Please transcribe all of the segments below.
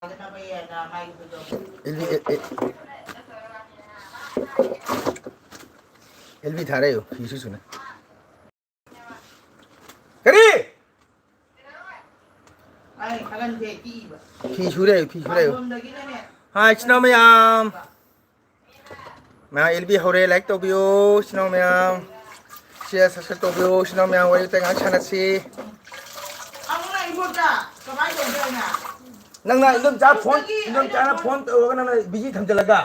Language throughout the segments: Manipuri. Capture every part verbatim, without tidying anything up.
ꯑꯦꯜ ꯕꯤ, ꯑꯦ, ꯑꯦ, ꯑꯦꯜ ꯕꯤ ꯊꯥꯔꯛꯏ, ꯐꯤꯁꯨ ꯁꯨꯅ꯫ ꯀꯔꯤ? ꯐꯤ ꯁꯨꯔꯦ, ꯐꯤ ꯁꯨꯔꯦ꯫ ꯍꯥꯏ, ꯏꯆꯤꯟ ꯏꯅꯥꯎ ꯃꯌꯥꯝ꯫ ꯃꯌꯥꯝ, ꯑꯦꯜ ꯕꯤ ꯍꯧꯔꯦ, like ꯇꯧꯕꯤꯌꯨ, ꯏꯆꯤꯟ ꯏꯅꯥꯎ ꯃꯌꯥꯝ꯫ Share, subscribe ꯇꯧꯕꯤꯌꯨ, ꯏꯆꯤꯟ ꯏꯅꯥꯎ ꯃꯌꯥꯝ, ꯋꯥꯔꯤ ꯋꯥꯇꯥꯏ ꯉꯥꯏꯍꯥꯛ ꯁꯥꯟꯅꯁꯤ꯫ ꯑꯃꯨꯛꯅ ꯏꯕꯣꯛꯇ ꯀꯃꯥꯏꯅ ꯇꯧꯗꯣꯏꯅꯣ? ꯅꯪꯅ ꯏꯟꯗꯣꯝꯆꯥ phone, ꯑꯌꯨꯛꯇꯒꯤ ꯏꯟꯗꯣꯝꯆꯥꯅ ꯑꯩꯅ phone ꯇꯧꯔꯒ ꯅꯪꯅ busy ꯊꯝꯖꯤꯜꯂꯒ꯫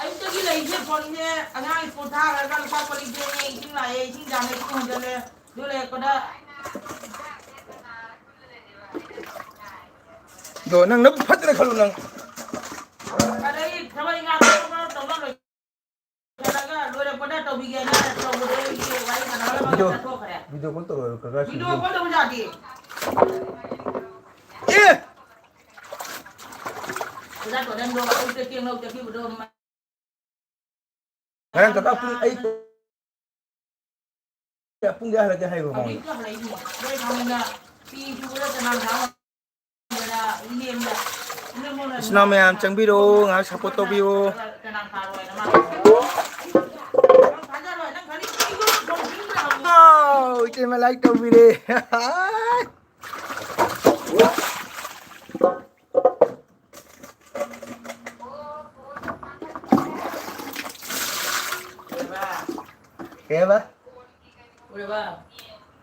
ꯑꯌꯨꯛꯇꯒꯤ ꯂꯩꯁꯦ phoneꯁꯦ, ꯑꯉꯥꯡ ꯁ꯭ꯀꯨꯜ ꯊꯥꯈ꯭ꯔꯒ ꯂꯨꯄꯥ ꯀꯣꯜ ꯂꯤꯛ ꯐꯦꯡꯉꯦ, ꯏꯁꯤꯡ ꯂꯥꯛꯑꯦ, ꯏꯁꯤꯡ ꯆꯥꯝꯃꯦ, ꯏꯁꯤꯡ ꯍꯣꯟꯖꯜꯂꯦ꯫ ꯑꯗꯨ ꯂꯩꯔꯛꯄꯗ ꯑꯗꯣ ꯅꯪ ꯅꯕꯨꯛ ꯐꯠꯇ꯭ꯔꯦ ꯈꯜꯂꯨ ꯅꯪ꯫ ꯑꯗꯩ ꯊꯕꯛ ꯏꯪꯈꯥꯡ ꯊꯕꯛ ꯊꯕꯛ ꯇꯧꯅ ꯂꯣꯏꯁꯤꯜꯂꯒ ꯂꯣꯏꯔꯛꯄꯗ ꯇꯧꯕꯤꯒꯦꯅ ꯇꯧꯕꯗꯣ ꯑꯩꯒꯤ ꯋꯥꯔꯤ ꯁꯥꯟꯅꯔꯒ ꯃꯥ ꯚꯤꯗꯤꯑꯣ, ꯆꯠꯊꯣꯛꯈ꯭ꯔꯦ꯫ ꯚꯤꯗꯤꯑꯣ ꯀꯣꯜ ꯇꯧꯔꯒ ꯀꯀꯥ ꯚꯤꯗꯤꯑꯣ ꯁꯤꯡꯖꯨ꯫ ꯀꯣꯜ ꯇꯧꯕ ꯌꯥꯗꯦ꯫ ꯑꯦ! ꯑꯣꯖꯥ ꯀꯣꯗꯟꯗꯣ ꯑꯌꯨꯛꯇ ꯆꯦꯡ ꯂꯧ ꯆꯠꯈꯤꯕꯗꯣ ꯉꯔꯥꯡ ꯀꯀꯥ ꯄꯨꯡ ꯑꯩ ꯄꯨꯡ ꯀꯌꯥ ꯍꯜꯂꯛꯀꯦ ꯍꯥꯏꯈ꯭ꯔꯣ ꯃꯉꯣꯟꯗ꯫ ꯍꯧꯖꯤꯛꯇ ꯍꯜꯂꯛꯏꯅꯦ꯫ ꯅꯣꯏ ꯈꯪꯉꯦꯅ ꯐꯤ ꯁꯨꯕꯗ ꯆꯅꯥꯡ ꯊꯥꯕ ꯉꯝꯗꯅ ꯏꯅꯦꯝꯅ, ꯏꯅꯦꯝꯕꯣꯛꯅ ꯏꯆꯤꯟ ꯏꯅꯥꯎ ꯃꯌꯥꯝ ꯆꯪꯕꯤꯔꯣ, ꯉꯥꯏꯍꯥꯛ support ꯇꯧꯕꯤꯌꯨ꯫ ꯆꯅꯥꯡ ꯊꯥꯔꯣꯏꯅ ꯃꯥ ꯅꯪ ꯊꯥꯖꯔꯣꯏ, ꯅꯪ ꯈꯪꯅꯤ꯫ ꯑꯥꯎ, ꯏꯆꯦꯃ like ꯇꯧꯕꯤꯔꯦ꯫ ꯀꯩꯕ? ꯎꯔꯕ?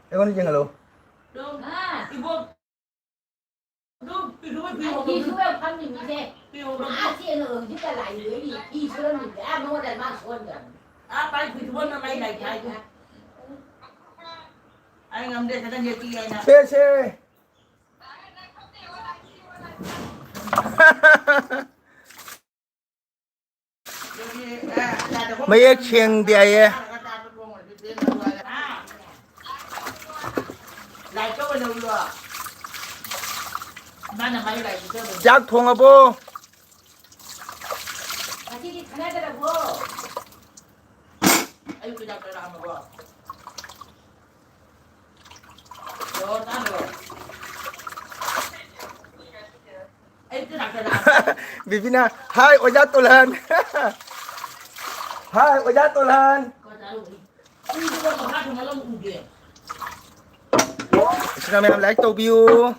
ꯑꯩꯉꯣꯟꯗ ꯌꯦꯡꯍꯜꯂꯣ꯫ ꯑꯗꯨꯝ ꯏꯕꯣꯛ ꯑꯗꯨꯝ ꯐꯤ ꯁꯨꯕ ꯐꯤ ꯐꯤ ꯍꯧꯔꯝꯃꯤ꯫ ꯁꯨꯕ ꯐꯝꯃꯤꯅꯤꯅꯦ꯫ ꯐꯤ ꯍꯧꯔꯝꯃꯤ꯫ ꯑꯥ ꯆꯦꯟꯅ ꯍꯧꯖꯤꯛꯇ ꯂꯥꯛꯏꯗꯣꯏꯅꯤ꯫ ꯐꯤ ꯁꯨꯔꯝꯃꯤꯅꯦ꯫ ꯑꯥ ꯃꯉꯣꯟꯗ ꯃꯥ ꯁꯣꯟꯗ꯭ꯔꯕꯅꯤ꯫ ꯑꯥ ꯄꯥꯏ ꯐꯤ ꯁꯨꯕꯝꯅ ꯃꯥꯏ ꯂꯥꯏ ꯊꯥꯏꯗꯣ꯫ ꯑꯩ ꯉꯝꯗꯦ, ꯁꯦ, ꯁꯦ꯫ ꯃꯌꯦꯛ ꯁꯦꯡꯗꯦ ꯍꯥꯏꯌꯦ꯫ ꯆꯥꯛ ꯊꯣꯡꯉꯕꯣ? ꯉꯁꯤꯗꯤ ꯈꯟꯅꯗ꯭ꯔꯕꯣ? ꯑꯌꯨꯛꯀꯤ ꯆꯥꯛ ꯆꯥꯔꯛꯑꯝꯃꯕꯣ? ꯖꯣꯔ ꯆꯥꯗ꯭ꯔꯣ? ꯕꯤꯕꯤꯅꯥ, ꯍꯥꯏ ꯑꯣꯖꯥ ꯇꯣꯜꯍꯟ꯫ ꯍꯥꯏ ꯑꯣꯖꯥ ꯇꯣꯜꯍꯟ꯫ ꯏꯆꯤꯟ ꯏꯅꯥꯎ ꯃꯌꯥꯝ like ꯇꯧꯕꯤꯌꯨ꯫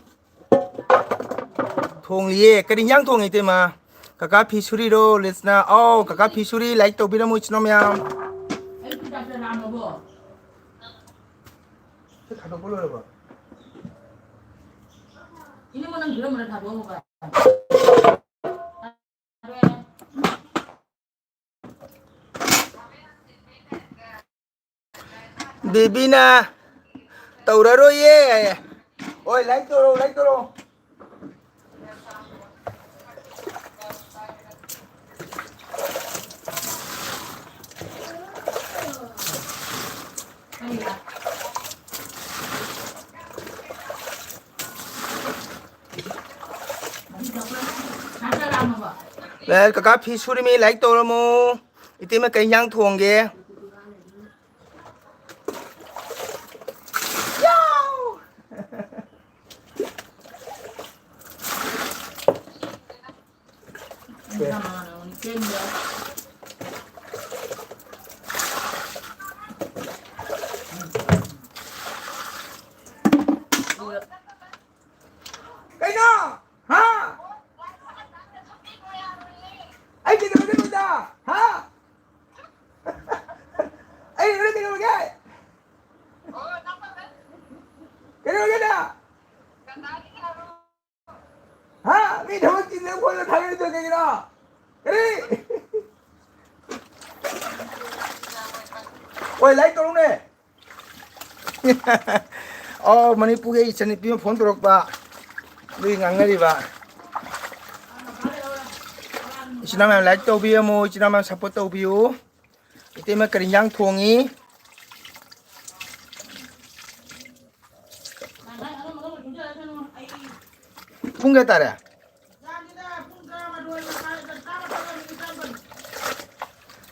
ꯊꯣꯡꯂꯤꯌꯦ꯫ ꯀꯔꯤ ꯏꯟꯖꯥꯡ ꯊꯣꯡꯉꯤ, ꯏꯇꯩꯃ? ꯀꯀꯥ ꯐꯤ ꯁꯨꯔꯤꯔꯣ, ꯂꯤꯁꯅꯥ? ꯑꯧ, ꯀꯀꯥ ꯐꯤ ꯁꯨꯔꯤ꯫ Like ꯇꯧꯕꯤꯔꯝꯃꯨ, ꯏꯆꯤꯟ ꯏꯅꯥꯎ ꯃꯌꯥꯝ꯫ ꯁꯤ ꯊꯥꯗꯣꯛꯄ ꯂꯣꯏꯔꯕꯣ? ꯏꯅꯝꯃ, ꯅꯪ ꯖꯤꯔꯣ ꯃꯅꯥ ꯊꯥꯗꯣꯛꯑꯝꯃꯣ ꯀꯥꯏ? ꯕꯦꯕꯤꯅ ꯇꯧꯔꯔꯣꯏꯌꯦ꯫ ꯍꯣꯏ, like ꯇꯧꯔꯣ, like ꯇꯧꯔꯣ꯫ ꯑꯦ, ꯀꯀꯥ ꯐꯤ ꯁꯨꯔꯤꯃꯤ, like ꯇꯧꯔꯝꯃꯣ꯫ ꯏꯇꯩꯃ, ꯀꯩ ꯏꯟꯖꯥꯡ ꯊꯣꯡꯒꯦ? ꯀꯩꯅꯣ? ꯍꯥ? ꯑꯩ ꯀꯩꯗꯧꯔꯒꯦ ꯅꯉꯣꯟꯗ? ꯍꯥ? ꯑꯩ ꯅꯉꯣꯟꯗ ꯀꯩꯗꯧꯔꯒꯦ? ꯀꯩꯗꯧꯔꯒꯦ ꯅꯪ? ꯍꯥ? ꯃꯤ ꯊꯕꯛ ꯆꯤꯟꯅ ꯐꯣꯟꯗ ꯊꯥꯒꯠꯂꯤꯗꯣ ꯀꯩꯒꯤꯅꯣ? ꯀꯔꯤ? ꯍꯣꯏ, like ꯇꯧꯔꯨꯅꯦ꯫ ꯑꯣ, ꯃꯅꯤꯄꯨꯔꯒꯤ ꯑꯩ ꯏꯆꯟꯅꯨꯄꯤ ꯑꯃ ꯐꯣꯟ ꯇꯧꯔꯛꯄ, ꯑꯗꯨꯒꯤ ꯉꯥꯡꯅꯔꯤꯕ꯫ ꯏꯆꯤꯟ ꯏꯅꯥꯎ ꯃꯌꯥꯝ like ꯇꯧꯕꯤꯔꯝꯃꯨ, ꯏꯆꯤꯟ ꯏꯅꯥꯎ ꯃꯌꯥꯝ support ꯇꯧꯕꯤꯌꯨ꯫ ꯏꯇꯩꯃ ꯀꯔꯤ ꯏꯟꯖꯥꯡ ꯊꯣꯡꯉꯤ? ꯄꯨꯡ ꯀꯌꯥ ꯇꯥꯔꯦ?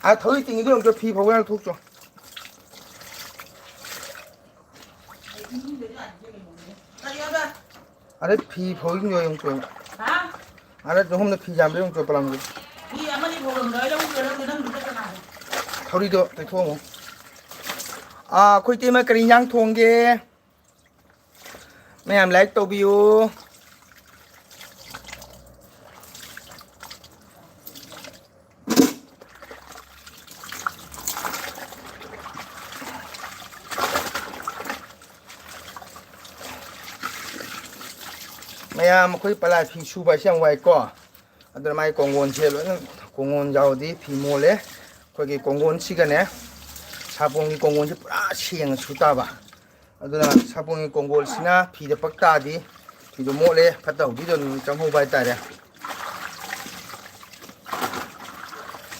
ꯑꯥ, ꯊꯧꯔꯤ ꯇꯤꯡꯉꯤꯗꯣ ꯑꯝꯇ ꯐꯤ ꯐꯧꯕ ꯌꯥꯅ ꯊꯣꯛꯆꯣ꯫ ꯑꯗꯩ ꯐꯤ ꯐꯧꯔꯤꯗꯣ ꯑꯃꯨꯛ ꯆꯣ꯫ ꯑꯥꯗ ꯑꯍꯨꯝꯗ ꯐꯤ ꯌꯥꯝꯕ꯭ꯔꯥ ꯌꯦꯡꯉꯨ, ꯆꯣ ꯄꯂꯥꯡꯗꯣ꯫ ꯐꯤ ꯑꯃꯅꯤ ꯐꯧꯔꯝꯗ꯭ꯔꯣ? ꯑꯩ ꯂꯧꯗ꯭ꯔꯣ? ꯂꯧꯗ꯭ꯔꯣ? ꯅꯪ ꯂꯨꯄꯥ ꯀꯅꯥꯅꯣ? ꯊꯧꯔꯤꯗꯣ ꯇꯩꯊꯣꯛꯑꯝꯃꯣ꯫ ꯑꯥ, ꯑꯩꯈꯣꯏ ꯏꯇꯩꯃ ꯀꯔꯤ ꯏꯟꯖꯥꯡ ꯊꯣꯡꯒꯦ? ꯃꯌꯥꯝ like ꯇꯧꯕꯤꯌꯨ꯫ ꯃꯌꯥꯝ ꯑꯩꯈꯣꯏ ꯄꯂꯥꯏ ꯐꯤ ꯁꯨꯕ ꯍꯥꯏꯁꯦ ꯌꯥꯝ ꯋꯥꯏꯀꯣ꯫ ꯑꯗꯨꯅ ꯃꯥꯏ ꯀꯣꯡꯒꯣꯟꯁꯦ ꯂꯣꯏꯅ, ꯀꯣꯡꯒꯣꯟ ꯌꯥꯎꯔꯗꯤ ꯐꯤ ꯃꯣꯠꯂꯦ꯫ ꯑꯩꯈꯣꯏꯒꯤ ꯀꯣꯡꯒꯣꯟꯁꯤꯒꯅꯦ, ꯁꯥꯄꯣꯟꯒꯤ ꯀꯣꯡꯒꯣꯟꯁꯦ ꯄꯨꯔꯥ ꯁꯦꯡꯅ ꯁꯨ ꯇꯥꯕ꯫ ꯑꯗꯨꯅ ꯁꯥꯄꯣꯟꯒꯤ ꯀꯣꯡꯒꯣꯜꯁꯤꯅ ꯐꯤꯗ ꯄꯛ ꯇꯥꯔꯗꯤ ꯐꯤꯗꯣ ꯃꯣꯠꯂꯦ, ꯐꯠꯇ ꯍꯥꯎꯊꯤꯗꯣ ꯑꯗꯨꯝ ꯆꯪꯍꯧꯕ ꯍꯥꯏꯇꯥꯔꯦ꯫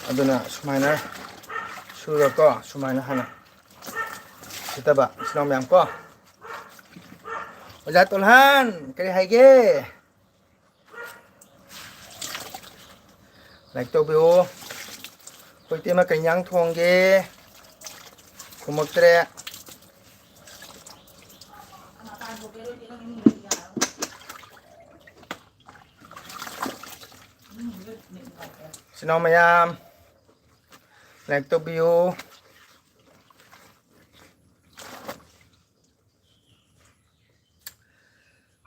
ꯑꯗꯨꯅ ꯁꯨꯃꯥꯏꯅ ꯁꯨꯔꯀꯣ, ꯁꯨꯃꯥꯏꯅ ꯍꯥꯟꯅ ꯁꯤꯠꯇꯕ ꯏꯆꯤꯟ ꯏꯅꯥꯎ ꯃꯌꯥꯝ ꯀꯣ꯫ ꯑꯣꯖꯥ ꯇꯣꯜꯍꯥꯟ, ꯀꯔꯤ ꯍꯥꯏꯒꯦ? Like ꯇꯧꯕꯤꯌꯨ꯫ ꯑꯩꯈꯣꯏ ꯏꯇꯩꯃ ꯀꯩ ꯏꯟꯖꯥꯡ ꯊꯣꯡꯒꯦ? ꯈꯨꯝꯃꯛꯇ꯭ꯔꯦ꯫ ꯏꯆꯤꯟ ꯏꯅꯥꯎ ꯃꯌꯥꯝ, like ꯇꯧꯕꯤꯌꯨ꯫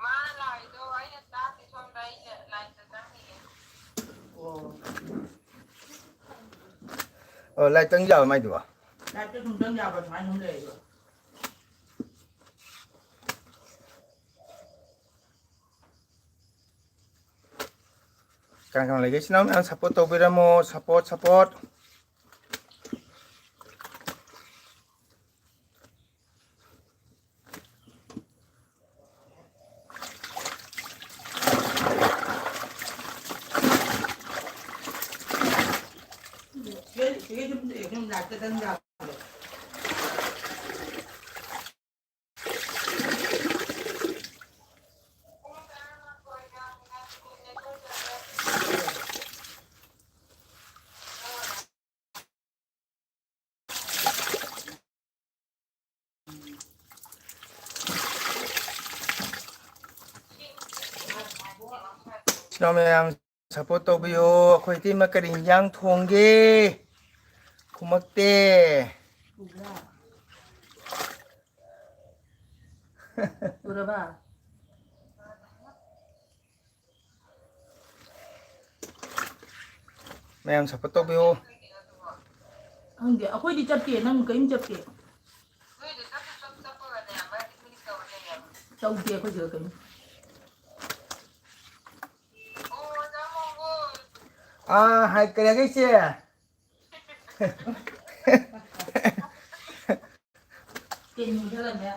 ꯃꯥꯅ ꯂꯥꯛꯏꯗꯣ ꯑꯩꯅ ꯇꯥꯛꯇꯦ, ꯁꯣꯝꯗ ꯑꯩꯅ ꯂꯥꯏꯠꯇ ꯆꯪꯉꯤꯌꯦ꯫ ꯑꯣ꯫ ꯑꯣ, ꯂꯥꯏꯠ ꯆꯪ ꯌꯥꯕ ꯃꯥꯏꯗꯨꯕꯣ? ꯂꯥꯏꯠꯇ ꯑꯗꯨꯝ ꯆꯪ ꯌꯥꯕ ꯑꯗꯨꯃꯥꯏꯅ ꯑꯗꯨꯝ ꯂꯩꯌꯦꯕ꯫ ꯀꯅꯥ ꯀꯅꯥ ꯂꯩꯒꯦ? ꯏꯆꯤꯟ ꯏꯅꯥꯎ ꯃꯌꯥꯝ support ꯇꯧꯕꯤꯔꯝꯃꯣ, support, support꯫ ꯏꯅꯥꯎ ꯃꯌꯥꯝ support ꯇꯧꯕꯤꯌꯨ꯫ ꯑꯩꯈꯣꯏ ꯏꯇꯩꯃ ꯀꯔꯤ ꯏꯟꯖꯥꯡ ꯊꯣꯡꯒꯦ? ꯈꯨꯝꯃꯛꯇꯦ꯫ ꯎꯔꯕ? ꯃꯌꯥꯝ support ꯇꯧꯕꯤꯌꯨ꯫ ꯈꯪꯗꯦ, ꯑꯩꯈꯣꯏꯗꯤ ꯆꯠꯇꯦ, ꯅꯪ ꯀꯔꯤꯝ ꯆꯠꯇꯦ꯫ ꯇꯧꯗꯦ ꯑꯩꯈꯣꯏ ꯁꯤꯗ ꯀꯔꯤꯝ꯫ ꯑꯥ, ꯍꯥꯏ, ꯀꯔꯤ ꯍꯥꯏꯒꯦ ꯏꯆꯦ? ꯇꯤꯟ ꯃꯨꯊꯠꯂꯝꯃꯦ꯫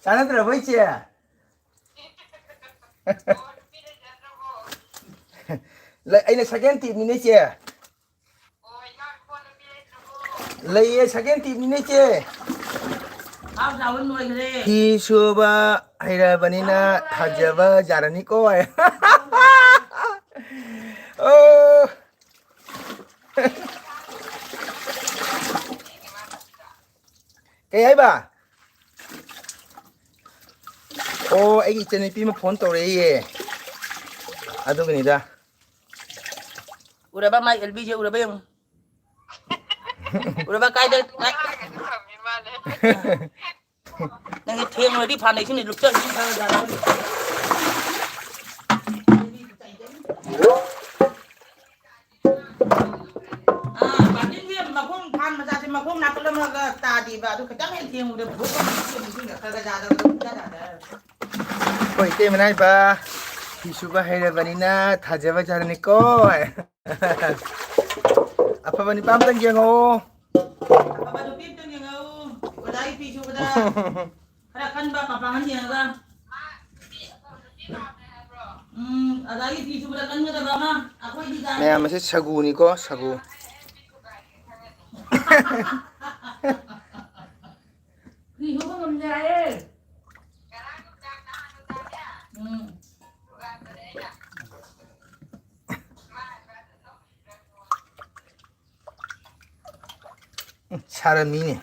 ꯆꯥꯟꯅꯗ꯭ꯔꯕꯣ ꯏꯆꯦ? ꯂꯩ, ꯑꯩꯅ ꯁꯦꯀꯦꯟ ꯇꯤꯞꯅꯤꯅꯦ ꯏꯆꯦ꯫ ꯂꯩꯌꯦ, ꯁꯦꯀꯦꯟ ꯇꯤꯞꯅꯤꯅꯦ ꯏꯆꯦ꯫ ꯍꯥꯎ ꯆꯥꯕ ꯂꯣꯏꯈ꯭ꯔꯦ꯫ ꯐꯤ ꯁꯨꯕ ꯍꯩꯔꯕꯅꯤꯅ ꯊꯥꯖꯕ ꯌꯥꯔꯅꯤꯀꯣ꯫ ꯑꯣ꯫ ꯀꯩ ꯍꯥꯏꯕ? ꯑꯣ, ꯑꯩꯒꯤ ꯏꯆꯟꯅꯨꯄꯤ ꯑꯃ ꯐꯣꯟ ꯇꯧꯔꯛꯏꯌꯦ, ꯑꯗꯨꯒꯤꯅꯤꯗ꯫ ꯎꯔꯕ ꯃꯥꯏ ꯑꯦꯜ ꯕꯤꯁꯦ? ꯎꯔꯕ ꯌꯦꯡꯉꯨ꯫ ꯎꯔꯕ ꯀꯥꯏꯗ? ꯅꯪꯒꯤ ꯊꯦꯡꯂꯗꯤ ꯐꯥꯟꯗꯦꯁꯟꯗꯤ ꯂꯨꯞꯆꯈꯤꯅꯤ ꯈꯔ ꯈꯔ꯫ ꯑꯥ, ꯕꯥꯜꯇꯤꯟꯒꯤ ꯃꯈꯣꯡ, ꯐꯥꯟ ꯃꯆꯥꯁꯦ ꯃꯈꯣꯡ ꯅꯥꯀꯜ ꯑꯃꯒ ꯇꯥꯗꯦꯕ, ꯑꯗꯨ ꯈꯤꯇꯪ ꯍꯦꯛ ꯊꯦꯡꯕꯗ ꯚꯨꯞ ꯑꯃ ꯅꯤꯡꯁꯤꯡ ꯅꯤꯡꯁꯤꯡꯅ ꯈꯔ ꯈꯔ ꯌꯥꯗꯕꯗꯣ ꯄꯨꯡꯌꯥ ꯌꯥꯗ꯫ ꯑꯩꯈꯣꯏ ꯏꯇꯩꯃꯅ ꯍꯥꯏꯕ, "ꯐꯤ ꯁꯨꯕ ꯍꯩꯔꯕꯅꯤꯅ ꯊꯥꯖꯕ ꯌꯥꯔꯅꯤꯀꯣ"꯫ ꯑꯐꯕ ꯅꯨꯄꯥ ꯑꯝꯇꯪ ꯌꯦꯡꯉꯣ꯫ ꯑꯐꯕ ꯅꯨꯄꯤ ꯑꯝꯇꯪ ꯌꯦꯡꯉꯛꯎ꯫ ꯑꯣꯖꯥꯒꯤ ꯐꯤ ꯁꯨꯕꯗ ꯈꯔ ꯀꯟꯕ ꯃꯄꯥꯡꯒꯜ ꯌꯦꯡꯉꯒ꯫ ꯎꯝ, ꯑꯣꯖꯥꯒꯤ ꯐꯤ ꯁꯨꯕꯗ ꯀꯟꯒꯗꯕ ꯑꯃ꯫ ꯑꯩꯈꯣꯏꯗꯤ ꯀꯥꯏ ꯃꯌꯥꯝ ꯑꯁꯤ ꯁꯒꯨꯅꯤꯀꯣ, ꯁꯒꯨ꯫ ꯐꯤ ꯁꯨꯕ ꯉꯝꯗꯦ ꯍꯥꯏꯌꯦ꯫ ꯎꯝ꯫ ꯎꯝ, ꯁꯥꯔꯝꯃꯤꯅꯦ꯫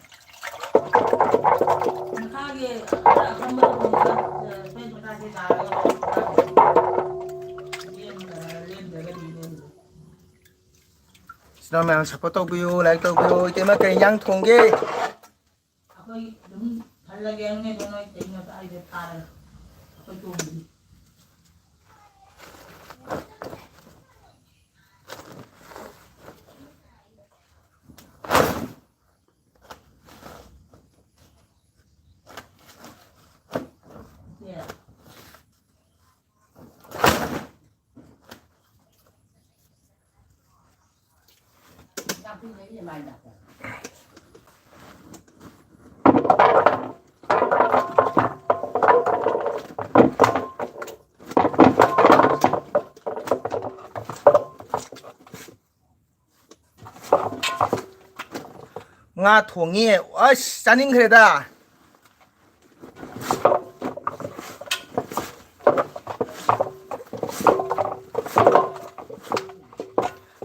ꯏꯆꯤꯟ ꯏꯅꯥꯎ ꯃꯌꯥꯝ support ꯇꯧꯕꯤꯌꯨ, like ꯇꯧꯕꯤꯌꯨ꯫ ꯏꯇꯩꯃ, ꯀꯩ ꯏꯟꯖꯥꯡ ꯊꯣꯡꯒꯦ? ꯑꯩꯈꯣꯏ ꯑꯗꯨꯝ ꯍꯜꯂꯒꯦ, ꯍꯪꯉꯦ ꯑꯗꯣ ꯅꯣꯏ ꯀꯩꯅꯣ ꯑꯩꯗꯣ ꯊꯥꯔꯒ ꯑꯩꯈꯣꯏ ꯊꯣꯡꯕꯗꯤ꯫ ꯉꯥ ꯊꯣꯡꯉꯤ꯫ ꯑꯁ, ꯆꯥꯅꯤꯡꯈ꯭ꯔꯦꯗ꯫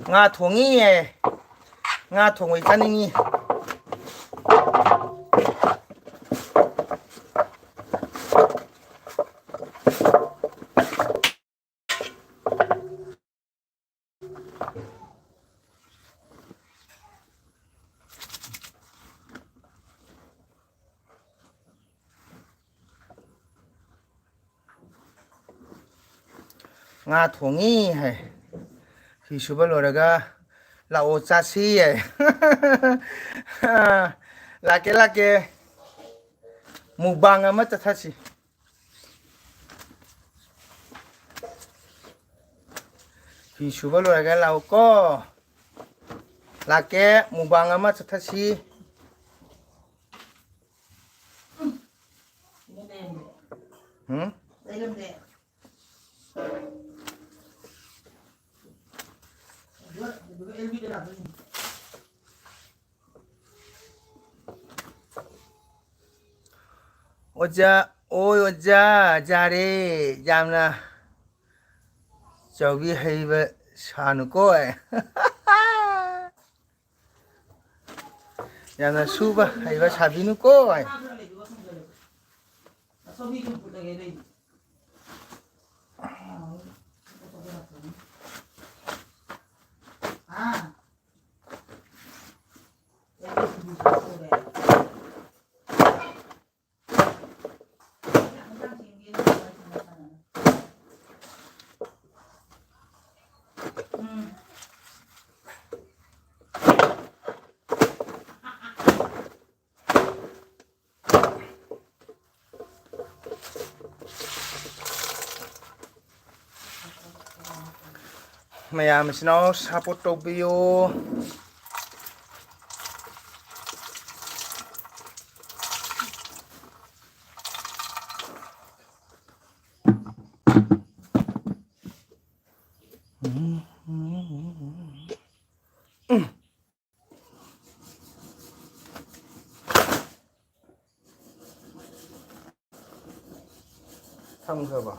ꯉꯥ ꯊꯣꯡꯉꯤꯌꯦ꯫ ꯉꯥ ꯊꯣꯡꯕꯩ ꯆꯥꯅꯤꯡꯉꯤ꯫ ꯉꯥ ꯊꯣꯡꯉꯤ ꯍꯥꯏ꯫ ꯐꯤ ꯁꯨꯕ ꯂꯣꯏꯔꯒ ꯂꯥꯛꯑꯣ ꯆꯥꯁꯤ ꯍꯥꯏ꯫ ꯂꯥꯛꯀꯦ, ꯂꯥꯛꯀꯦ꯫ ꯃꯨꯛꯕꯥꯡ ꯑꯃ ꯆꯠꯊꯁꯤ꯫ ꯐꯤ ꯁꯨꯕ ꯂꯣꯏꯔꯒ ꯂꯥꯛꯎꯀꯣ꯫ ꯂꯥꯛꯀꯦ, ꯃꯨꯛꯕꯥꯡ ꯑꯃ ꯆꯠꯊꯁꯤ꯫ ꯎꯝ? ꯑꯣꯖꯥ, ꯑꯣꯏ ꯑꯣꯖꯥ, ꯌꯥꯔꯦ, ꯌꯥꯝꯅ ꯆꯥꯎꯕꯤ ꯍꯩꯕ ꯁꯥꯅꯨꯀꯣ꯫ ꯌꯥꯝꯅ ꯁꯨꯕ ꯍꯩꯕ ꯁꯥꯕꯤꯅꯨꯀꯣ꯫ ꯁꯧꯒ꯭ꯔꯤ ꯆꯝꯐꯨꯠ ꯂꯩꯔꯦ ꯂꯩ꯫ ꯑꯥ꯫ ꯃꯌꯥꯝꯁꯤꯅ support ꯇꯧꯕꯤꯌꯨ꯫ ꯊꯝꯈ꯭ꯔꯕ?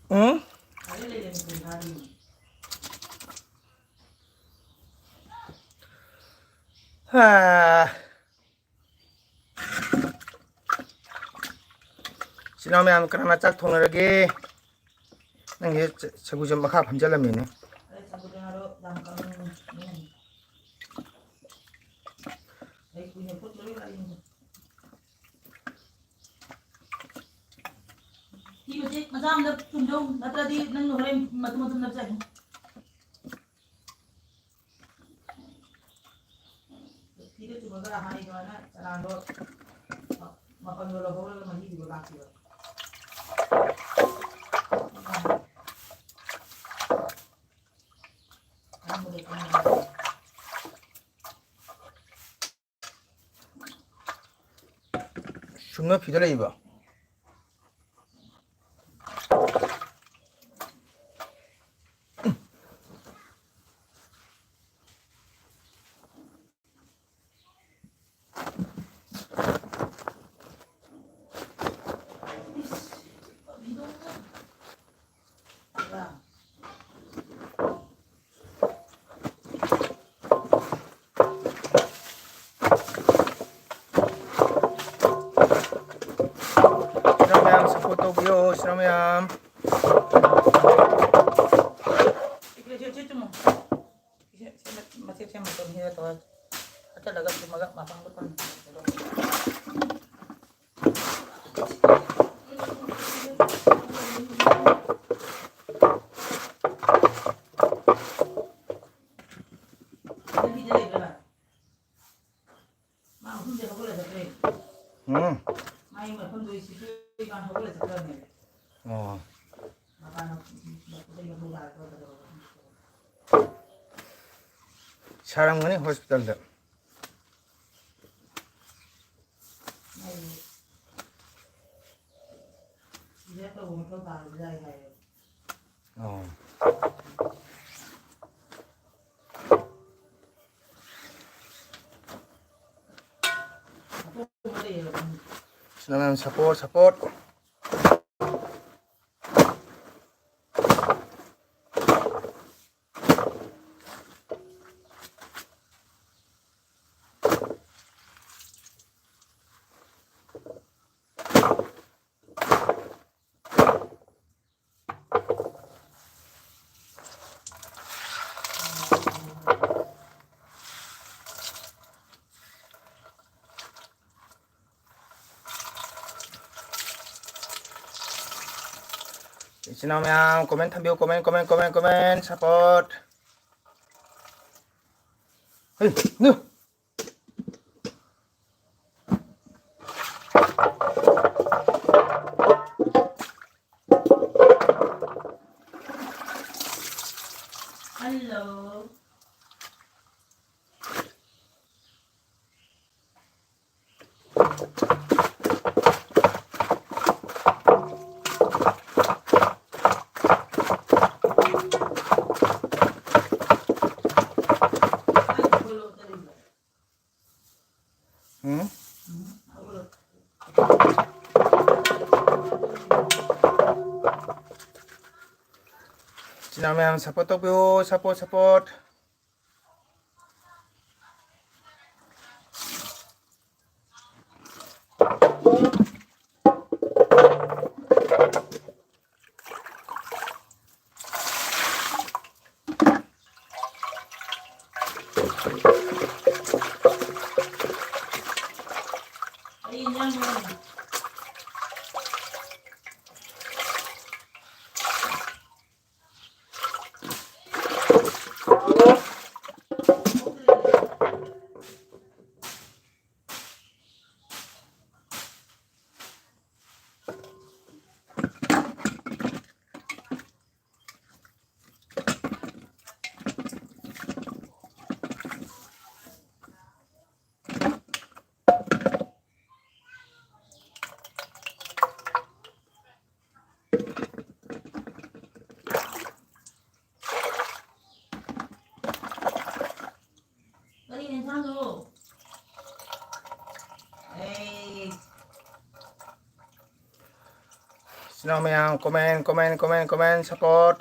ꯎꯝ? ꯍꯥ꯫ ꯏꯆꯤꯟ ꯏꯅꯥꯎ ꯃꯌꯥꯝ ꯀꯅꯥꯅ ꯆꯥꯛ ꯊꯣꯡꯅꯔꯒꯦ? ꯅꯪꯒꯤ ꯆ-, ꯁꯒꯨꯖꯝ ꯃꯈꯥ ꯐꯝꯖꯜꯂꯝꯃꯤꯅꯦ꯫ ꯐꯤ ꯃꯇꯦꯛ ꯃꯆꯥ ꯑꯃꯗ ꯆꯨꯝꯖꯧ, ꯅꯠꯇ꯭ꯔꯗꯤ ꯅꯪꯅ ꯍꯣꯔꯦꯟ ꯃꯇꯨꯝ ꯃꯇꯨꯝ ꯅꯞꯆꯅꯤ꯫ ꯐꯤꯗ ꯆꯨꯝꯃꯒ ꯍꯥꯟꯅꯩ ꯑꯗꯨꯃꯥꯏꯅ ꯆꯅꯥꯡꯗꯣ ꯃꯄꯪꯗꯣ ꯂꯧꯍꯧꯔꯒ ꯃꯍꯤꯗꯨꯒ ꯂꯥꯛꯄꯤꯔꯣ꯫ ꯁꯨꯝꯅ ꯐꯤꯗ ꯂꯩꯕ꯫ ꯇꯧꯕꯤꯌꯣ, ꯏꯆꯤꯟ ꯏꯅꯥꯎ ꯃꯌꯥꯝ꯫ ꯁꯤ, ꯁꯤ, ꯁꯤ ꯆꯨꯝꯃꯣ꯫ ꯁꯤ, ꯁꯤ ꯃꯆꯦꯠ ꯁꯦꯝꯃ ꯇꯧꯔ ꯍꯥꯞꯆꯜꯂꯒ ꯆꯨꯝꯃꯒ ꯃꯄꯪꯗꯣ ꯀꯣꯟꯅ ꯂꯝꯕꯤꯗ ꯂꯩꯕ꯭ꯔꯕ? ꯃꯥ ꯑꯍꯨꯝꯗꯤ ꯍꯧꯒꯠꯂ ꯆꯠꯈ꯭ꯔꯦ꯫ ꯎꯝ꯫ ꯃꯥꯒꯤ ꯃꯐꯝꯗꯣ ꯁꯤꯗꯤ ꯃꯥ ꯍꯧꯒꯠꯂ ꯆꯠꯈ꯭ꯔꯕꯅꯦꯕ꯫ ꯑꯣ꯫ ꯃꯄꯥꯟ ꯃꯄꯨꯗꯩ ꯃꯄꯨ ꯂꯥꯛꯑꯒ ꯀꯩꯗꯧꯔꯕ? ꯁꯥꯔꯝꯒꯅꯤ ꯍꯣꯁꯄꯤꯇꯥꯜꯗ꯫ ꯃꯥꯒꯤ ꯁꯤꯗ ꯇꯧꯕ ꯃꯊꯧ ꯇꯥꯔꯕ ꯌꯥꯏ ꯍꯥꯏꯌꯦꯕ꯫ ꯑꯣ꯫ ꯁꯤꯅ ꯃꯌꯥꯝ support, support꯫ ꯏꯆꯤꯟ ꯏꯅꯥꯎ ꯃꯌꯥꯝ comment ꯊꯝꯕꯤꯌꯨ, comment, comment, comment, comment, support꯫ ꯍꯩ, ꯅꯨ꯫ Hello. ꯎꯝ? ꯏꯆꯤꯟ ꯏꯅꯥꯎ ꯃꯌꯥꯝ support ꯇꯧꯕꯤꯌꯨ, support, support꯫ ꯀꯩ ꯏꯟꯖꯥꯡꯅꯣ? ꯀꯔꯤ ꯏꯟꯁꯥꯡꯅꯣ? ꯑꯩ ꯏꯆꯤꯟ ꯏꯅꯥꯎ ꯃꯌꯥꯝ, comment, comment, comment, comment, support.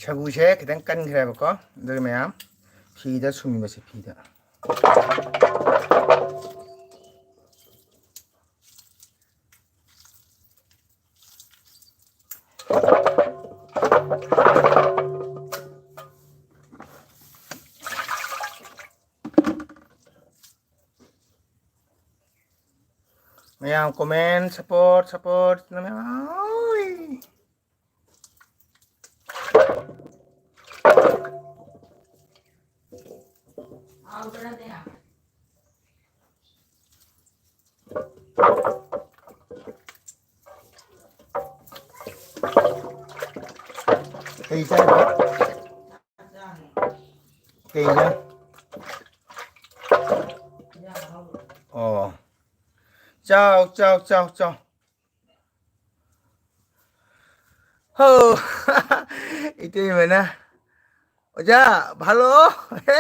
ꯁꯒꯨꯁꯦ ꯈꯤꯇꯪ ꯀꯟꯈ꯭ꯔꯦꯕꯀꯣ, ꯑꯗꯨꯒꯤ ꯃꯌꯥꯝ ꯐꯤꯗ ꯁꯨꯝꯕꯁꯦ, ꯐꯤꯗ꯫ ꯃꯌꯥꯝ comment, support, support ꯅ ꯃꯌꯥꯝ꯫ ꯀꯩ ꯆꯥꯏꯕ? ꯀꯩ ꯏꯟꯖꯥꯡ? ꯑꯣ꯫ ꯆꯥꯎ, ꯆꯥꯎ, ꯆꯥꯎ, ꯆꯥꯎ꯫ ꯍꯣ꯫ ꯏꯇꯩꯃꯅ, "ꯑꯣꯖꯥ, ꯚꯥꯂꯣ ꯍꯦ?"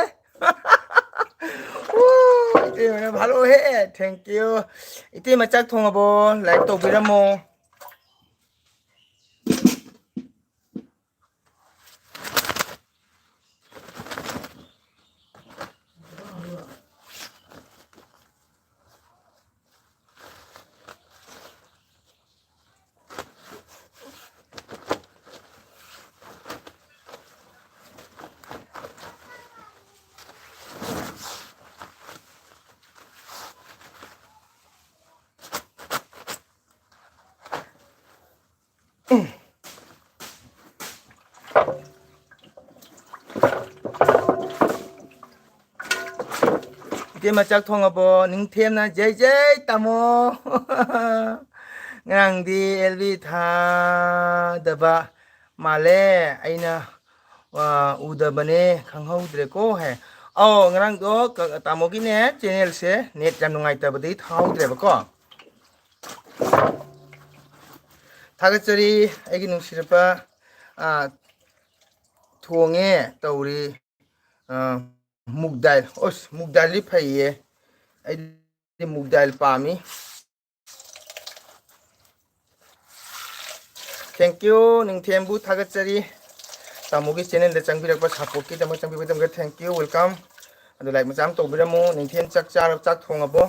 ꯎ, ꯏꯇꯩꯃꯅ, "ꯚꯥꯂꯣ ꯍꯦ, thank you." ꯏꯇꯩꯃ ꯆꯥꯛ ꯊꯣꯡꯉꯕꯣ? Like ꯇꯧꯕꯤꯔꯝꯃꯣ꯫ ꯏꯆꯦꯃ ꯆꯥꯛ ꯊꯣꯡꯉꯕꯣ? ꯅꯤꯡꯊꯦꯝꯅ ꯖꯩ ꯖꯩ ꯇꯥꯃꯣ꯫ ꯉꯔꯥꯡꯗꯤ ꯑꯦꯜ ꯕꯤ ꯊꯥꯗꯕ ꯃꯥꯜꯂꯦ꯫ ꯑꯩꯅ, ꯑ, ꯎꯗꯕꯅꯦ, ꯈꯪꯍꯧꯗ꯭ꯔꯦꯀꯣ ꯍꯥꯏ꯫ ꯑꯧ, ꯉꯔꯥꯡꯗꯣ ꯀ-, ꯇꯥꯃꯣꯒꯤꯅꯦ ꯆꯦꯅꯦꯜꯁꯦ ꯅꯦꯠ ꯌꯥꯝ ꯅꯨꯡꯉꯥꯏꯇꯕꯗꯒꯤ ꯊꯥꯍꯧꯗ꯭ꯔꯦꯕꯀꯣ꯫ ꯊꯥꯒꯠꯆꯔꯤ ꯑꯩꯒꯤ ꯅꯨꯡꯁꯤꯔꯕ, ꯑ, ꯊꯣꯡꯉꯦ ꯇꯧꯔꯤ꯫ ꯑ, ꯃꯨꯛ ꯗꯥꯏꯜ꯫ ꯑꯁ, ꯃꯨꯛ ꯗꯥꯏꯜꯗꯤ ꯐꯩꯌꯦ꯫ ꯑꯩꯗꯤ ꯃꯨꯛ ꯗꯥꯏꯜ ꯄꯥꯝꯃꯤ꯫ Thank you, ꯅꯤꯡꯊꯦꯝꯕꯨ ꯊꯥꯒꯠꯆꯔꯤ꯫ ꯇꯥꯃꯣꯒꯤ ꯆꯦꯅꯦꯜꯗ ꯆꯪꯕꯤꯔꯛꯄ ꯁꯞꯄꯣꯔꯠꯀꯤꯗꯃꯛ, ꯆꯪꯕꯤꯕꯒꯤꯗꯃꯛ thank you, welcome꯫ ꯑꯗꯨ ꯂꯥꯏꯛ ꯃꯆꯥ ꯑꯃ ꯇꯧꯕꯤꯔꯝꯃꯨ꯫ ꯅꯤꯡꯊꯦꯝ ꯆꯥꯛ ꯆꯥꯔ-, ꯆꯥꯛ ꯊꯣꯡꯉꯕꯣ?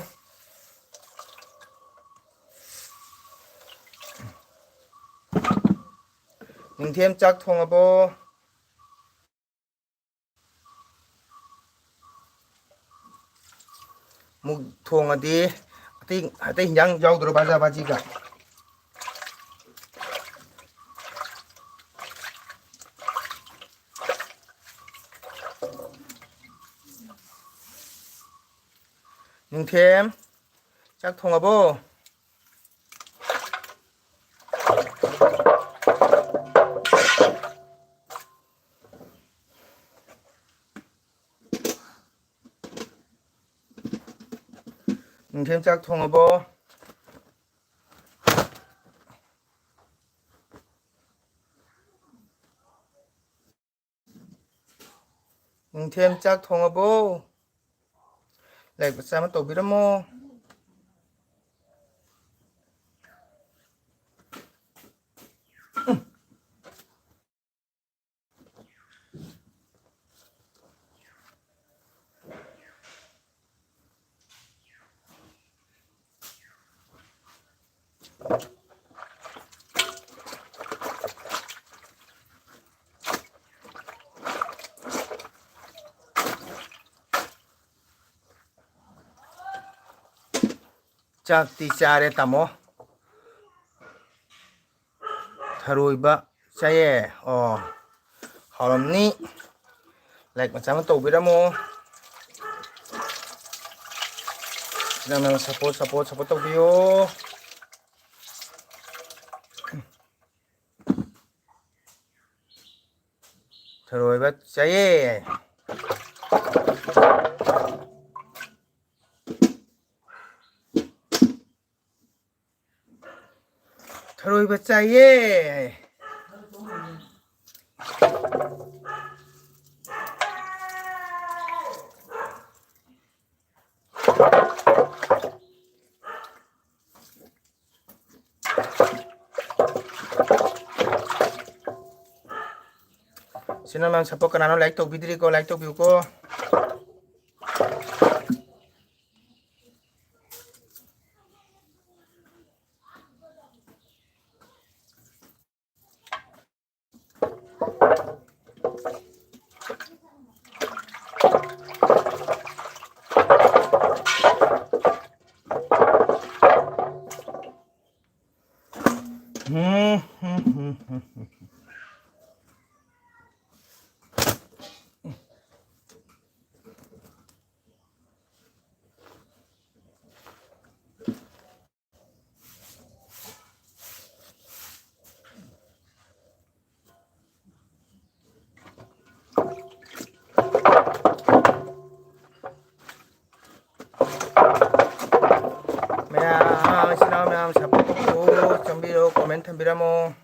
ꯅꯤꯡꯊꯦꯝ ꯆꯥꯛ ꯊꯣꯡꯉꯕꯣ? ꯃꯨꯛ ꯊꯣꯡꯉꯗꯤ ꯑꯇꯩ, ꯑꯇꯩ ꯍꯤꯟꯖꯥꯡ ꯌꯥꯎꯗ꯭ꯔꯣ, ꯕꯥꯖꯥ ꯕꯥꯖꯤꯒ? ꯅꯤꯡꯊꯦꯝ, ꯆꯥꯛ ꯊꯣꯡꯉꯕꯣ? ꯅꯤꯡꯊꯦꯝ ꯆꯥꯛ ꯊꯣꯡꯉꯕꯣ? ꯅꯤꯡꯊꯦꯝ ꯆꯥꯛ ꯊꯣꯡꯉꯕꯣ? ꯂꯥꯏꯛ ꯃꯆꯥ ꯑꯃ ꯇꯧꯕꯤꯔꯝꯃꯣ꯫ ꯆꯥꯛꯇꯤ ꯆꯥꯔꯦ, ꯇꯥꯃꯣ꯫ ꯊꯔꯣꯏꯕ ꯆꯥꯏꯌꯦ꯫ ꯑꯣ, ꯍꯥꯎꯔꯝꯅꯤ꯫ ꯂꯥꯏꯛ ꯃꯆꯥ ꯑꯃ ꯇꯧꯕꯤꯔꯝꯃꯣ꯫ ꯅꯪ, ꯅꯪ support, support, support ꯇꯧꯕꯤꯌꯣ꯫ ꯊꯔꯣꯏꯕ ꯆꯥꯏꯌꯦ꯫ ꯊꯔꯣꯏꯕ ꯆꯥꯏꯌꯦ꯫ ꯁꯤꯅ ꯃꯌꯥꯝ support ꯀꯅꯥꯅꯣ like ꯇꯧꯕꯤꯗ꯭ꯔꯤꯀꯣ, like ꯇꯧꯕꯤꯌꯨꯀꯣ꯫ ꯃꯌꯥꯝ, ꯏꯆꯤꯟ ꯏꯅꯥꯎ ꯃꯌꯥꯝ, support ꯇꯧꯕꯤꯌꯨ, ꯆꯪꯕꯤꯔꯣ, comment ꯊꯝꯕꯤꯔꯝꯃꯣ꯫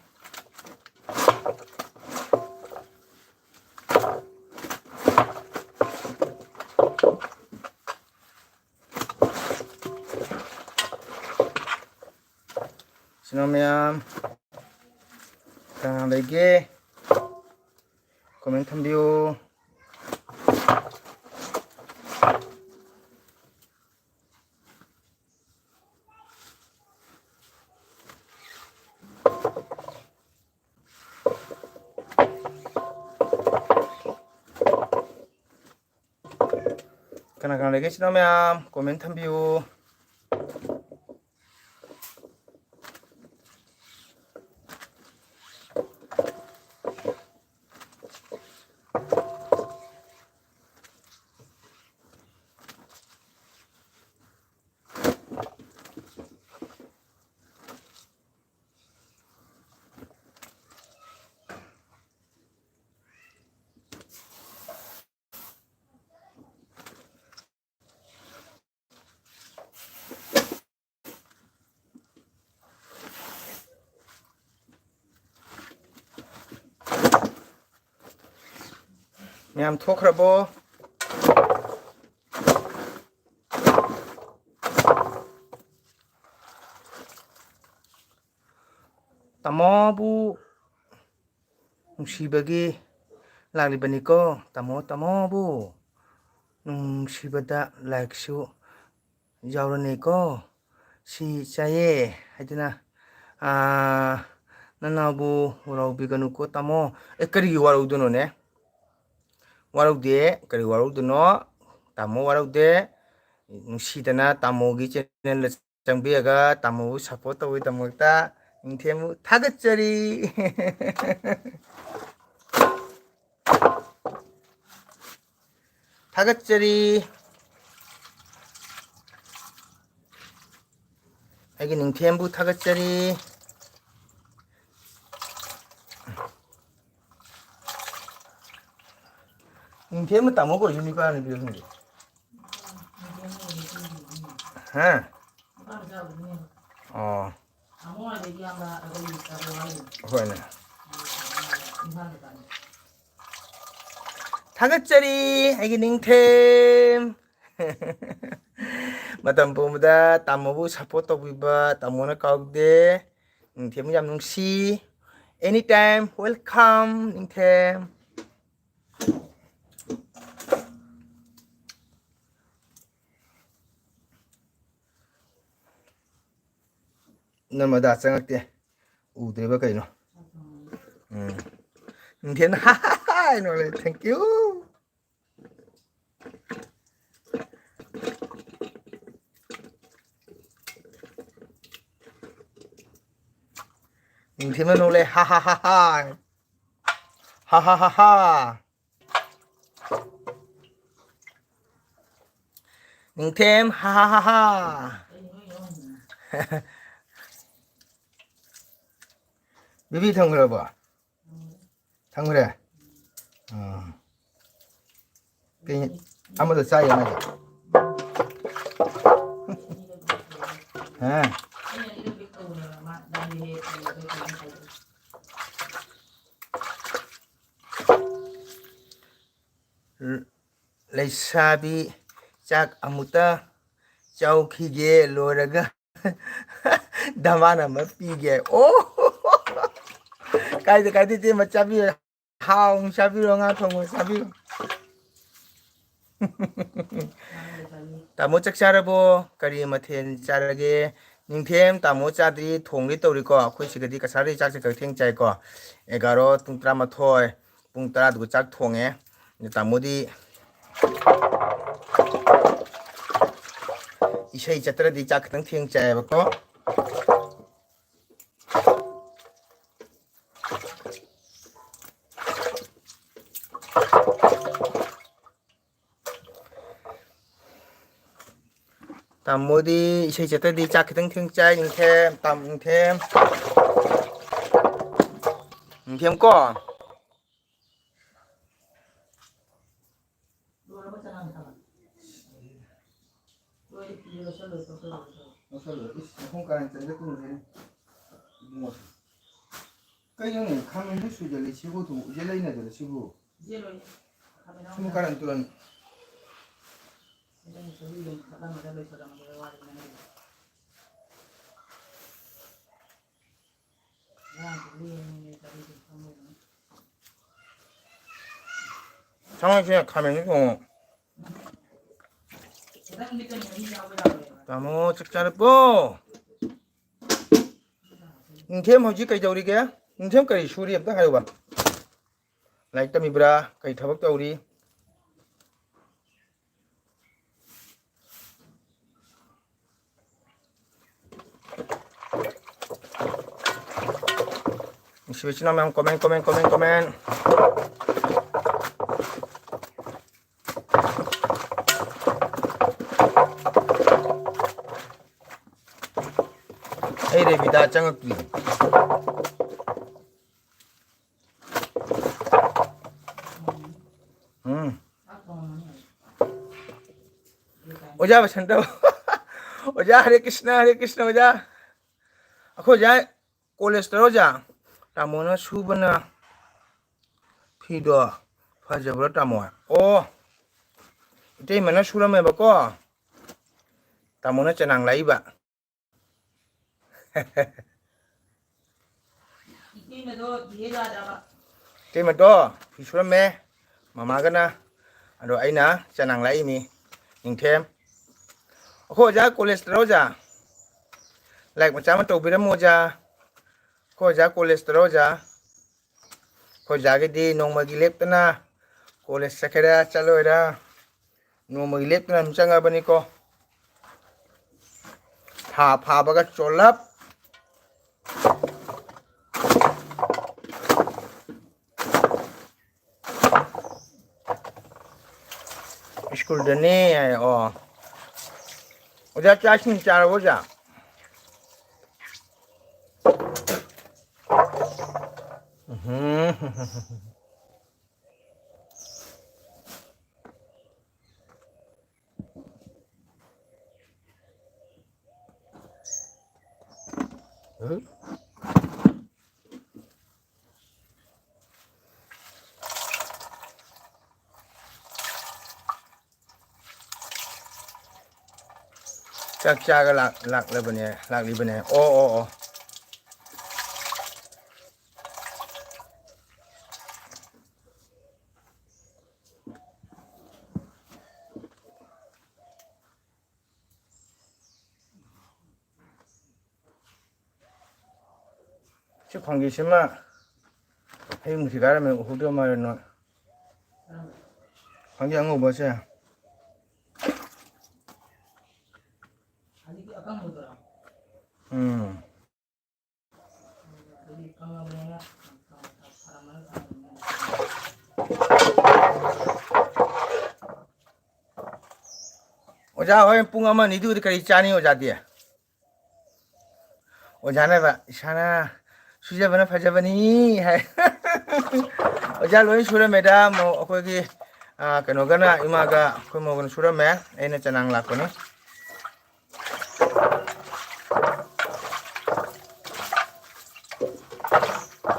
ꯏꯆꯤꯟ ꯏꯅꯥꯎ ꯃꯌꯥꯝ, ꯀꯅꯥ ꯂꯩꯒꯦ? Comment ꯊꯝꯕꯤꯌꯨ꯫ ꯀꯅꯥ ꯀꯅꯥ ꯂꯩꯒꯦ, ꯏꯆꯤꯟ ꯏꯅꯥꯎ ꯃꯌꯥꯝ? Comment ꯊꯝꯕꯤꯌꯨ꯫ ꯃꯌꯥꯝ ꯊꯣꯛꯈ꯭ꯔꯕꯣ? ꯇꯥꯃꯣꯕꯨ ꯅꯨꯡꯁꯤꯕꯒꯤ ꯂꯥꯛꯂꯤꯕꯅꯤꯀꯣ꯫ ꯇꯥꯃꯣ, ꯇꯥꯃꯣꯕꯨ ꯅꯨꯡꯁꯤꯕꯗ ꯂꯥꯏꯛꯁꯨ ꯌꯥꯎꯔꯅꯤꯀꯣ꯫ ꯁꯤ ꯆꯥꯏꯌꯦ ꯍꯥꯏꯗꯨꯅ, ꯑꯥ, ꯅꯅꯥꯎꯕꯨ ꯋꯥꯔꯧꯕꯤꯒꯅꯨꯀꯣ ꯇꯥꯃꯣ꯫ ꯑꯦ, ꯀꯔꯤꯒꯤ ꯋꯥꯔꯧꯗꯣꯏꯅꯣꯅꯦ? ꯋꯥꯔꯧꯗꯦ꯫ ꯀꯔꯤ ꯋꯥꯔꯧꯗꯣꯏꯅꯣ? ꯇꯥꯃꯣ ꯋꯥꯔꯧꯗꯦ꯫ ꯅꯨꯡꯁꯤꯗꯅ ꯇꯥꯃꯣꯒꯤ ꯆꯦꯅꯦꯜꯗ ꯆꯪꯕꯤꯔꯒ ꯇꯥꯃꯣꯕꯨ ꯁꯞꯄꯣꯔꯠ ꯇꯧꯕꯒꯤꯗꯃꯛꯇ ꯅꯤꯡꯊꯦꯝꯕꯨ ꯊꯥꯒꯠꯆꯔꯤ꯫ ꯊꯥꯒꯠꯆꯔꯤ꯫ ꯑꯩꯒꯤ ꯅꯤꯡꯊꯦꯝꯕꯨ ꯊꯥꯒꯠꯆꯔꯤ꯫ ꯅꯤꯡꯊꯦꯝꯅ ꯇꯥꯃꯣ ꯀꯧꯔꯤꯁꯤ ꯅꯨꯄꯥ ꯅꯨꯄꯤꯔꯣ ꯈꯪꯗꯦ꯫ ꯍꯥ? ꯑꯣ꯫ ꯍꯣꯏꯅꯦ꯫ ꯊꯥꯒꯠꯆꯔꯤ ꯑꯩꯒꯤ ꯅꯤꯡꯊꯦꯝ꯫ ꯃꯇꯝ ꯄꯨꯝꯕꯗ ꯇꯥꯃꯣꯕꯨ ꯁꯞꯄꯣꯔꯠ ꯇꯧꯕꯤꯕ ꯇꯥꯃꯣꯅ ꯀꯥꯎꯗꯦ꯫ ꯅꯤꯡꯊꯦꯝ ꯌꯥꯝ ꯅꯨꯡꯁꯤ꯫ Anytime welcome, ꯅꯤꯡꯊꯦꯝ꯫ ꯅꯃꯗꯥ ꯆꯪꯉꯛꯇꯦ꯫ ꯎꯗ꯭ꯔꯤꯕ ꯀꯩꯅꯣ? ꯎꯝ꯫ ꯅꯤꯡꯊꯦꯝꯅ ꯍꯥꯏ ꯅꯣꯛꯂꯦ꯫ Thank you꯫ ꯅꯤꯡꯊꯦꯝꯅ ꯅꯣꯛꯂꯦ꯫ ꯍꯥ ꯍꯥ ꯍꯥ ꯍꯥ꯫ ꯍꯥ ꯍꯥ ꯍꯥ ꯍꯥ꯫ ꯅꯤꯡꯊꯦꯝ ꯍꯥ ꯍꯥ ꯍꯥ ꯍꯥ꯫ ꯕꯤꯕꯤ ꯊꯝꯈ꯭ꯔꯕꯣ? ꯊꯝꯈ꯭ꯔꯦ? ꯑꯥ꯫ ꯀꯩ ꯑꯃꯗꯣ ꯆꯥꯏꯌꯦ ꯃꯥꯏꯗꯣ꯫ ꯍꯥ? ꯂꯩꯁꯥꯕꯤ, ꯆꯥꯛ ꯑꯃꯨꯛꯇ ꯆꯥꯎꯈꯤꯒꯦ, ꯂꯣꯏꯔꯒ ꯙꯃꯥꯟ ꯑꯃ ꯄꯤꯒꯦ꯫ ꯑꯣ, ꯀꯥꯏꯗꯦ, ꯀꯥꯏꯗꯦ, ꯏꯆꯦ, ꯃ ꯆꯥꯕꯤꯌꯨ꯫ ꯍꯥꯎꯅ ꯆꯥꯕꯤꯔꯣ, ꯉꯥ ꯊꯣꯡꯕ ꯆꯥꯕꯤꯔꯣ꯫ ꯇꯥꯃꯣ, ꯆꯥꯛ ꯆꯥꯔꯕꯣ? ꯀꯔꯤ ꯃꯊꯦꯜ ꯆꯥꯔꯒꯦ? ꯅꯤꯡꯊꯦꯝ, ꯇꯥꯃꯣ ꯆꯥꯗ꯭ꯔꯤ, ꯊꯣꯡꯒꯦ ꯇꯧꯔꯤꯀꯣ꯫ ꯑꯩꯈꯣꯏ ꯁꯤꯗꯗꯤ ꯀꯁꯥꯔꯗꯩ ꯆꯥꯛꯁꯦ ꯈꯔ ꯊꯦꯡ ꯆꯥꯏꯀꯣ꯫ ꯑꯦꯒꯥꯔꯣ, ꯄꯨꯡ ꯇꯔꯥꯃꯥꯊꯣꯏ, ꯄꯨꯡ ꯇꯔꯥꯗꯨꯒ ꯆꯥꯛ ꯊꯣꯡꯉꯦ꯫ ꯑꯗ ꯇꯥꯃꯣꯗꯤ ꯏꯁꯩ ꯆꯠꯇ꯭ꯔꯗꯤ ꯆꯥꯛ ꯈꯤꯇꯪ ꯊꯦꯡ ꯆꯥꯏꯌꯦꯕꯀꯣ꯫ ꯇꯥꯃꯣꯗꯤ ꯏꯁꯩ ꯆꯠꯇ꯭ꯔꯗꯤ ꯆꯥꯛ ꯈꯤꯇꯪ ꯊꯦꯡ ꯆꯥꯏ, ꯅꯤꯡꯊꯦꯝ, ꯇꯥꯝ-, ꯅꯤꯡꯊꯦꯝ꯫ ꯅꯤꯡꯊꯦꯝ ꯀꯣ꯫ ꯂꯧꯁꯜꯂꯣ, ꯏꯁ, ꯃꯈꯣꯡ ꯀꯥꯔꯟ ꯆꯟꯒꯦ ꯇꯧꯔꯦ꯫ ꯏꯕꯨꯡꯉꯣ꯫ ꯀꯩꯅꯣꯅꯦ, ꯈꯥꯃꯦꯟꯗꯨ ꯁꯨꯏꯖꯜꯂꯤ ꯁꯤꯕꯨ ꯑꯗꯨꯝ ꯏꯖꯜ ꯂꯩꯅꯗꯅ ꯁꯤꯕꯨ꯫ ꯁꯨꯝ ꯀꯥꯔꯟ ꯇꯨꯔꯟ꯫ ꯁꯪꯉꯣꯏꯁꯦ ꯈꯥꯃꯦꯟꯗꯨ ꯊꯣꯡꯉꯣ꯫ ꯇꯥꯃꯣ, ꯆꯥꯛ ꯆꯥꯔꯕꯣ? ꯅꯤꯡꯊꯦꯝ ꯍꯧꯖꯤꯛ ꯀꯩꯗꯧꯔꯤꯒꯦ? ꯅꯤꯡꯊꯦꯝ ꯀꯔꯤ ꯁꯨꯔꯤ ꯑꯝꯇ ꯍꯥꯏꯌꯨꯕ꯫ ꯂꯥꯏꯔꯤꯛ ꯇꯝꯃꯤꯕ꯭ꯔꯥ? ꯀꯔꯤ ꯊꯕꯛ ꯇꯧꯔꯤ? ꯅꯨꯡꯁꯤꯕ ꯏꯆꯤꯟ ꯏꯅꯥꯎ ꯃꯌꯥꯝ, comment, comment, comment, comment꯫ ꯑꯩ ꯔꯦꯕꯤꯗꯥ ꯆꯪꯉꯛꯇ꯭ꯔꯤ꯫ ꯎꯝ꯫ ꯑꯣꯖꯥ ꯕꯁꯟꯇ꯫ ꯑꯣꯖꯥ ꯍꯔꯦ ꯀ꯭ꯔꯤꯁꯅ, ꯍꯔꯦ ꯀ꯭ꯔꯤꯁꯅ ꯑꯣꯖꯥ꯫ ꯑꯩꯈꯣꯏ ꯑꯣꯖꯥ ꯀꯣꯂꯦꯖꯇꯔꯣ ꯑꯣꯖꯥ? ꯇꯥꯃꯣꯅ ꯁꯨꯕꯅ ꯐꯤꯗꯣ ꯐꯖꯕ꯭ꯔꯣ ꯇꯥꯃꯣ? ꯑꯣ, ꯏꯇꯩꯃꯅ ꯁꯨꯔꯝꯃꯦꯕꯀꯣ, ꯇꯥꯃꯣꯅ ꯆꯅꯥꯡ ꯂꯥꯛꯏꯕ꯫ ꯏꯇꯩꯃꯗꯣ ꯐꯤ ꯁꯨꯔꯝꯃꯦ ꯃꯃꯥꯒꯅ, ꯑꯗꯣ ꯑꯩꯅ ꯆꯅꯥꯡ ꯂꯥꯛꯏꯅꯤ꯫ ꯅꯤꯡꯊꯦꯝ, ꯑꯩꯈꯣꯏ ꯑꯣꯖꯥ ꯀꯣꯂꯦꯖꯇꯔꯣ ꯑꯣꯖꯥ? ꯂꯥꯏꯛ ꯃꯆꯥ ꯑꯃ ꯇꯧꯕꯤꯔꯝꯃꯣ ꯑꯣꯖꯥ꯫ ꯑꯩꯈꯣꯏ ꯑꯣꯖꯥ ꯀꯣꯂꯦꯖꯇꯔꯣ ꯑꯣꯖꯥ? ꯑꯩꯈꯣꯏ ꯑꯣꯖꯥꯒꯤꯗꯤ ꯅꯣꯡꯃꯒꯤ ꯂꯦꯞꯇꯅ ꯀꯣꯂꯦꯖ ꯆꯠꯀꯦꯔꯥ ꯆꯠꯂꯣꯏꯔꯥ, ꯅꯣꯡꯃꯒꯤ ꯂꯦꯞꯇꯅ ꯑꯗꯨꯝ ꯆꯪꯉꯕꯅꯤꯀꯣ꯫ ꯊꯥ ꯐꯥꯕꯒ ꯆꯣꯂꯞ꯫ ꯁ꯭ꯀꯨꯜꯗꯅꯦ ꯍꯥꯏ꯫ ꯑꯣ, ꯑꯣꯖꯥ, ꯆꯥꯛ ꯏꯁꯤꯡ ꯆꯥꯔꯕꯣ ꯑꯣꯖꯥ? ꯎꯝꯍꯨꯝ꯫ ꯆꯥꯛ ꯆꯥꯒ ꯂꯥꯛ-, ꯂꯥꯛꯂꯕꯅꯦ, ꯂꯥꯛꯂꯤꯕꯅꯦ꯫ ꯑꯣ, ꯑꯣ, ꯑꯣ꯫ ꯁꯤ ꯈ꯭ꯋꯥꯡꯖꯩꯁꯤꯃ ꯍꯌꯨꯝꯁꯤ ꯀꯥꯔꯝꯃꯦ, ꯎꯍꯧꯗꯕ ꯃꯥꯜꯂꯦ ꯅꯣꯏ꯫ ꯈ꯭ꯋꯥꯡꯖꯩ ꯑꯉꯧꯕꯁꯦ꯫ ꯎꯝ꯫ ꯑꯣꯖꯥ ꯍꯣꯏ ꯄꯨꯡ ꯑꯃ ꯑꯅꯤꯗꯨꯗꯤ ꯀꯔꯤ ꯆꯥꯅꯤ ꯑꯣꯖꯥꯗꯤ? ꯑꯣꯖꯥꯅ ꯍꯥꯏꯕ, "ꯏꯁꯥꯅ ꯁꯨꯖꯕꯅ ꯐꯖꯕꯅꯤ" ꯍꯥꯏ꯫ ꯑꯣꯖꯥ ꯂꯣꯏ ꯁꯨꯔꯝꯃꯦꯗ, ꯃꯧ-, ꯑꯩꯈꯣꯏꯒꯤ, ꯑ, ꯀꯩꯅꯣꯒꯅ, ꯏꯃꯥꯒ ꯑꯩꯈꯣꯏ ꯃꯧꯒꯅ ꯁꯨꯔꯝꯃꯦ, ꯑꯩꯅ ꯆꯅꯥꯡ ꯂꯥꯛꯄꯅꯤ꯫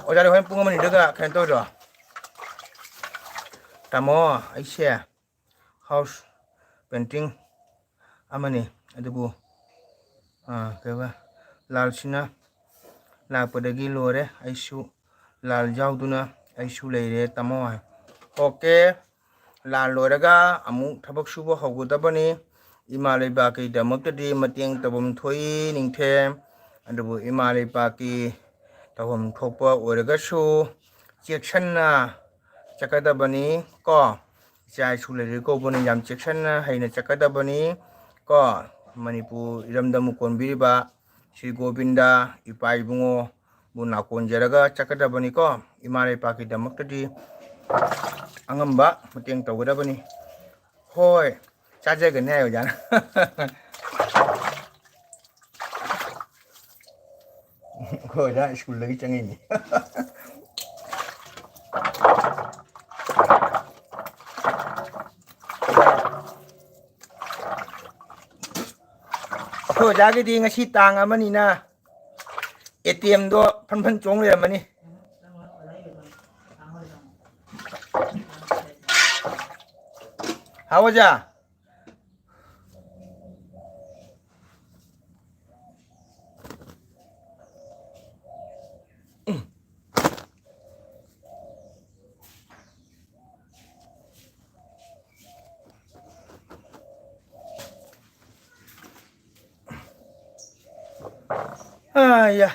ꯑꯣꯖꯥꯗꯤ ꯍꯣꯔꯦꯟ ꯄꯨꯡ ꯑꯃ ꯑꯅꯤꯗꯒ ꯀꯩꯅꯣ ꯇꯧꯔꯤꯔꯣ? ꯇꯥꯃꯣ, ꯑꯩꯁꯦ ꯍꯥꯎꯁ ꯄꯦꯟꯇꯤꯡ ꯑꯃꯅꯤ꯫ ꯑꯗꯨꯕꯨ, ꯑ, ꯀꯩꯕ, ꯂꯥꯜꯁꯤꯅ ꯂꯥꯛꯄꯗꯒꯤ ꯂꯣꯏꯔꯦ꯫ ꯑꯩꯁꯨ ꯂꯥꯜ ꯌꯥꯎꯗꯨꯅ ꯑꯩꯁꯨ ꯂꯩꯔꯦ, ꯇꯥꯃꯣ꯫ ꯑꯣꯀꯦ, ꯂꯥꯜ ꯂꯣꯏꯔꯒ ꯑꯃꯨꯛ ꯊꯕꯛ ꯁꯨꯕ ꯍꯧꯒꯗꯕꯅꯤ꯫ ꯏꯃꯥ ꯂꯩꯕꯥꯛꯀꯤꯗꯃꯛꯇꯗꯤ ꯃꯇꯦꯡ ꯇꯧꯐꯝ ꯊꯣꯛꯏ, ꯅꯤꯡꯊꯦꯝ꯫ ꯑꯗꯨꯕꯨ ꯏꯃꯥ ꯂꯩꯕꯥꯛꯀꯤ ꯇꯧꯐꯝ ꯊꯣꯛꯄ ꯑꯣꯏꯔꯒꯁꯨ ꯆꯦꯛꯁꯤꯟꯅ ꯆꯠꯀꯗꯕꯅꯤ ꯀꯣ꯫ ꯏꯆꯥ ꯏꯁꯨ ꯂꯩꯔꯤ ꯀꯧꯕꯅꯤ, ꯌꯥꯝ ꯆꯦꯛꯁꯤꯟꯅ ꯍꯩꯅ ꯆꯠꯀꯗꯕꯅꯤ ꯀꯣ꯫ ꯃꯅꯤꯄꯨꯔ ꯏꯔꯝꯗꯝ ꯀꯣꯟꯕꯤꯔꯤꯕ ꯁ꯭ꯔꯤ ꯒꯣꯕꯤꯟꯗ ꯏꯄꯥ ꯏꯕꯨꯡꯉꯣꯕꯨ ꯅꯥꯀꯣꯟꯖꯔꯒ ꯆꯠꯀꯗꯕꯅꯤꯀꯣ, ꯏꯃꯥ ꯂꯩꯄꯥꯛꯀꯤꯗꯃꯛꯇꯗꯤ ꯑꯉꯝꯕ ꯃꯇꯦꯡ ꯇꯧꯒꯗꯕꯅꯤ꯫ ꯍꯣꯏ, ꯆꯥꯖꯒꯅꯤ ꯍꯥꯏ ꯑꯣꯖꯥꯅ꯫ ꯑꯩꯈꯣꯏ ꯑꯣꯖꯥ ꯁ꯭ꯀꯨꯜꯗꯒꯤ ꯆꯪꯉꯛꯏꯅꯤ꯫ ꯑꯩꯈꯣꯏ ꯑꯣꯖꯥꯒꯤꯗꯤ ꯉꯁꯤ ꯇꯥꯡ ꯑꯃꯅꯤꯅ ꯑꯦ ꯇꯤ ꯑꯦꯝꯗꯣ ꯐꯟ ꯐꯟ ꯆꯣꯡ ꯂꯩꯔꯝꯃꯅꯤ꯫ ꯍꯥꯎ ꯑꯣꯖꯥ꯫ ꯑꯌꯥ,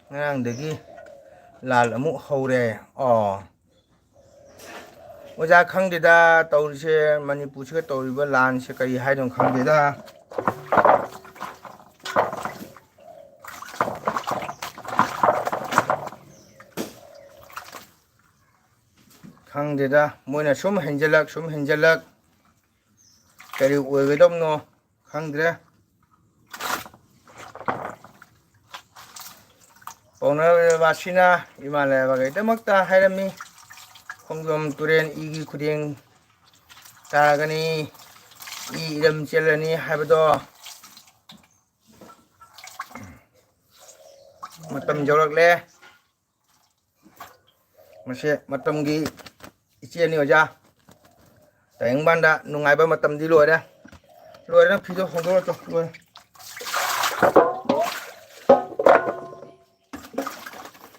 ꯉꯔꯥꯡꯗꯒꯤ ꯂꯥꯜ ꯑꯃꯨꯛ ꯍꯧꯔꯦ꯫ ꯑꯣ, ꯑꯣꯖꯥ, ꯈꯪꯗꯦꯗ ꯇꯧꯔꯤꯁꯦ, ꯃꯅꯤꯄꯨꯔꯁꯤꯒ ꯇꯧꯔꯤꯕ ꯂꯥꯟꯁꯦ ꯀꯔꯤ ꯍꯥꯏꯗꯣꯏꯅꯣ ꯈꯪꯗꯦꯗ꯫ ꯈꯪꯗꯦꯗ, ꯃꯣꯏꯅ ꯁꯨꯝ ꯍꯦꯟꯖꯜꯂꯛ, ꯁꯨꯝ ꯍꯦꯟꯖꯜꯂꯛ, ꯀꯔꯤ ꯑꯣꯏꯒꯗꯕꯅꯣ ꯈꯪꯗ꯭ꯔꯦ꯫ ꯄꯥꯎꯅꯕꯁꯤꯅ ꯏꯃꯥ ꯂꯩꯕꯥꯛꯀꯤꯗꯃꯛꯇ ꯍꯥꯏꯔꯝꯃꯤ, ꯈꯣꯡꯖꯣꯝ ꯇꯨꯔꯦꯜ ꯏꯒꯤ ꯈꯨꯗꯦꯡ ꯇꯥꯒꯅꯤ, ꯏ ꯏꯔꯝ ꯆꯦꯜꯂꯅꯤ ꯍꯥꯏꯕꯗꯣ꯫ ꯃꯇꯝ ꯌꯧꯔꯛꯂꯦ꯫ ꯃꯁꯦ ꯃꯇꯝꯒꯤ ꯏꯆꯦꯅꯤ ꯑꯣꯖꯥ꯫ ꯇꯥꯏꯕꯪꯄꯥꯟꯗ ꯅꯨꯡꯉꯥꯏꯕ ꯃꯇꯝꯗꯤ ꯂꯣꯏꯔꯦ꯫ ꯂꯣꯏꯔꯦ, ꯅꯪ ꯐꯤꯗꯣ ꯍꯣꯡꯗꯣꯛꯑꯣ ꯇꯨ, ꯂꯣꯏꯔꯦ꯫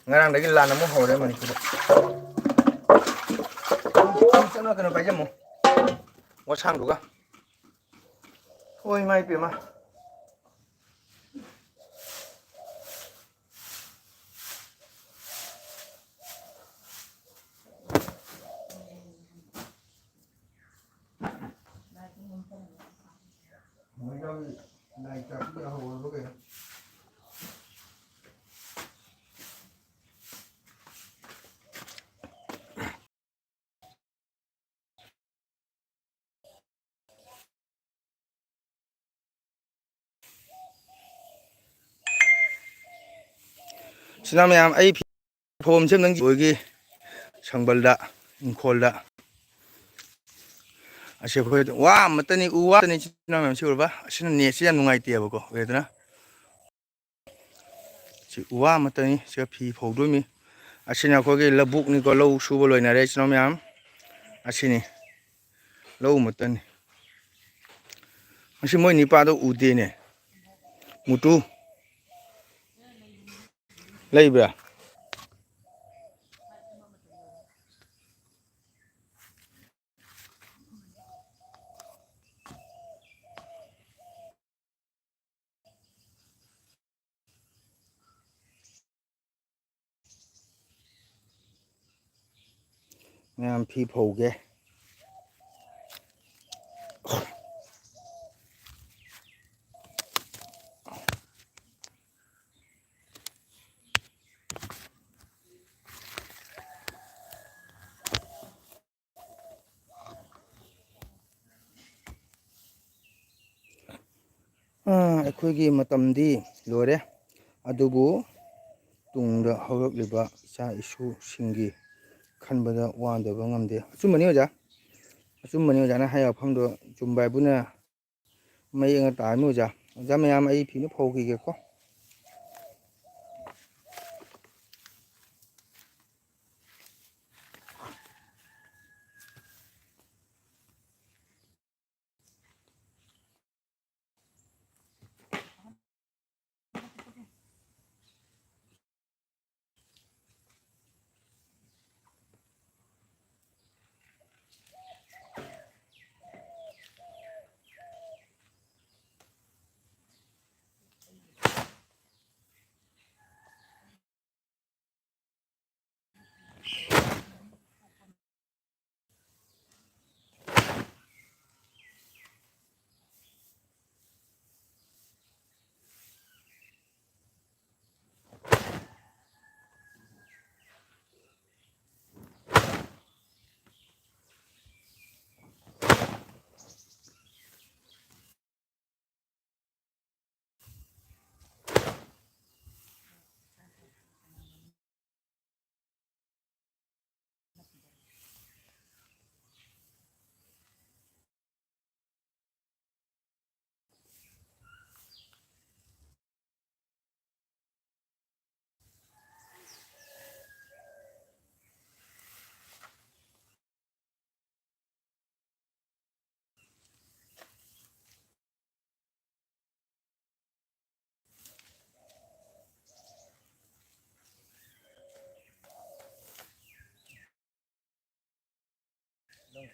ꯉꯔꯥꯡꯗꯒꯤ ꯂꯥꯟ ꯑꯃꯨꯛ ꯍꯧꯔꯦ ꯃꯅꯤꯄꯨꯔꯗ꯫ ꯆꯠꯂꯣ, ꯀꯩꯅꯣ ꯄꯥꯏꯖꯝꯃꯣ꯫ ꯋꯥꯁꯥꯡꯗꯨꯒ꯫ ꯍꯣꯏ, ꯏꯃꯥ ꯏꯄꯦꯝꯃ꯫ ꯏꯆꯤꯟ ꯏꯅꯥꯎ ꯃꯌꯥꯝ, ꯑꯩ ꯐꯤ ꯐꯧꯐꯝꯁꯦ ꯑꯝꯇꯪ ꯑꯩꯈꯣꯏꯒꯤ ꯁꯪꯕꯜꯗ, ꯏꯪꯈꯣꯜꯗ꯫ ꯑꯁꯤ ꯑꯩꯈꯣꯏ ꯋꯥ ꯑꯃꯠꯇꯅꯤ, ꯎ ꯋꯥ ꯑꯃꯠꯇꯅꯤ, ꯏꯆꯤꯟ ꯏꯅꯥꯎ ꯃꯌꯥꯝ, ꯁꯤ ꯎꯔꯕ? ꯑꯁꯤꯅ ꯅꯦꯠꯁꯦ ꯌꯥꯝ ꯅꯨꯡꯉꯥꯏꯇꯦꯕꯀꯣ, ꯑꯣꯏꯗꯅ꯫ ꯁꯤ ꯎ ꯋꯥ ꯑꯃꯠꯇꯅꯤ, ꯁꯤꯒ ꯐꯤ ꯐꯧꯗꯣꯏꯅꯤ꯫ ꯑꯁꯤꯅ ꯑꯩꯈꯣꯏꯒꯤ ꯂꯧꯕꯨꯛꯅꯤꯀꯣ, ꯂꯧ ꯁꯨꯕ ꯂꯣꯏꯅꯔꯦ, ꯏꯆꯤꯟ ꯏꯅꯥꯎ ꯃꯌꯥꯝ꯫ ꯑꯁꯤꯅꯤ, ꯂꯧ ꯑꯃꯠꯇꯅꯤ꯫ ꯃꯁꯤ ꯃꯣꯏ ꯅꯤꯄꯥꯗꯣ ꯎꯗꯦꯅꯦ꯫ ꯃꯨꯇꯨ ꯂꯩꯕ꯭ꯔꯥ? ꯃꯌꯥꯝ ꯐꯤ ꯐꯧꯒꯦ꯫ ꯑꯥ, ꯑꯩꯈꯣꯏꯒꯤ ꯃꯇꯝꯗꯤ ꯂꯣꯏꯔꯦ, ꯑꯗꯨꯕꯨ ꯇꯨꯡꯗ ꯍꯧꯔꯛꯂꯤꯕ ꯏꯆꯥ ꯏꯁꯨꯁꯤꯡꯒꯤ ꯈꯟꯕꯗ ꯋꯥꯗꯕ ꯉꯝꯗꯦ꯫ ꯑꯆꯨꯝꯕꯅꯤ ꯑꯣꯖꯥ, ꯑꯆꯨꯝꯕꯅꯤ ꯑꯣꯖꯥꯅ ꯍꯥꯏ ꯋꯥꯐꯝꯗꯣ ꯆꯨꯝꯕ ꯍꯥꯏꯕꯨꯅ ꯃꯌꯦꯛꯅ ꯇꯥꯔꯝꯃꯤ ꯑꯣꯖꯥ꯫ ꯑꯣꯖꯥ ꯃꯌꯥꯝ, ꯑꯩ ꯐꯤꯅ ꯐꯧꯈꯤꯒꯦꯀꯣ꯫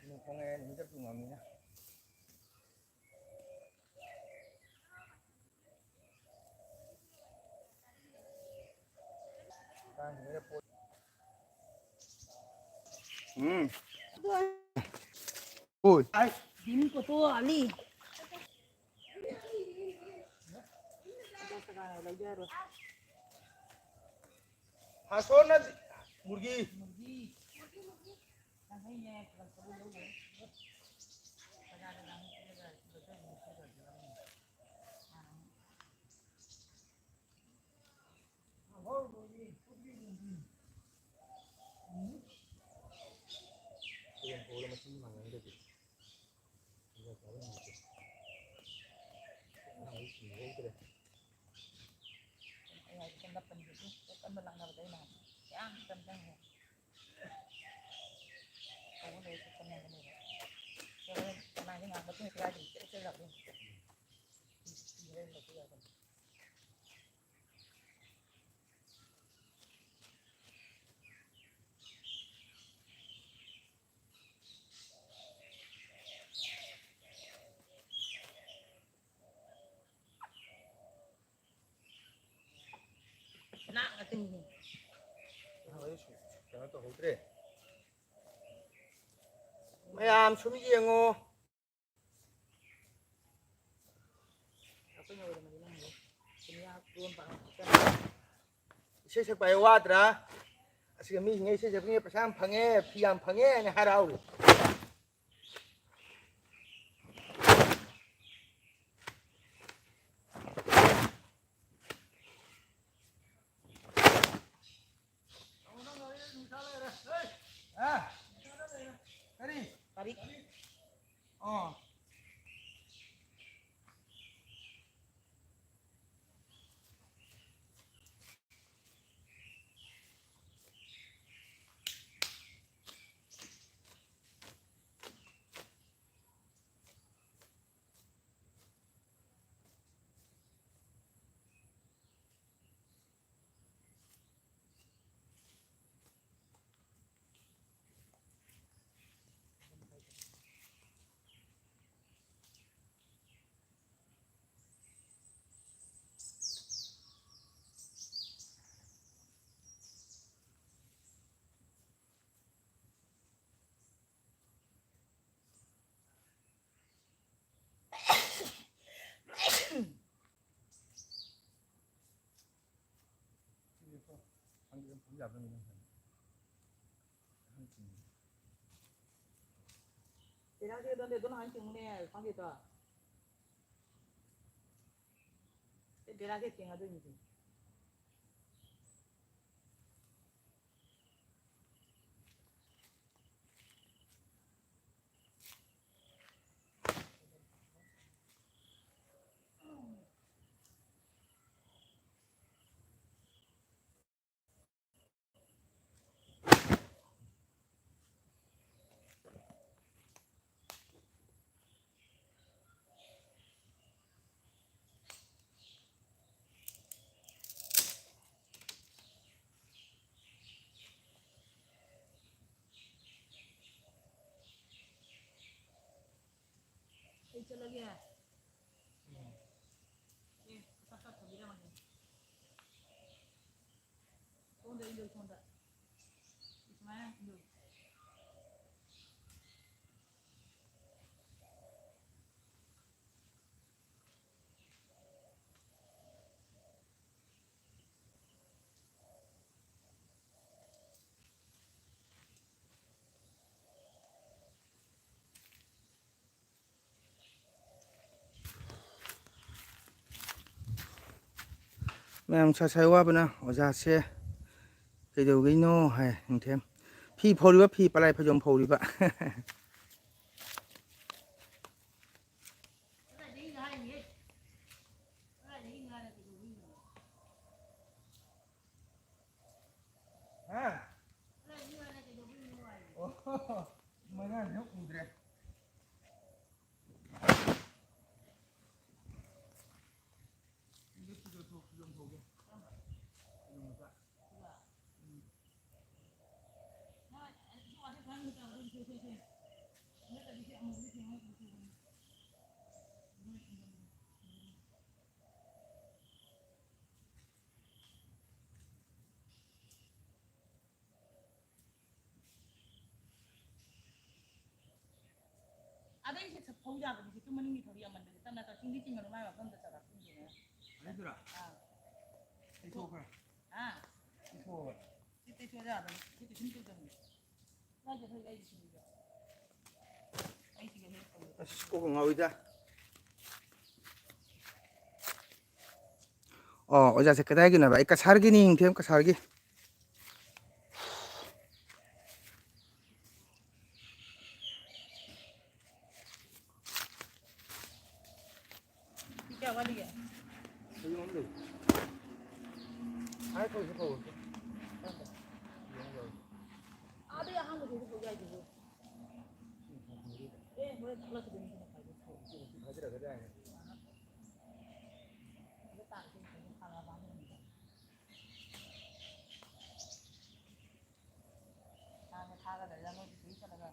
ꯅꯣꯡ ꯈꯣꯡꯉꯛꯑꯦ, ꯅꯨꯃꯤꯠ ꯆꯞ ꯌꯨꯡꯉꯝꯅꯤꯅ꯫ ꯎꯝ. ꯍꯣꯏ꯫ ꯗꯤꯟ ꯀꯣꯇꯣ ꯑꯂꯤ꯫ ꯍꯥꯁꯣꯅ ꯃꯨꯔꯒꯤ꯫ ꯀꯩꯅꯣ ꯇꯧꯍꯧꯗ꯭ꯔꯦ꯫ ꯃꯌꯥꯝ ꯁꯨꯝ ꯌꯦꯡꯉꯣ꯫ ꯏꯁꯩ ꯁꯛꯄ ꯍꯥꯏ ꯋꯥꯗ꯭ꯔꯥ? ꯑꯁꯤꯒ ꯃꯤꯁꯤꯡꯅ ꯏꯁꯩ ꯁꯛꯄꯒꯤ ꯄꯩꯁꯥ ꯌꯥꯝ ꯐꯪꯉꯦ, ꯐꯤ ꯌꯥꯝ ꯐꯪꯉꯦ ꯍꯥꯏꯅ ꯍꯔꯥꯎꯔꯤ꯫ ꯍꯥ? ꯀꯔꯤ? ꯀꯔꯤ? ꯑꯣ꯫ ꯆꯦꯔꯥꯁꯦ ꯑꯗꯣꯝꯗ ꯑꯗꯨꯝ ꯍꯥꯟ ꯆꯤꯡꯉꯨꯅꯦ, ꯈꯪꯗꯦꯗꯣ꯫ ꯑꯦ, ꯕꯦꯔꯥꯁꯦ ꯆꯤꯡꯉꯗꯣꯏꯅꯤꯁꯦ꯫ ꯑꯩ ꯆꯠꯂꯒꯦ꯫ ꯑꯦ, ꯆꯥꯛ ꯆꯥ ꯊꯝꯕꯤꯔꯝꯃꯒꯦ꯫ ꯁꯣꯝꯗ ꯏꯜꯂꯨ, ꯁꯣꯝꯗ꯫ ꯁꯨꯃꯥꯏꯅ ꯏꯜꯂꯨ꯫ ꯃꯌꯥꯝ ꯁꯥ ꯁꯥꯏ ꯋꯥꯕꯅ ꯑꯣꯖꯥꯁꯦ ꯀꯩꯗꯧꯗꯣꯏꯅꯣ ꯍꯥꯏ꯫ ꯅꯤꯡꯊꯦꯝ ꯐꯤ ꯐꯧꯔꯤꯕ, ꯐꯤ ꯄꯂꯥꯏ ꯐꯩꯖꯣꯝ ꯐꯧꯔꯤꯕ꯫ ꯍꯥ? ꯑꯣ, ꯃꯉꯥꯅꯤ ꯎꯗ꯭ꯔꯦ꯫ ꯑꯗꯩ ꯁꯤ ꯐꯧ ꯌꯥꯕꯗꯤ ꯁꯤ ꯇꯨꯝ ꯃꯅꯨꯡꯒꯤ ꯊꯧꯔꯤ ꯌꯥꯝꯃꯟꯕꯁꯦ ꯇꯞꯅ ꯇꯞ ꯆꯤꯡꯗꯤ ꯆꯤꯡꯒꯅꯨ ꯃꯥꯏ ꯃꯐꯝꯗ ꯆꯠꯂ ꯇꯨꯝꯗꯣꯏꯅꯦ꯫ ꯑꯗꯨꯗꯨꯔꯣ? ꯑꯥ꯫ ꯏꯊꯣꯛꯈ꯭ꯔꯦ꯫ ꯑꯥ꯫ ꯏꯊꯣꯛꯑꯕ꯫ ꯑꯁ, ꯀꯣꯛꯀ ꯉꯥꯎꯏꯗ꯫ ꯑꯣ, ꯑꯣꯖꯥꯁꯦ ꯀꯗꯥꯏꯒꯤꯅꯣꯕ? ꯑꯩ ꯀꯁꯥꯔꯒꯤꯅꯤ, ꯌꯦꯡꯊꯦꯝ ꯀꯁꯥꯔꯒꯤ꯫ ꯀꯌꯥ ꯋꯥꯠꯂꯤꯒꯦ? ꯍꯌꯦꯡ ꯑꯃ ꯂꯩ꯫ ꯍꯥꯏ ꯀꯧꯁꯨ ꯀꯧꯔꯛꯇꯦ꯫ ꯌꯦꯡꯉꯨ ꯌꯥꯎꯔꯦ꯫ ꯑꯥꯗꯩ ꯑꯍꯥꯟꯕꯗꯩꯁꯨ ꯄꯨ ꯌꯥꯏꯗꯨꯕꯨ꯫ ꯑꯦ, ꯍꯣꯔꯦꯟ ꯊꯣꯛꯂꯛꯈꯤꯗꯣꯏꯅꯤ ꯀꯩꯅꯣ ꯈꯥꯏꯗꯣꯛ-, ꯊꯥꯖꯔꯛꯀꯗ꯭ꯔꯥ ꯍꯥꯏꯅ꯫ ꯁꯤꯗ ꯇꯥꯔꯛꯇꯣꯏꯅꯤ ꯀꯩꯅꯣ, ꯊꯥꯔꯛꯑꯕ ꯑꯃ ꯂꯩꯕꯗꯣ꯫ ꯊꯥꯒ ꯊꯥꯒꯗ꯭ꯔꯥ ꯃꯣꯏꯗꯤ ꯁꯤꯗꯩ ꯆꯠꯂꯒ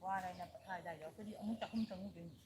ꯋꯥꯔꯦꯅ ꯄꯣꯊꯥꯏꯗꯥꯏꯗꯣ ꯑꯩꯈꯣꯏꯗꯤ ꯑꯃꯨꯛ ꯆꯥꯛꯈꯨꯝ ꯆꯪꯉꯨꯗꯣꯏꯅꯤ꯫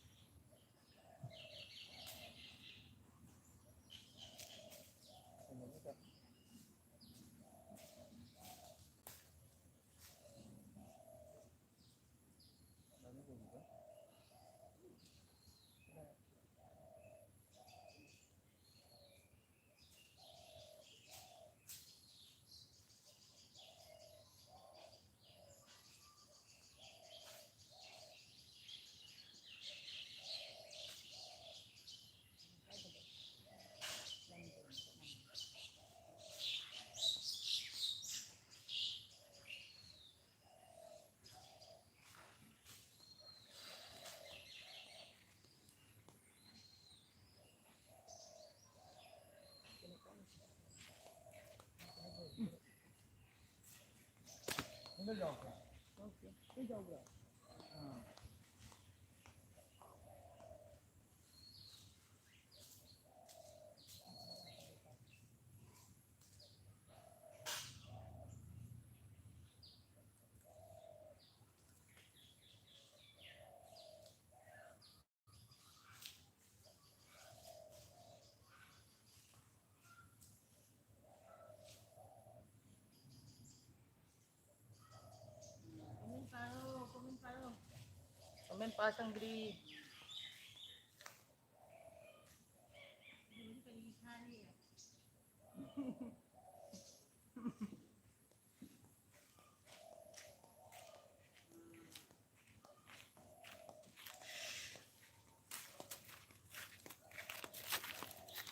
Comment ꯄꯥꯔꯣ, comment ꯄꯥꯔꯣ꯫ Comment ꯄꯥ ꯁꯪꯗ꯭ꯔꯤ꯫ ꯀꯔꯤ ꯊꯥꯔꯤ?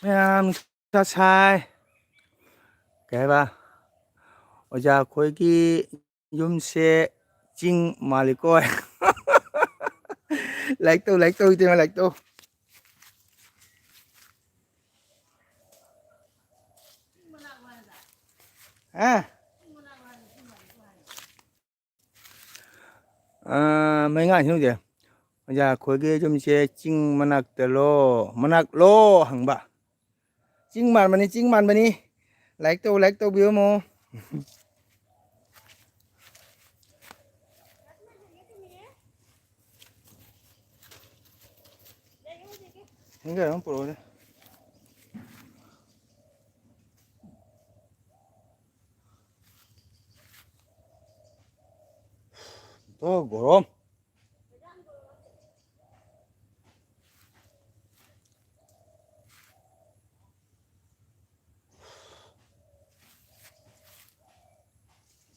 ꯌꯥꯝ ꯅꯨꯡꯁꯥ ꯁꯥꯏ꯫ ꯀꯩ ꯍꯥꯏꯕ? ꯑꯣꯖꯥ ꯑꯩꯈꯣꯏꯒꯤ ꯌꯨꯝꯁꯦ ꯆꯤꯡ ꯃꯥꯜꯂꯤꯀꯣ꯫ ꯂꯥꯏꯛ ꯇꯧ, ꯂꯥꯏꯛ ꯇꯧ, ꯏꯇꯩꯃ, ꯂꯥꯏꯛ ꯇꯧ꯫ ꯑ? ꯑ, ꯃꯩꯉꯥ ꯁꯤꯃꯨꯛꯁꯦ꯫ ꯑꯣꯖꯥ ꯑꯩꯈꯣꯏꯒꯤ ꯌꯨꯝꯁꯦ ꯆꯤꯡ ꯃꯅꯥꯛꯇ ꯂꯣ, ꯃꯅꯥꯛ ꯂꯣ ꯍꯪꯕ꯫ ꯆꯤꯡ ꯃꯥꯟꯕꯅꯤ, ꯆꯤꯡ ꯃꯥꯟꯕꯅꯤ꯫ ꯂꯥꯏꯛ ꯇꯧ, ꯂꯥꯏꯛ ꯇꯧꯕꯤꯔꯝꯃꯣ꯫ ꯍꯦꯡꯒꯔ ꯑꯃ ꯄꯨꯔꯛꯑꯣꯅꯦ꯫ ꯇꯣ ꯒꯣꯔꯣꯝ꯫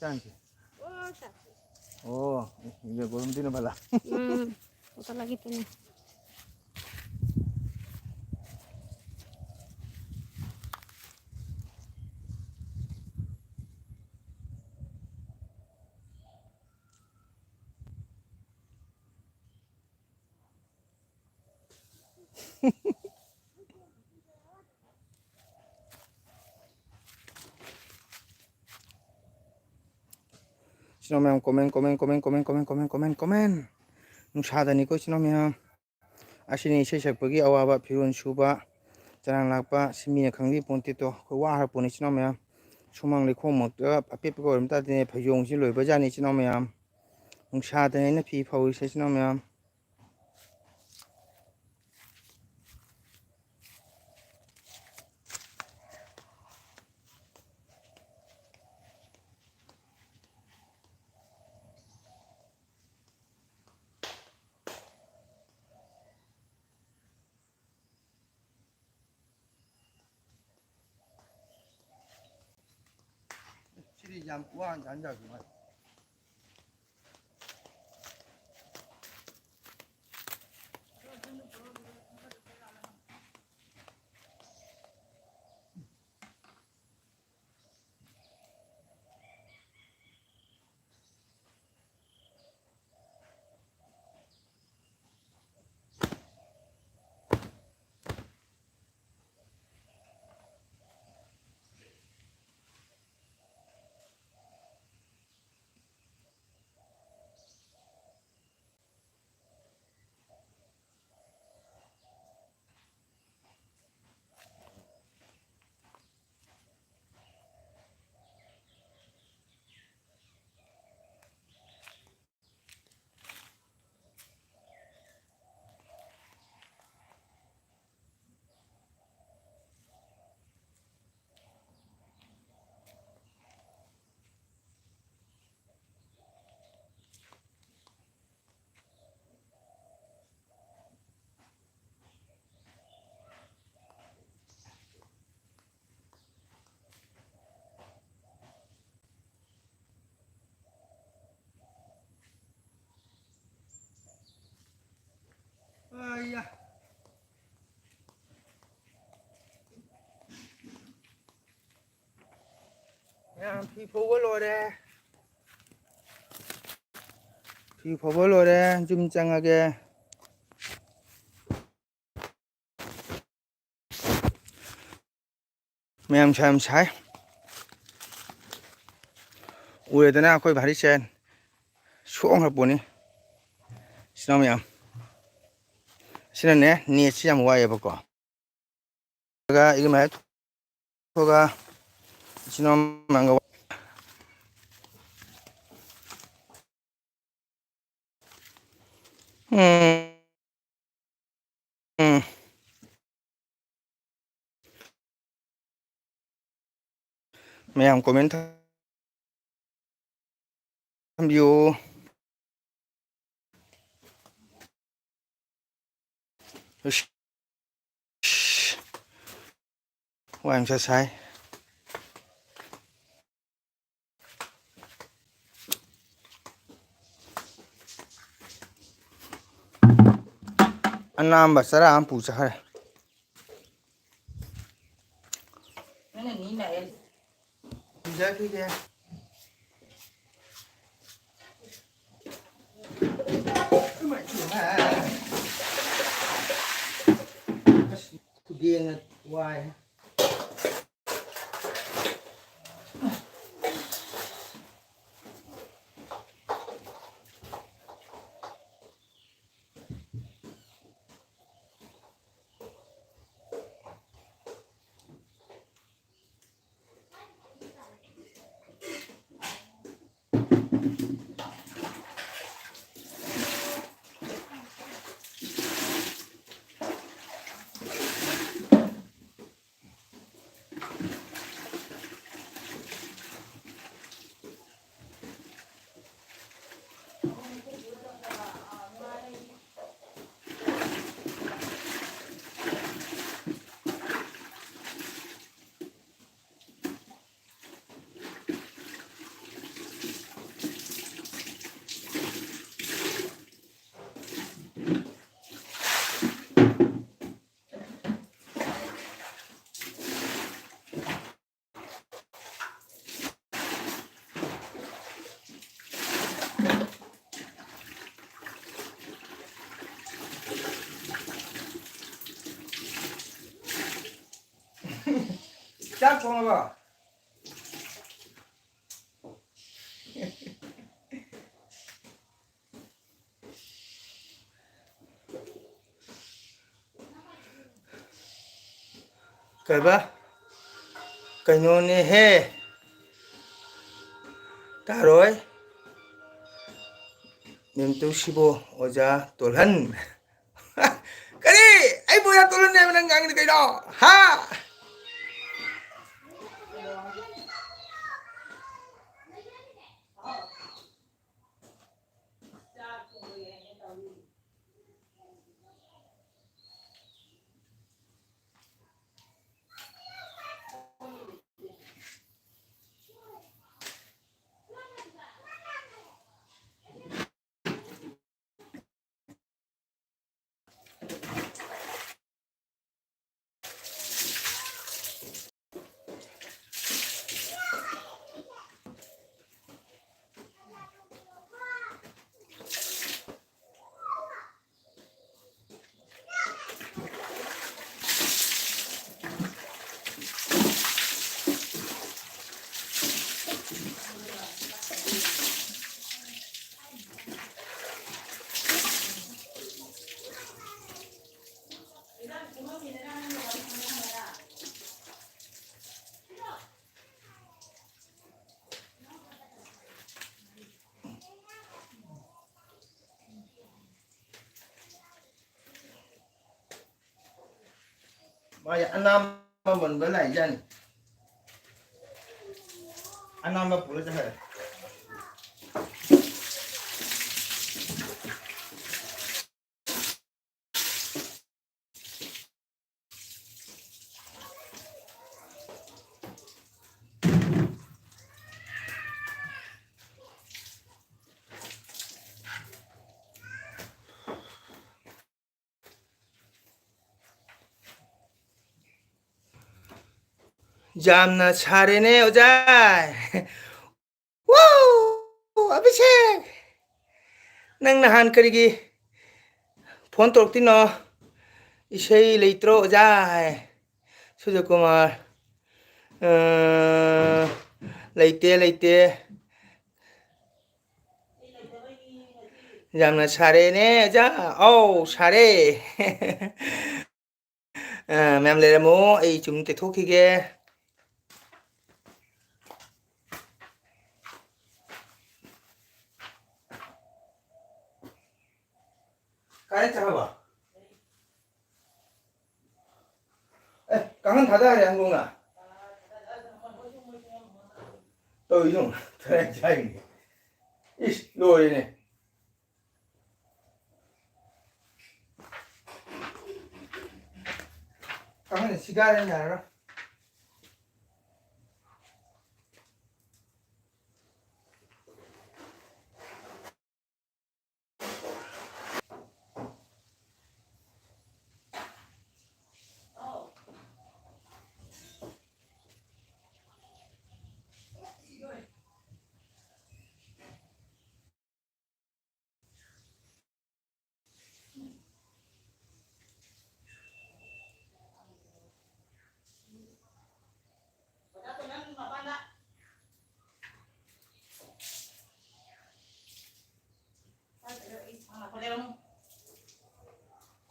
ꯆꯥꯡꯁꯦ꯫ ꯑꯣ, ꯆꯥꯛꯁꯦ꯫ ꯑꯣ, ꯌꯦ ꯒꯣꯔꯣꯝꯗꯤꯅ ꯕꯂꯥ꯫ ꯎꯝ, ꯄꯨꯈꯠꯂꯒꯦ ꯇꯨꯅꯦ꯫ ꯏꯆꯤꯟ ꯏꯅꯥꯎ ꯃꯌꯥꯝ, comment, comment, comment, comment꯫ ꯅꯨꯡꯁꯥꯗꯅꯤꯀꯣ, ꯏꯆꯤꯟ ꯏꯅꯥꯎ ꯃꯌꯥꯝ꯫ ꯑꯁꯤꯅꯤ ꯏꯁꯩ ꯁꯛꯄꯒꯤ ꯑꯋꯥꯕ, ꯐꯤꯔꯣꯜ ꯁꯨꯕ, ꯆꯅꯥꯡ ꯂꯥꯛꯄ, ꯁꯤ ꯃꯤꯅ ꯈꯪꯕꯤ ꯄꯣꯟꯇꯦꯗꯣ꯫ ꯑꯩꯈꯣꯏ ꯋꯥꯈ꯭ꯔ ꯄꯣꯠꯅꯤ, ꯏꯆꯤꯟ ꯏꯅꯥꯎ ꯃꯌꯥꯝ꯫ ꯁꯨꯃꯥꯡ ꯂꯩꯈꯣꯝꯃꯛꯇ ꯑꯄꯦꯠꯄꯒ ꯑꯣꯏꯔꯝ ꯇꯥꯗꯦꯅꯦ, ꯐꯩꯖꯣꯡꯁꯤ ꯂꯣꯏꯕꯖꯥꯠꯅꯤ, ꯏꯆꯤꯟ ꯏꯅꯥꯎ ꯃꯌꯥꯝ꯫ ꯅꯨꯡꯁꯥꯗꯅ ꯑꯩꯅ ꯐꯤ ꯐꯧꯔꯤꯁꯦ, ꯏꯆꯤꯟ ꯏꯅꯥꯎ ꯃꯌꯥꯝ꯫ ꯁꯤꯗꯤ ꯌꯥꯝ ꯋꯥꯅ ꯆꯥꯅ ꯌꯥꯗꯦ ꯃꯥꯗꯤ꯫ ꯃꯌꯥꯝ ꯐꯤ ꯐꯧꯕ ꯂꯣꯏꯔꯦ꯫ ꯐꯤ ꯐꯧꯕ ꯂꯣꯏꯔꯦ, ꯌꯨꯝ ꯆꯪꯉꯒꯦ꯫ ꯃꯌꯥꯝ ꯁꯥ ꯌꯥꯝ ꯁꯥꯏ꯫ ꯎꯔꯦꯗꯅ ꯑꯩꯈꯣꯏ ꯚꯥꯔꯤ ꯆꯦꯟ ꯁꯣꯛꯈ꯭ꯔ ꯄꯣꯠꯅꯤ꯫ ꯏꯆꯤꯟ ꯏꯅꯥꯎ ꯃꯌꯥꯝ, ꯑꯁꯤꯅꯅꯦ ꯅꯦꯠꯁꯤ ꯌꯥꯝ ꯋꯥꯏꯑꯦꯕꯀꯣ꯫ ꯏꯔꯨ ꯃꯥꯏ ꯊꯣꯛꯑꯒ ꯏꯆꯤꯟ ꯏꯅꯥꯎ ꯃꯌꯥꯝꯒ ꯎꯝ꯫ ꯎꯝ꯫ ꯃꯌꯥꯝ comment ꯊꯝꯕꯤꯌꯨ꯫ ꯏꯁ꯫ ꯋꯥꯏ ꯑꯃꯁꯨ ꯁꯥꯏ꯫ ꯑꯅꯥꯝꯕ ꯆꯔꯥ ꯑꯃ ꯄꯨ ꯆꯠꯈ꯭ꯔꯦ꯫ ꯅꯪꯅ ꯅꯤ ꯂꯥꯛꯑꯦ꯫ ꯄꯨꯖꯈꯤꯒꯦ꯫ ꯈꯨꯗꯦꯡꯅ ꯋꯥꯏ꯫ ꯆꯥꯛ ꯊꯣꯡꯉꯕꯣ? ꯀꯩꯕ? ꯀꯩꯅꯣꯅꯦꯍꯦ꯫ ꯇꯥꯔꯣꯏ꯫ ꯃꯦꯝꯇꯨꯁꯤꯕꯨ ꯑꯣꯖꯥ ꯇꯣꯜꯍꯟ꯫ ꯀꯔꯤ? ꯑꯩꯕꯨ ꯑꯣꯖꯥ ꯇꯣꯜꯍꯟꯅꯤ ꯍꯥꯏꯕ ꯅꯪ ꯉꯥꯡꯉꯤꯗꯣ ꯀꯩꯅꯣ? ꯍꯥ? ꯃꯥꯁꯦ ꯑꯅꯥꯝꯕ ꯃꯨꯟꯕ ꯂꯥꯛꯏꯖꯥꯠꯅꯤ꯫ ꯑꯅꯥꯝꯕ ꯄꯨꯔ ꯆꯠꯈ꯭ꯔꯦ꯫ ꯌꯥꯝꯅ ꯁꯥꯔꯦꯅꯦ ꯑꯣꯖꯥ꯫ ꯋꯥꯎ! ꯑꯚꯤꯁꯦꯛ! ꯅꯪ ꯅꯍꯥꯟ ꯀꯔꯤꯒꯤ ꯐꯣꯟ ꯇꯧꯔꯛꯇꯣꯏꯅꯣ? ꯏꯁꯩ ꯂꯩꯇ꯭ꯔꯣ ꯑꯣꯖꯥ? ꯍꯥꯏ꯫ ꯁꯨꯔꯖꯀꯨꯃꯥꯔ, ꯑ, ꯂꯩꯇꯦ, ꯂꯩꯇꯦ꯫ ꯌꯥꯝꯅ ꯁꯥꯔꯦꯅꯦ, ꯑꯣꯖꯥ꯫ ꯑꯧ, ꯁꯥꯔꯦ꯫ ꯑ, ꯃꯌꯥꯝ ꯂꯩꯔꯝꯃꯣ, ꯑꯩ ꯁꯨꯝ ꯇꯩꯊꯣꯛꯈꯤꯒꯦ꯫ ꯀꯥꯏ ꯆꯠꯈ꯭ꯔꯕ? ꯑꯦ, ꯀꯥꯡꯈꯟ ꯊꯥꯗ ꯌꯥꯔꯦ, ꯍꯪꯗꯣꯡꯅ꯫ ꯇꯧꯔꯤꯁꯤ ꯌꯦꯡꯉꯨ, ꯊꯣꯔꯛꯑꯦ ꯍꯥꯏꯔꯤꯅꯦ꯫ ꯏꯁ, ꯂꯣꯏꯔꯦꯅꯦ꯫ ꯀꯥꯡꯈꯟꯁꯦ ꯁꯤꯒꯥꯏꯔꯦ, ꯌꯥꯔꯔꯣꯏ꯫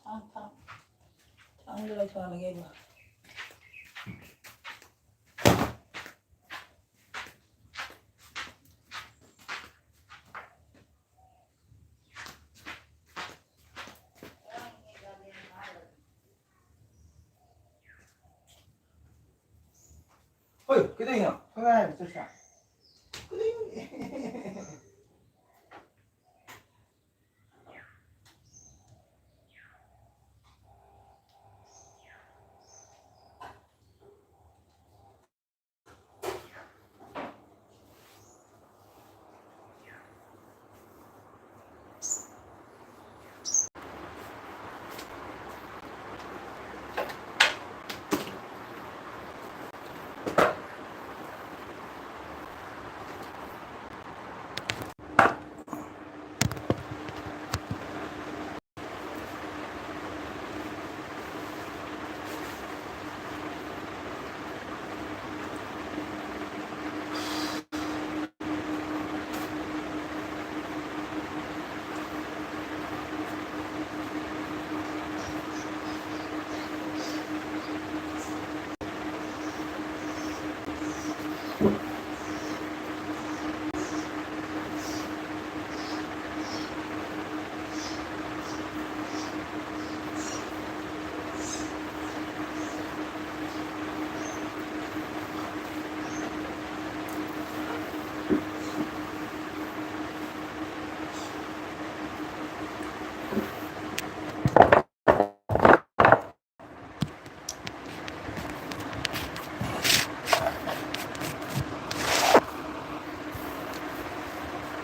ꯊꯥꯡ, ꯊꯥꯡ꯫ ꯊꯥꯡꯗꯣ ꯂꯧꯊꯣꯛꯍꯜꯂꯒꯦ ꯑꯩꯕꯨ꯫ ꯍꯣꯏ, ꯀꯩꯗꯧꯔꯤꯅꯣ? ꯀꯅꯥ ꯍꯥꯏꯕ ꯆꯠꯁꯦ? ꯀꯩꯗꯧꯔꯤꯅꯣ?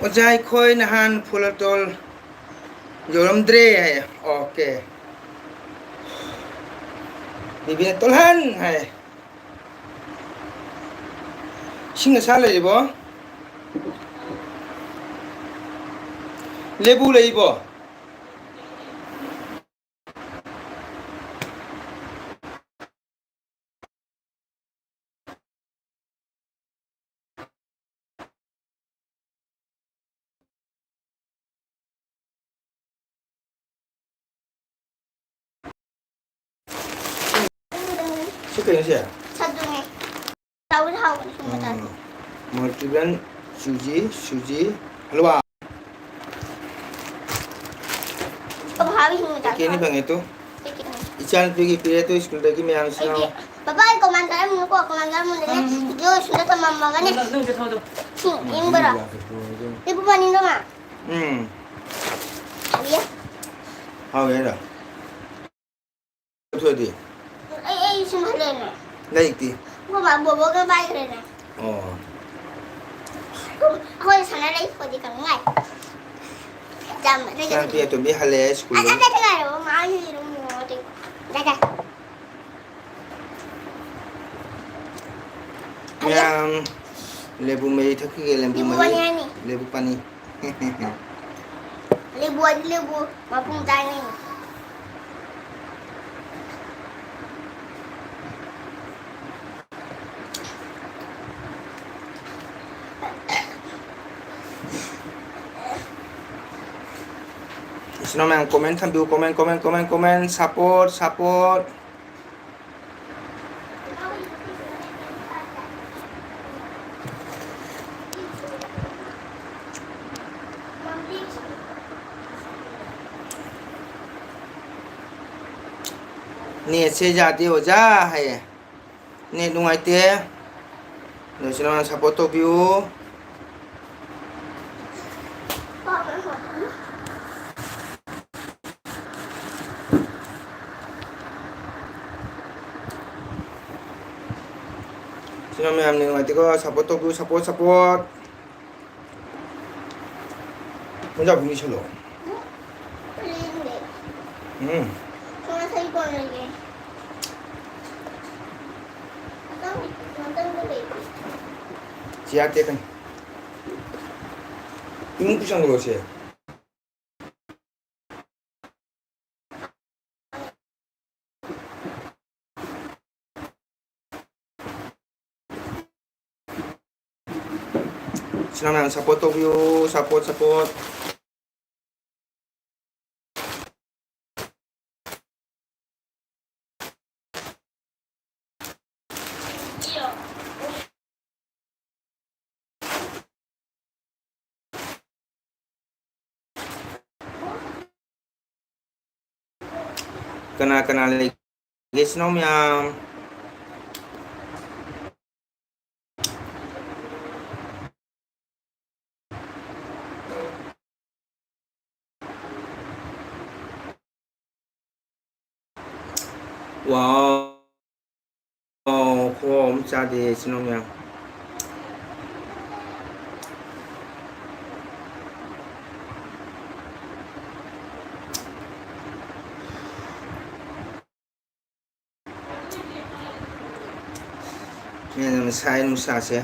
ꯑꯣꯖꯥ, ꯑꯩꯈꯣꯏ ꯅꯍꯥꯟ ꯐꯨꯂꯇꯣꯜ ꯌꯧꯔꯝꯗ꯭ꯔꯦ ꯍꯥꯏ꯫ ꯑꯣꯀꯦ꯫ ꯕꯤꯕꯤꯅ ꯇꯣꯜꯍꯟ ꯍꯥꯏ꯫ ꯏꯁꯤꯡ ꯑꯁꯥ ꯂꯩꯔꯤꯕꯣ? ꯂꯦꯕꯨ ꯂꯩꯕꯣ? ꯁꯤ ꯀꯩꯅꯣ ꯁꯦ? ꯁꯠꯇꯨꯅꯦ꯫ ꯆꯥꯎꯕꯁꯨ ꯍꯥꯎꯕꯅꯦ, ꯁꯨꯝꯕ ꯆꯥꯕ꯫ ꯎꯝ꯫ ꯃꯜꯇꯤꯒ꯭ꯔꯦꯟ ꯁꯨꯖꯤ, ꯁꯨꯖꯤ ꯍꯜꯋꯥ꯫ ꯄꯥꯕ ꯍꯥꯕꯤ ꯁꯨꯝꯕ ꯆꯥꯕ ꯄꯦꯀꯦꯠꯅꯤ ꯍꯥꯎꯕꯅꯦ꯫ ꯐꯪꯉꯦ ꯇꯨ꯫ ꯄꯦꯀꯦꯠꯅꯤ꯫ ꯏꯆꯥꯅꯨꯄꯤꯒꯤ ꯄꯤꯔꯦ ꯇꯨ ꯁ꯭ꯀꯨꯜꯗꯒꯤ ꯃꯌꯥꯝꯁꯤꯅ꯫ ꯑꯩꯗꯤ ꯕꯕꯥ, ꯑꯩ ꯀꯃꯥꯟ ꯆꯥꯔꯝꯃꯤꯅꯀꯣ, ꯀꯃꯥꯟ ꯆꯥꯔꯝꯃꯣ ꯂꯩꯔꯦ꯫ ꯎꯝ꯫ ꯚꯤꯗꯤꯑꯣ ꯁꯤꯗ ꯊꯝꯃꯝꯃꯒꯅꯦ꯫ ꯅꯪ, ꯅꯪ ꯆꯠꯊꯣꯛꯑꯣ ꯑꯗꯣ꯫ ꯁꯤ ꯎꯝ, ꯌꯦꯡꯕꯔꯣ? ꯎꯝ꯫ ꯂꯦꯕꯨ ꯄꯥꯅꯤꯡꯗ꯭ꯔꯣ, ꯃꯥ? ꯎꯝ꯫ ꯍꯥꯎꯕꯤꯌꯦ꯫ ꯍꯥꯎꯋꯦ ꯍꯥꯏꯔꯣ? ꯊꯣꯏꯗꯤ? ꯑꯩ, ꯑꯩ ꯁꯨꯝ ꯍꯜꯂꯛꯑꯦꯅꯦ꯫ ꯂꯩꯇꯦ꯫ ꯑꯩꯈꯣꯏ ꯃꯥ ꯕꯣꯕꯣꯒ ꯄꯥꯏꯈ꯭ꯔꯦꯅꯦ꯫ ꯑꯣ꯫ ꯑꯩꯈꯣꯏ ꯁꯥꯟꯅ ꯂꯩ, ꯑꯩꯈꯣꯏꯗꯤ ꯈꯪꯉꯥꯏ꯫ ꯌꯥꯝ ꯏꯆꯥꯅꯨꯄꯤ ꯑꯇꯣꯝꯕꯤ ꯍꯜꯂꯛꯑꯦ ꯁ꯭ꯀꯨꯜꯗꯒꯤ꯫ ꯑꯁ, ꯑꯁ, ꯑꯁ, ꯉꯥꯏꯔꯣ, ꯃꯥ ꯌꯦꯔꯨꯝ ꯃꯣꯔꯣꯛ ꯑꯇꯦꯛꯄ꯫ ꯗꯥ, ꯗꯥ꯫ ꯃꯌꯥꯝ, ꯂꯦꯕꯨ ꯃꯍꯤ ꯊꯛꯈꯤꯒꯦ, ꯂꯦꯕꯨ ꯂꯦꯕꯨ ꯃꯍꯤ꯫ ꯄꯥꯅꯤ ꯍꯥꯏꯅꯤ꯫ ꯂꯦꯕꯨ ꯄꯥꯅꯤ꯫ ꯂꯦꯕꯨ ꯍꯥꯏꯗꯤ ꯂꯦꯕꯨ ꯃꯄꯨꯡ ꯆꯥꯏꯅꯦ꯫ ꯏꯆꯤꯟ ꯏꯅꯥꯎ ꯃꯌꯥꯝ comment ꯊꯝꯕꯤꯌꯨ, comment, comment, comment, comment, support, support꯫ ꯅꯦꯠꯁꯦ ꯌꯥꯗꯦ ꯑꯣꯖꯥ ꯍꯥꯏꯌꯦ꯫ ꯅꯦꯠ ꯅꯨꯡꯉꯥꯏꯇꯦ꯫ ꯑꯗꯣ ꯏꯆꯤꯟ ꯏꯅꯥꯎ support ꯇꯧꯕꯤꯌꯨ꯫ ꯏꯆꯤꯟ ꯏꯅꯥꯎ ꯃꯌꯥꯝ ꯅꯦꯠ ꯅꯨꯡꯉꯥꯏꯇꯦꯀꯣ, support ꯇꯧꯕꯤꯌꯨ, support, support꯫ ꯃꯣꯖꯥ ꯐꯨꯔꯤꯠ ꯂꯤꯠꯁꯜꯂꯣ꯫ ꯂꯤꯠꯅꯤꯡꯗꯦ꯫ ꯎꯝ꯫ ꯉꯁꯥꯏ ꯀꯣꯟꯅꯒꯦ꯫ ꯃꯊꯪ, ꯃꯊꯪꯗ ꯂꯩꯒꯦ꯫ ꯆꯤꯌꯥꯔ ꯇꯦꯛꯀꯅꯤ꯫ ꯏꯃꯨꯡ ꯄꯨꯁꯟꯈ꯭ꯔꯣ ꯁꯦ꯫ ꯏꯆꯤꯟ ꯏꯅꯥꯎ ꯃꯌꯥꯝ support ꯇꯧꯕꯤꯌꯨ, support, support꯫ ꯀꯅꯥ ꯀꯅꯥ ꯂꯩꯒꯦ, ꯏꯆꯤꯟ ꯏꯅꯥꯎ ꯃꯌꯥꯝ? ꯋꯥꯎ꯫ ꯋꯥꯎ, ꯈꯨꯍꯥꯎ ꯑꯃ ꯆꯥꯗꯦ, ꯏꯆꯤꯟ ꯏꯅꯥꯎ ꯃꯌꯥꯝ꯫ ꯃꯤꯅ ꯉꯁꯥꯏ ꯅꯨꯡꯁꯥꯁꯦ꯫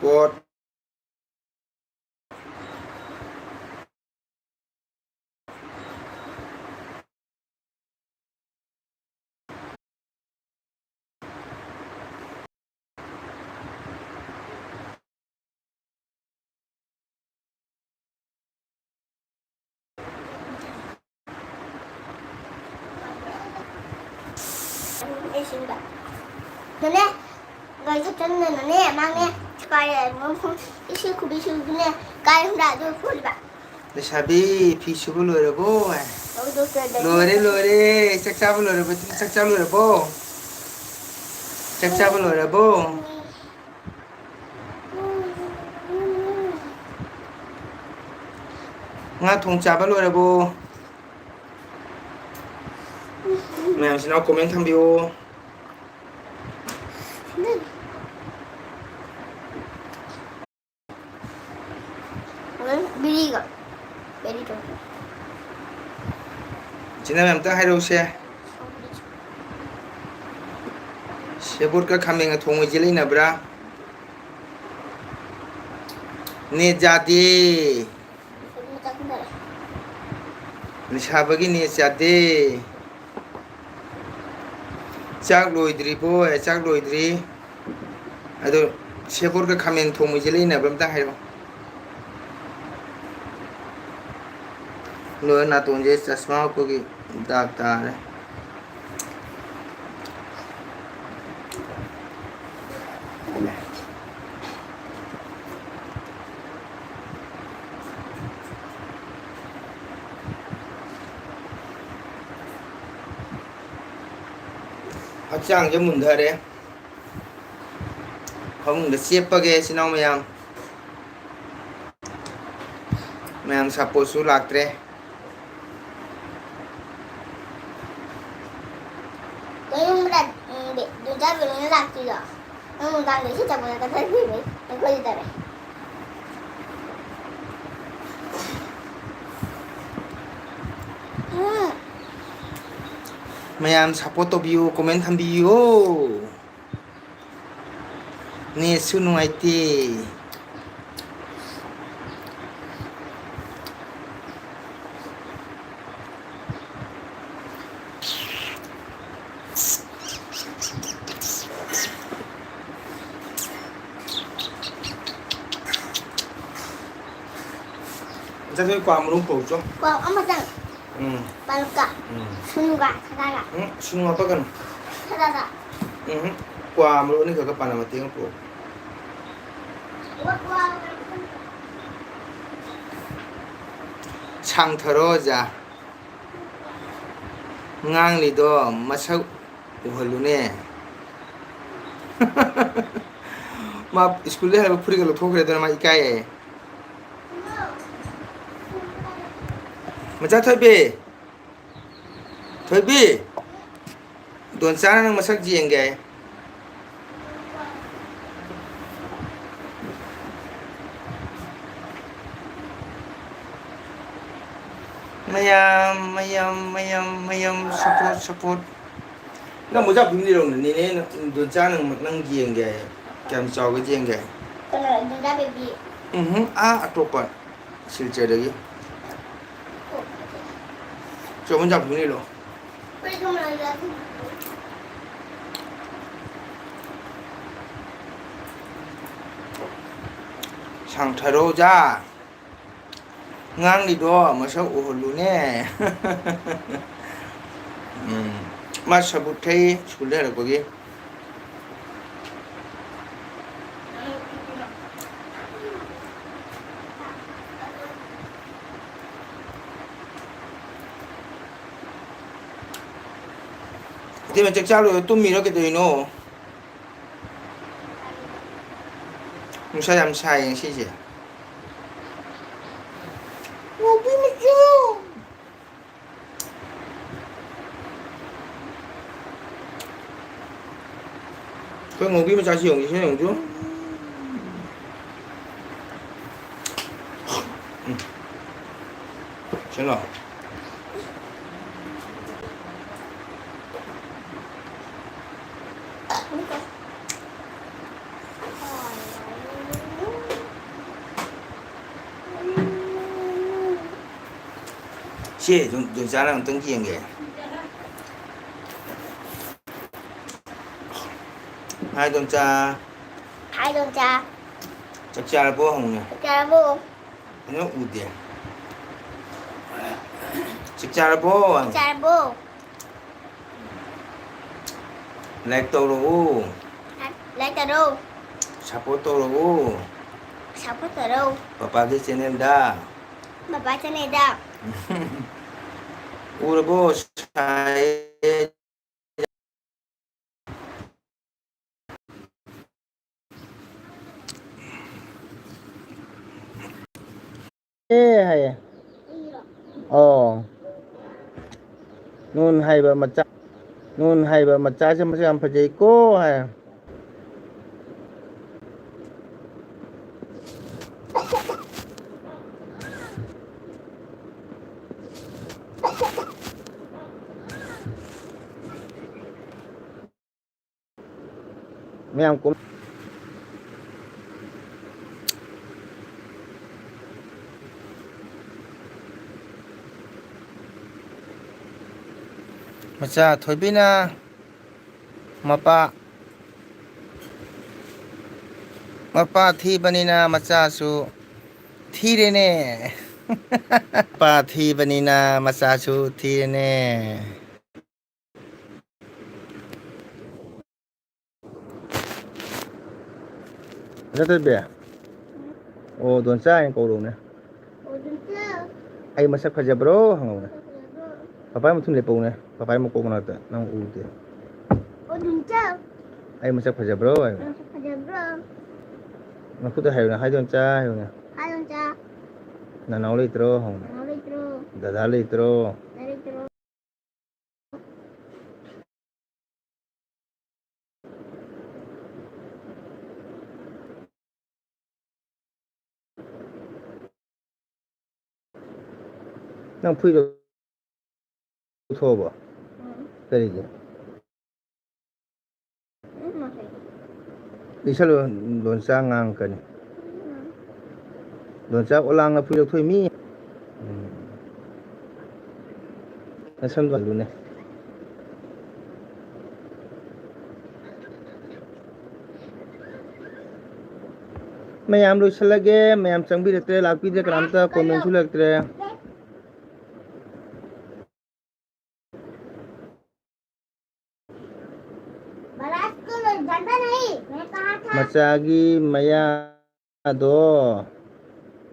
ꯄꯣꯠ꯫ ꯅꯅꯦ, ꯒꯥꯔꯤ ꯊꯛꯆꯟꯗꯅꯅꯦ, ꯃꯥꯅꯦ, ꯀꯥꯏ, ꯏꯁꯤꯡ ꯈꯨꯕꯤ ꯁꯨꯗꯨꯅꯦ, ꯀꯥꯏ ꯍꯨꯟꯗꯥꯗꯣ ꯈꯣꯠꯂꯤꯕ꯫ ꯂꯩꯁꯥꯕꯤ, ꯐꯤ ꯁꯨꯕ ꯂꯣꯏꯔꯕꯣ? ꯂꯣꯏꯔꯦ, ꯂꯣꯏꯔꯦ꯫ ꯆꯥꯛ ꯆꯥꯕ ꯂꯣꯏꯔꯕꯣ? ꯆꯥꯛ ꯆꯥꯕ ꯂꯣꯏꯔꯕꯣ? ꯆꯥꯛ ꯆꯥꯕ ꯂꯣꯏꯔꯕꯣ? ꯉꯥ ꯊꯣꯡ ꯆꯥꯕ ꯂꯣꯏꯔꯕꯣ? ꯃꯌꯥꯝꯁꯤꯅ comment ꯊꯝꯕꯤꯌꯨ꯫ ꯕꯤꯔꯤꯒ ꯕꯦꯔꯤ ꯇꯧ꯫ ꯏꯆꯤꯟ ꯏꯅꯥꯎ ꯑꯝꯇ ꯍꯥꯏꯔꯛꯎꯁꯦ꯫ ꯁꯦꯕꯣꯠꯀ ꯈꯥꯃꯦꯟꯒ ꯊꯣꯡꯕꯁꯦ ꯂꯩꯅꯕ꯭ꯔꯥ? ꯅꯦꯠ ꯌꯥꯗꯦ꯫ ꯂꯩꯁꯥꯕꯒꯤ ꯅꯦꯠ ꯌꯥꯗꯦ꯫ ꯆꯥꯛ ꯂꯣꯏꯗ꯭ꯔꯤꯕꯣ? ꯑꯦ, ꯆꯥꯛ ꯂꯣꯏꯗ꯭ꯔꯤ꯫ ꯑꯗꯣ ꯁꯦꯕꯣꯠꯀ ꯈꯥꯃꯦꯟ ꯊꯣꯡꯕꯁꯦ ꯂꯩꯅꯕ꯭ꯔꯥ ꯑꯝꯇ ꯍꯥꯏꯔꯛꯑꯣ꯫ ꯂꯣꯏꯔꯦ, ꯅꯥꯇꯣꯟꯁꯦ ꯆꯁꯃꯥ ꯎꯞꯄꯒꯤ ꯗꯥꯛ ꯇꯥꯔꯦ꯫ ꯍꯛꯆꯥꯡꯁꯦ ꯃꯨꯟꯊꯔꯦ꯫ ꯐꯃꯨꯡꯗ ꯆꯦꯞꯄꯒꯦ, ꯏꯆꯤꯟ ꯏꯅꯥꯎ ꯃꯌꯥꯝ꯫ ꯃꯌꯥꯝ supportꯁꯨ ꯂꯥꯛꯇ꯭ꯔꯦ꯫ ꯀꯩꯅꯣꯝ ꯂꯥꯛ-, ꯎꯝ, ꯕꯦ-, ꯗꯣꯟꯆꯥ ꯕꯦꯅꯨꯅ ꯂꯥꯛꯇꯣꯏꯔꯣ? ꯅꯪ ꯅꯨꯡꯗꯥꯡꯗ ꯏꯁꯩ ꯇꯝꯕꯗ ꯀꯗꯥꯏ ꯄꯨꯏꯕ? ꯑꯩꯈꯣꯏꯗꯤ ꯇꯧꯔꯦ꯫ ꯎꯝ꯫ ꯃꯌꯥꯝ support ꯇꯧꯕꯤꯌꯨ, comment ꯊꯝꯕꯤꯌꯨ꯫ ꯅꯦꯠꯁꯨ ꯅꯨꯡꯉꯥꯏꯇꯦ꯫ ꯆꯠꯊꯣꯏ, ꯀ꯭ꯋꯥ ꯃꯔꯨꯝ ꯄꯨꯔꯛꯎꯆꯣ꯫ ꯀ꯭ꯋꯥ ꯑꯃꯇꯪ꯫ ꯎꯝ꯫ ꯄꯥꯜꯂꯛꯀ꯫ ꯎꯝ꯫ ꯁꯨꯅꯨꯒ ꯁꯥꯗꯥꯒ꯫ ꯎꯝ, ꯁꯨꯅꯨ ꯍꯥꯞꯄꯛꯀꯅꯨ꯫ ꯁꯥꯗꯥꯗ꯫ ꯎꯝ꯫ ꯀ꯭ꯋꯥ ꯃꯔꯨꯝ ꯑꯅꯤꯈꯛꯀ ꯄꯥꯟꯅ ꯃꯇꯦꯛ ꯑꯃ ꯄꯨꯔꯛꯎ꯫ ꯀ꯭ꯋꯥ, ꯀ꯭ꯋꯥ꯫ ꯁꯥꯡꯊꯔꯣ, ꯑꯣꯖꯥ꯫ ꯉꯥꯡꯂꯤꯗꯣ ꯃꯁꯛ ꯎꯍꯜꯂꯨꯅꯦ꯫ ꯃꯥ ꯁ꯭ꯀꯨꯜꯗ ꯍꯜꯂꯛꯄ ꯐꯨꯔꯤꯠꯀ ꯂꯧꯊꯣꯛꯈ꯭ꯔꯦ, ꯑꯗꯨꯅ ꯃꯥ ꯏꯀꯥꯏ ꯍꯥꯏꯌꯦ꯫ ꯃꯆꯥ ꯊꯣꯏꯕꯤ, ꯊꯣꯏꯕꯤ, ꯗꯣꯟꯆꯥꯅ ꯅꯪ ꯃꯁꯛ ꯌꯦꯡꯒꯦ꯫ ꯃꯌꯥꯝ, ꯃꯌꯥꯝ, ꯃꯌꯥꯝ, ꯃꯌꯥꯝ, support, support꯫ ꯅꯪ ꯃꯣꯖꯥ ꯐꯤꯝ ꯂꯤꯔꯣꯅꯦ, ꯅꯦꯅꯦ ꯗꯣꯟꯆꯥ ꯅꯪ, ꯅꯪ ꯌꯦꯡꯒꯦ ꯍꯥꯏ꯫ ꯀꯌꯥꯝ ꯆꯥꯎꯒꯦ ꯌꯦꯡꯒꯦ ꯍꯥꯏ꯫ ꯀꯅꯥ, ꯗꯣꯟꯆꯥ ꯕꯦꯕꯤ? ꯎꯝꯍꯨꯝ, ꯑꯥ, ꯑꯇꯣꯞꯄ꯫ ꯁꯤꯜꯆꯔꯗꯒꯤ꯫ ꯆꯣ, ꯃꯣꯖꯥ ꯐꯤꯝ ꯂꯤꯔꯣ꯫ ꯁꯥꯡꯊꯔꯣ ꯑꯣꯖꯥ꯫ ꯉꯥꯡꯂꯤꯗꯣ ꯃꯁꯛ ꯎꯍꯜꯂꯨꯅꯦ꯫ ꯎꯝ꯫ ꯃꯥ ꯁꯕꯨꯠ ꯊꯛꯏ, ꯁ꯭ꯀꯨꯜꯗ ꯍꯜꯂꯛꯄꯒꯤ꯫ ꯏꯇꯩꯃ, ꯆꯥꯛ ꯆꯥ ꯂꯣꯏꯔ ꯇꯨꯝꯃꯤꯔꯣ ꯀꯩꯗꯧꯔꯤꯅꯣ? ꯅꯨꯡꯁꯥ ꯌꯥꯝ ꯁꯥꯏꯌꯦ ꯉꯁꯤꯁꯦ꯫ ꯉꯥꯎꯕꯤ ꯃꯆꯥ꯫ ꯑꯩꯈꯣꯏ ꯉꯥꯎꯕꯤ ꯃꯆꯥꯁꯤ ꯌꯦꯡꯉꯨ, ꯁꯤ ꯌꯦꯡꯉꯨ꯫ ꯎꯝ꯫ ꯁꯤ ꯂꯥꯎ꯫ ꯁꯤ ꯗꯣꯟ-, ꯗꯣꯟꯆꯥꯅ ꯑꯝꯇꯪ ꯌꯦꯡꯒꯦ꯫ ꯍꯥꯏ, ꯗꯣꯟꯆꯥ꯫ ꯍꯥꯏ, ꯗꯣꯟꯆꯥ꯫ ꯆꯥꯛ ꯆꯥꯔꯕꯣ ꯍꯪꯉꯨꯅꯦ꯫ ꯆꯥꯛ ꯆꯥꯔꯕꯣ? ꯀꯩꯅꯣ ꯎꯗꯦ꯫ ꯆꯥꯛ ꯆꯥꯔꯕꯣ? ꯆꯥꯛ ꯆꯥꯔꯕꯣ? Like ꯇꯧꯔꯛꯎ꯫ Like ꯇꯧꯔꯛꯎ꯫ Support ꯇꯧꯔꯛꯎ꯫ Support ꯇꯧꯔꯛꯎ꯫ ꯄꯄꯥꯒꯤ channel ꯗ꯫ ꯄꯄꯥ channel ꯗ꯫ ꯎꯔꯕꯣ? ꯁꯥꯏꯌꯦ꯫ ꯑꯦ ꯍꯥꯏꯌꯦ꯫ ꯑꯣ꯫ ꯅꯨꯡ ꯍꯥꯏꯕ ꯃꯆꯥ, ꯅꯨꯡ ꯍꯥꯏꯕ ꯃꯆꯥꯁꯦ ꯃꯁꯛ ꯌꯥꯝ ꯐꯖꯩꯀꯣ ꯍꯥꯏ꯫ ꯃꯌꯥꯝ ꯀꯨꯝ-, ꯃꯆꯥ ꯊꯣꯏꯕꯤꯅ ꯃꯄꯥ, ꯃꯄꯥ ꯊꯤꯕꯅꯤꯅ ꯃꯆꯥꯁꯨ ꯊꯤꯔꯦꯅꯦ꯫ ꯃꯄꯥ ꯊꯤꯕꯅꯤꯅ ꯃꯆꯥꯁꯨ ꯊꯤꯔꯦꯅꯦ꯫ ꯅꯠꯇꯕꯤ? ꯑꯣ, ꯗꯣꯟꯆꯥ ꯍꯥꯏꯅ ꯀꯧꯔꯛꯎꯅꯦ꯫ ꯑꯣ, ꯗꯣꯟꯆꯥ꯫ ꯑꯩ ꯃꯁꯛ ꯐꯖꯕ꯭ꯔꯣ ꯍꯪꯉꯛꯎꯅꯦ꯫ ꯐꯖꯕ꯭ꯔꯣ? ꯄꯄꯥꯏ ꯃꯊꯨꯟ ꯂꯦꯞꯄꯛꯎꯅꯦ꯫ ꯄꯄꯥꯏ ꯃꯀꯣꯛ ꯃꯅꯥꯛꯇ꯫ ꯅꯪ ꯎꯗꯦ꯫ ꯑꯣ, ꯗꯣꯟꯆꯥ꯫ ꯑꯩ ꯃꯁꯛ ꯐꯖꯕ꯭ꯔꯣ ꯍꯥꯏꯌꯨꯅꯦ꯫ ꯃꯁꯛ ꯐꯖꯕ꯭ꯔꯣ? ꯅꯈꯨꯠꯇ ꯍꯥꯏꯌꯨꯅꯦ꯫ ꯍꯥꯏ, ꯗꯣꯟꯆꯥ ꯍꯥꯏꯌꯨꯅꯦ꯫ ꯍꯥꯏ, ꯗꯣꯟꯆꯥ꯫ ꯅꯅꯥꯎ ꯂꯩꯇ꯭ꯔꯣ ꯍꯪꯉꯨꯅꯦ꯫ ꯅꯅꯥꯎ ꯂꯩꯇ꯭ꯔꯣ? ꯗꯗꯥ ꯂꯩꯇ꯭ꯔꯣ? ꯗꯗꯥ ꯂꯩꯇ꯭ꯔꯣ? ꯅꯪ ꯐꯨꯔꯤꯠ ꯂꯧꯊꯣꯛꯑꯕꯣ? ꯎꯝ꯫ ꯀꯔꯤꯒꯤ? ꯎꯝ, ꯂꯧꯊꯣꯛꯑꯦ꯫ ꯂꯤꯁꯜꯂꯨ, ꯗꯣꯟꯆꯥ ꯉꯥꯡꯉꯛꯀꯅꯤ꯫ ꯎꯝ꯫ ꯗꯣꯟꯆꯥ ꯑꯣꯂꯥꯡꯅ ꯐꯨꯔꯤꯠ ꯂꯧꯊꯣꯛꯏ ꯃꯤ꯫ ꯎꯝ꯫ ꯅꯁꯝꯗꯣ ꯍꯜꯂꯨꯅꯦ꯫ ꯃꯌꯥꯝ ꯂꯣꯏꯁꯤꯜꯂꯒꯦ, ꯃꯌꯥꯝ ꯆꯪꯕꯤꯔꯛꯇ꯭ꯔꯦ, ꯂꯥꯛꯄꯤꯗ꯭ꯔꯦ, ꯀꯅꯥꯝꯇ comment ꯁꯨ ꯂꯩꯔꯛꯇ꯭ꯔꯦ꯫ ꯃꯆꯥꯒꯤ ꯃꯌꯥꯗꯣ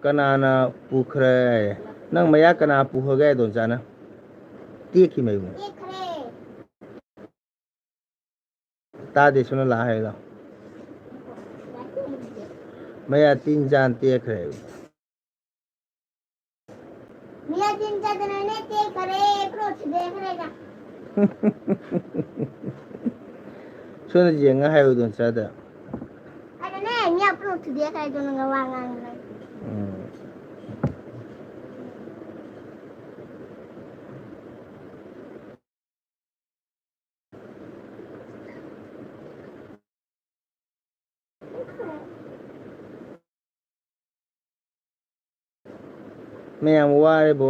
ꯀꯅꯥꯅ ꯄꯨꯈ꯭ꯔꯦ? ꯅꯪ ꯃꯌꯥ ꯀꯅꯥ ꯄꯨꯈ꯭ꯔꯒꯦ, ꯗꯣꯟꯆꯥꯅ? ꯇꯦꯛꯈꯤ ꯃꯌꯨꯝ꯫ ꯇꯥꯗꯦ, ꯁꯣꯝꯗ ꯂꯥꯛꯑ ꯍꯥꯏꯌꯨ ꯂꯥꯎ꯫ ꯃꯌꯥ ꯇꯤꯟ ꯆꯥꯟ ꯇꯦꯛꯈ꯭ꯔꯦ꯫ ꯃꯌꯥ ꯇꯤꯟ ꯆꯥꯗꯅꯅꯦ ꯇꯦꯛꯈ꯭ꯔꯦ, ꯀ꯭ꯔꯣ ꯁꯣꯝꯗ ꯌꯦꯡꯉ ꯍꯥꯏꯌꯨꯗꯣ ꯅꯆꯥꯗ꯫ ꯑꯗꯨꯅꯦ, ꯃꯤ ꯑꯄꯨꯟꯕ ꯊꯨꯗꯦꯛꯈ꯭ꯔꯦ ꯍꯥꯏꯗꯣ ꯅꯪꯅ ꯋꯥ ꯉꯥꯡꯉꯤꯗꯣ꯫ ꯎꯝ꯫ ꯃꯌꯥꯝ ꯋꯥꯔꯦꯕꯣ꯫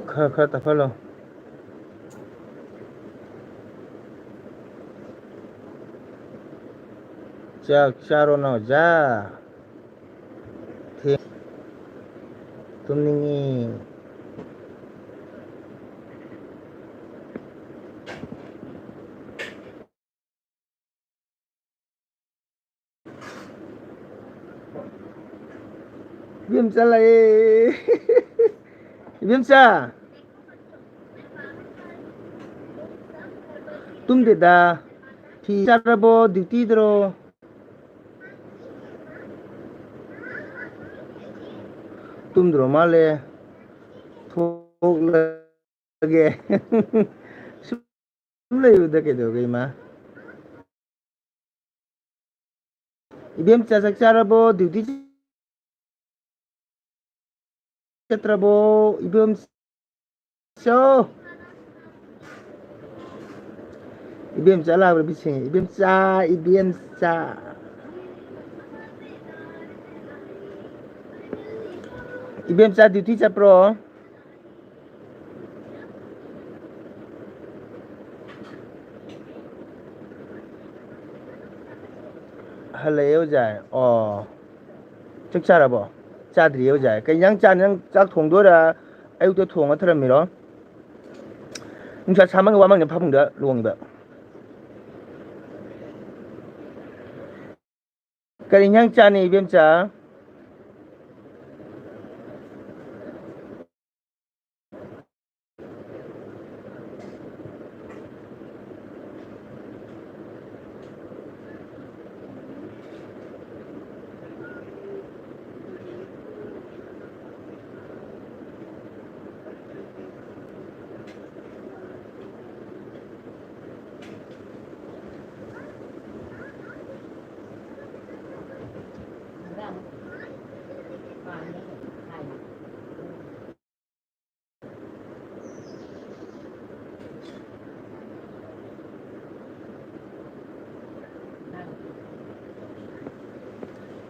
ꯈꯔ ꯈꯔ ꯇꯞꯍꯜꯂꯣ꯫ ꯆꯥꯛ ꯆꯥꯔꯣ ꯅꯥꯎꯆꯥ꯫ ꯊꯦꯡ-, ꯇꯨꯝꯅꯤꯡꯉꯤ꯫ ꯏꯕꯦꯝꯆꯥ ꯂꯥꯛꯑꯦ꯫ ꯏꯕꯦꯝꯆꯥ꯫ ꯇꯨꯝꯗꯦꯗ꯫ ꯐꯤ ꯆꯥꯔꯕꯣ? ꯗ꯭ꯌꯨꯇꯤꯗꯔꯣ? ꯇꯨꯝꯗ꯭ꯔꯣ ꯃꯥꯜꯂꯦ꯫ ꯊꯣꯛꯂꯒꯦ꯫ ꯁꯨꯝ ꯂꯩꯌꯨꯗ, ꯀꯩꯗꯧꯒꯦ, ꯏꯃꯥ? ꯏꯕꯦꯝꯆꯥ, ꯆꯥꯛ ꯆꯥꯔꯕꯣ? ꯗ꯭ꯌꯨꯇꯤ ꯆꯠꯇ꯭ꯔꯕꯣ? ꯏꯕꯦꯝꯆꯥ, ꯏꯕꯦꯝꯆꯥ ꯂꯥꯛꯄ꯭ꯔꯥ ꯄꯤꯁꯤꯡꯉꯦ? ꯏꯕꯦꯝꯆꯥ, ꯏꯕꯦꯝꯆꯥ, ꯏꯕꯦꯝꯆꯥ ꯗ꯭ꯌꯨꯇꯤ ꯆꯠꯄ꯭ꯔꯣ? ꯍꯜꯂꯛꯑꯦ ꯑꯣꯖꯥ꯫ ꯑꯣ, ꯆꯥꯛ ꯆꯥꯔꯕꯣ? ꯆꯥꯗ꯭ꯔꯤꯌꯦ ꯑꯣꯖꯥ꯫ ꯀꯩ ꯏꯟꯖꯥꯡ ꯆꯥꯅꯤ? ꯅꯪ ꯆꯥꯛ ꯊꯣꯡꯗꯣꯏꯔꯥ? ꯑꯌꯨꯛꯇ ꯊꯣꯡꯉ ꯊꯔꯝꯃꯤꯔꯣ? ꯅꯨꯡꯁꯥ ꯁꯥꯃꯟꯒꯤ ꯋꯥꯃꯟꯒꯤ ꯐꯃꯨꯡꯗ ꯂꯣꯡꯉꯤꯕ꯫ ꯀꯔꯤ ꯏꯟꯖꯥꯡ ꯆꯥꯅꯤ, ꯏꯕꯦꯝꯆꯥ?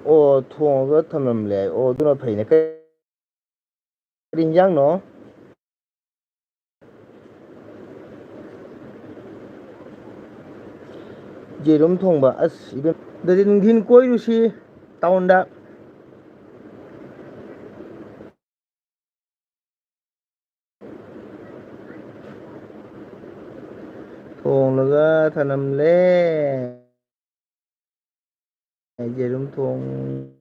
ꯑꯣ, ꯊꯣꯡꯉꯒ ꯊꯝꯂꯝꯂꯦ꯫ ꯑꯣ, ꯑꯗꯨꯅ ꯐꯩꯅꯦ꯫ ꯀꯔꯤ ꯏꯟꯖꯥꯡꯅꯣ? ꯌꯦꯔꯨꯝ ꯊꯣꯡꯕ꯫ ꯑꯁ, ꯏꯕꯦꯝ, ꯑꯗꯨꯗꯤ ꯅꯨꯡꯊꯤꯟ ꯀꯣꯏꯔꯨꯁꯤ ꯇꯥꯎꯟꯗ꯫ ꯊꯣꯡꯂꯒ ꯊꯅꯝꯂꯦ꯫ ꯌꯦꯔꯨꯝ ꯊꯣꯡꯕ꯫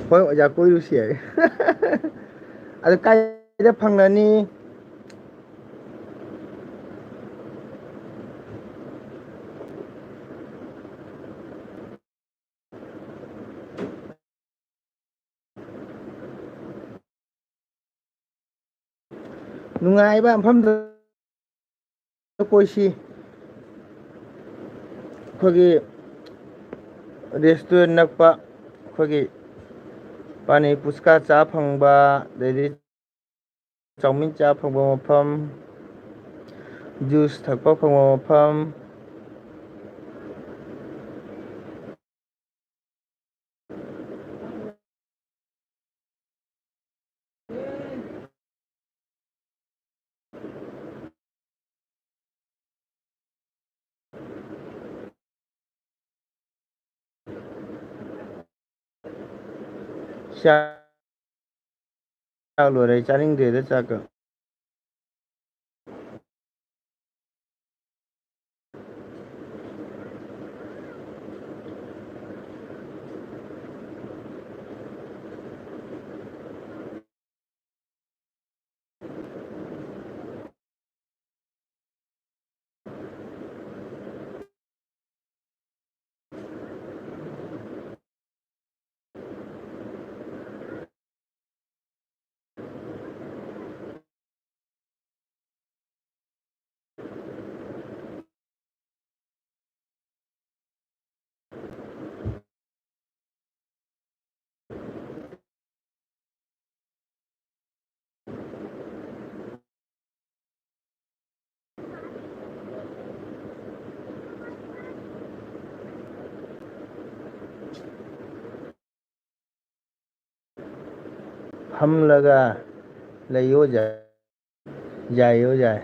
ꯍꯣꯏ ꯑꯣꯖꯥ, ꯀꯣꯏꯔꯨꯁꯤ ꯍꯥꯏ꯫ ꯑꯗꯨ ꯀꯥꯏꯗ ꯐꯪꯅꯅꯤ? ꯅꯨꯡꯉꯥꯏꯕ ꯃꯐꯝꯗ ꯀꯣꯏꯁꯤ꯫ ꯑꯩꯈꯣꯏꯒꯤ ꯔꯦꯁꯇꯨꯔꯦꯟ ꯅꯛꯄ, ꯑꯩꯈꯣꯏꯒꯤ ꯄꯥꯅꯤ ꯄꯨꯁꯀꯥ ꯆꯥ ꯐꯪꯕ, ꯑꯗꯩꯗꯤ ꯆꯥꯎꯃꯤꯟ ꯆꯥ ꯐꯪꯕ ꯃꯐꯝ, ꯖꯨꯁ ꯊꯛꯄ ꯐꯪꯕ ꯃꯐꯝ, ꯆꯥꯛ ꯂꯣꯏꯔꯦ, ꯑꯩ ꯆꯥꯅꯤꯡꯗ꯭ꯔꯦꯗ ꯆꯥꯛꯀ꯫ ꯐꯝꯂꯒ ꯂꯩꯌꯣ ꯌꯥꯏ꯫ ꯌꯥꯏꯌꯣ ꯌꯥꯏ꯫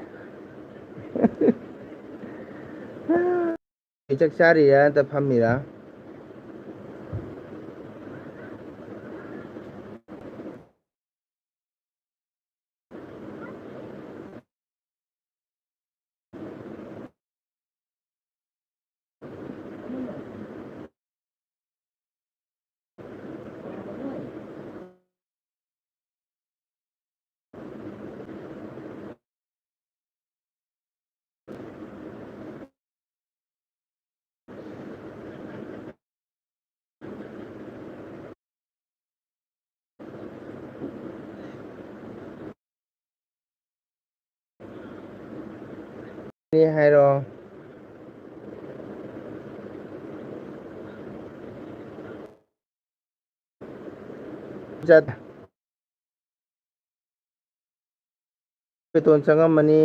ꯑꯩ ꯆꯥꯛ ꯆꯥꯔꯤꯔꯥ ꯅꯠꯇ꯭ꯔ ꯐꯝꯃꯤꯔꯥ? ꯍꯥꯏꯔꯣ꯫ ꯆꯠ꯫ ꯕꯦꯇꯣꯟ ꯆꯪꯉꯝꯃꯅꯤ꯫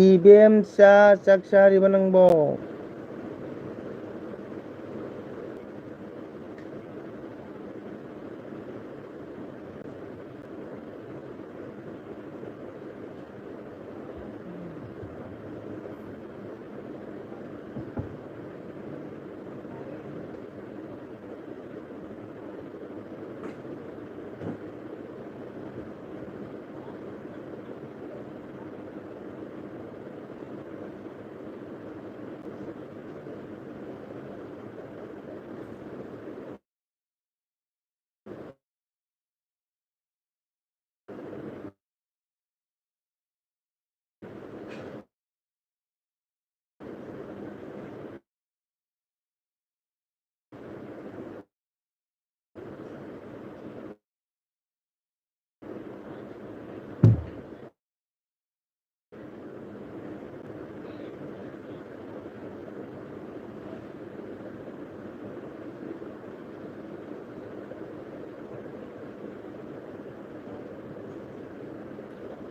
ꯏꯕꯦꯝꯆꯥ, ꯆꯥꯛ ꯆꯥꯔꯤꯕ ꯅꯪꯕꯣ?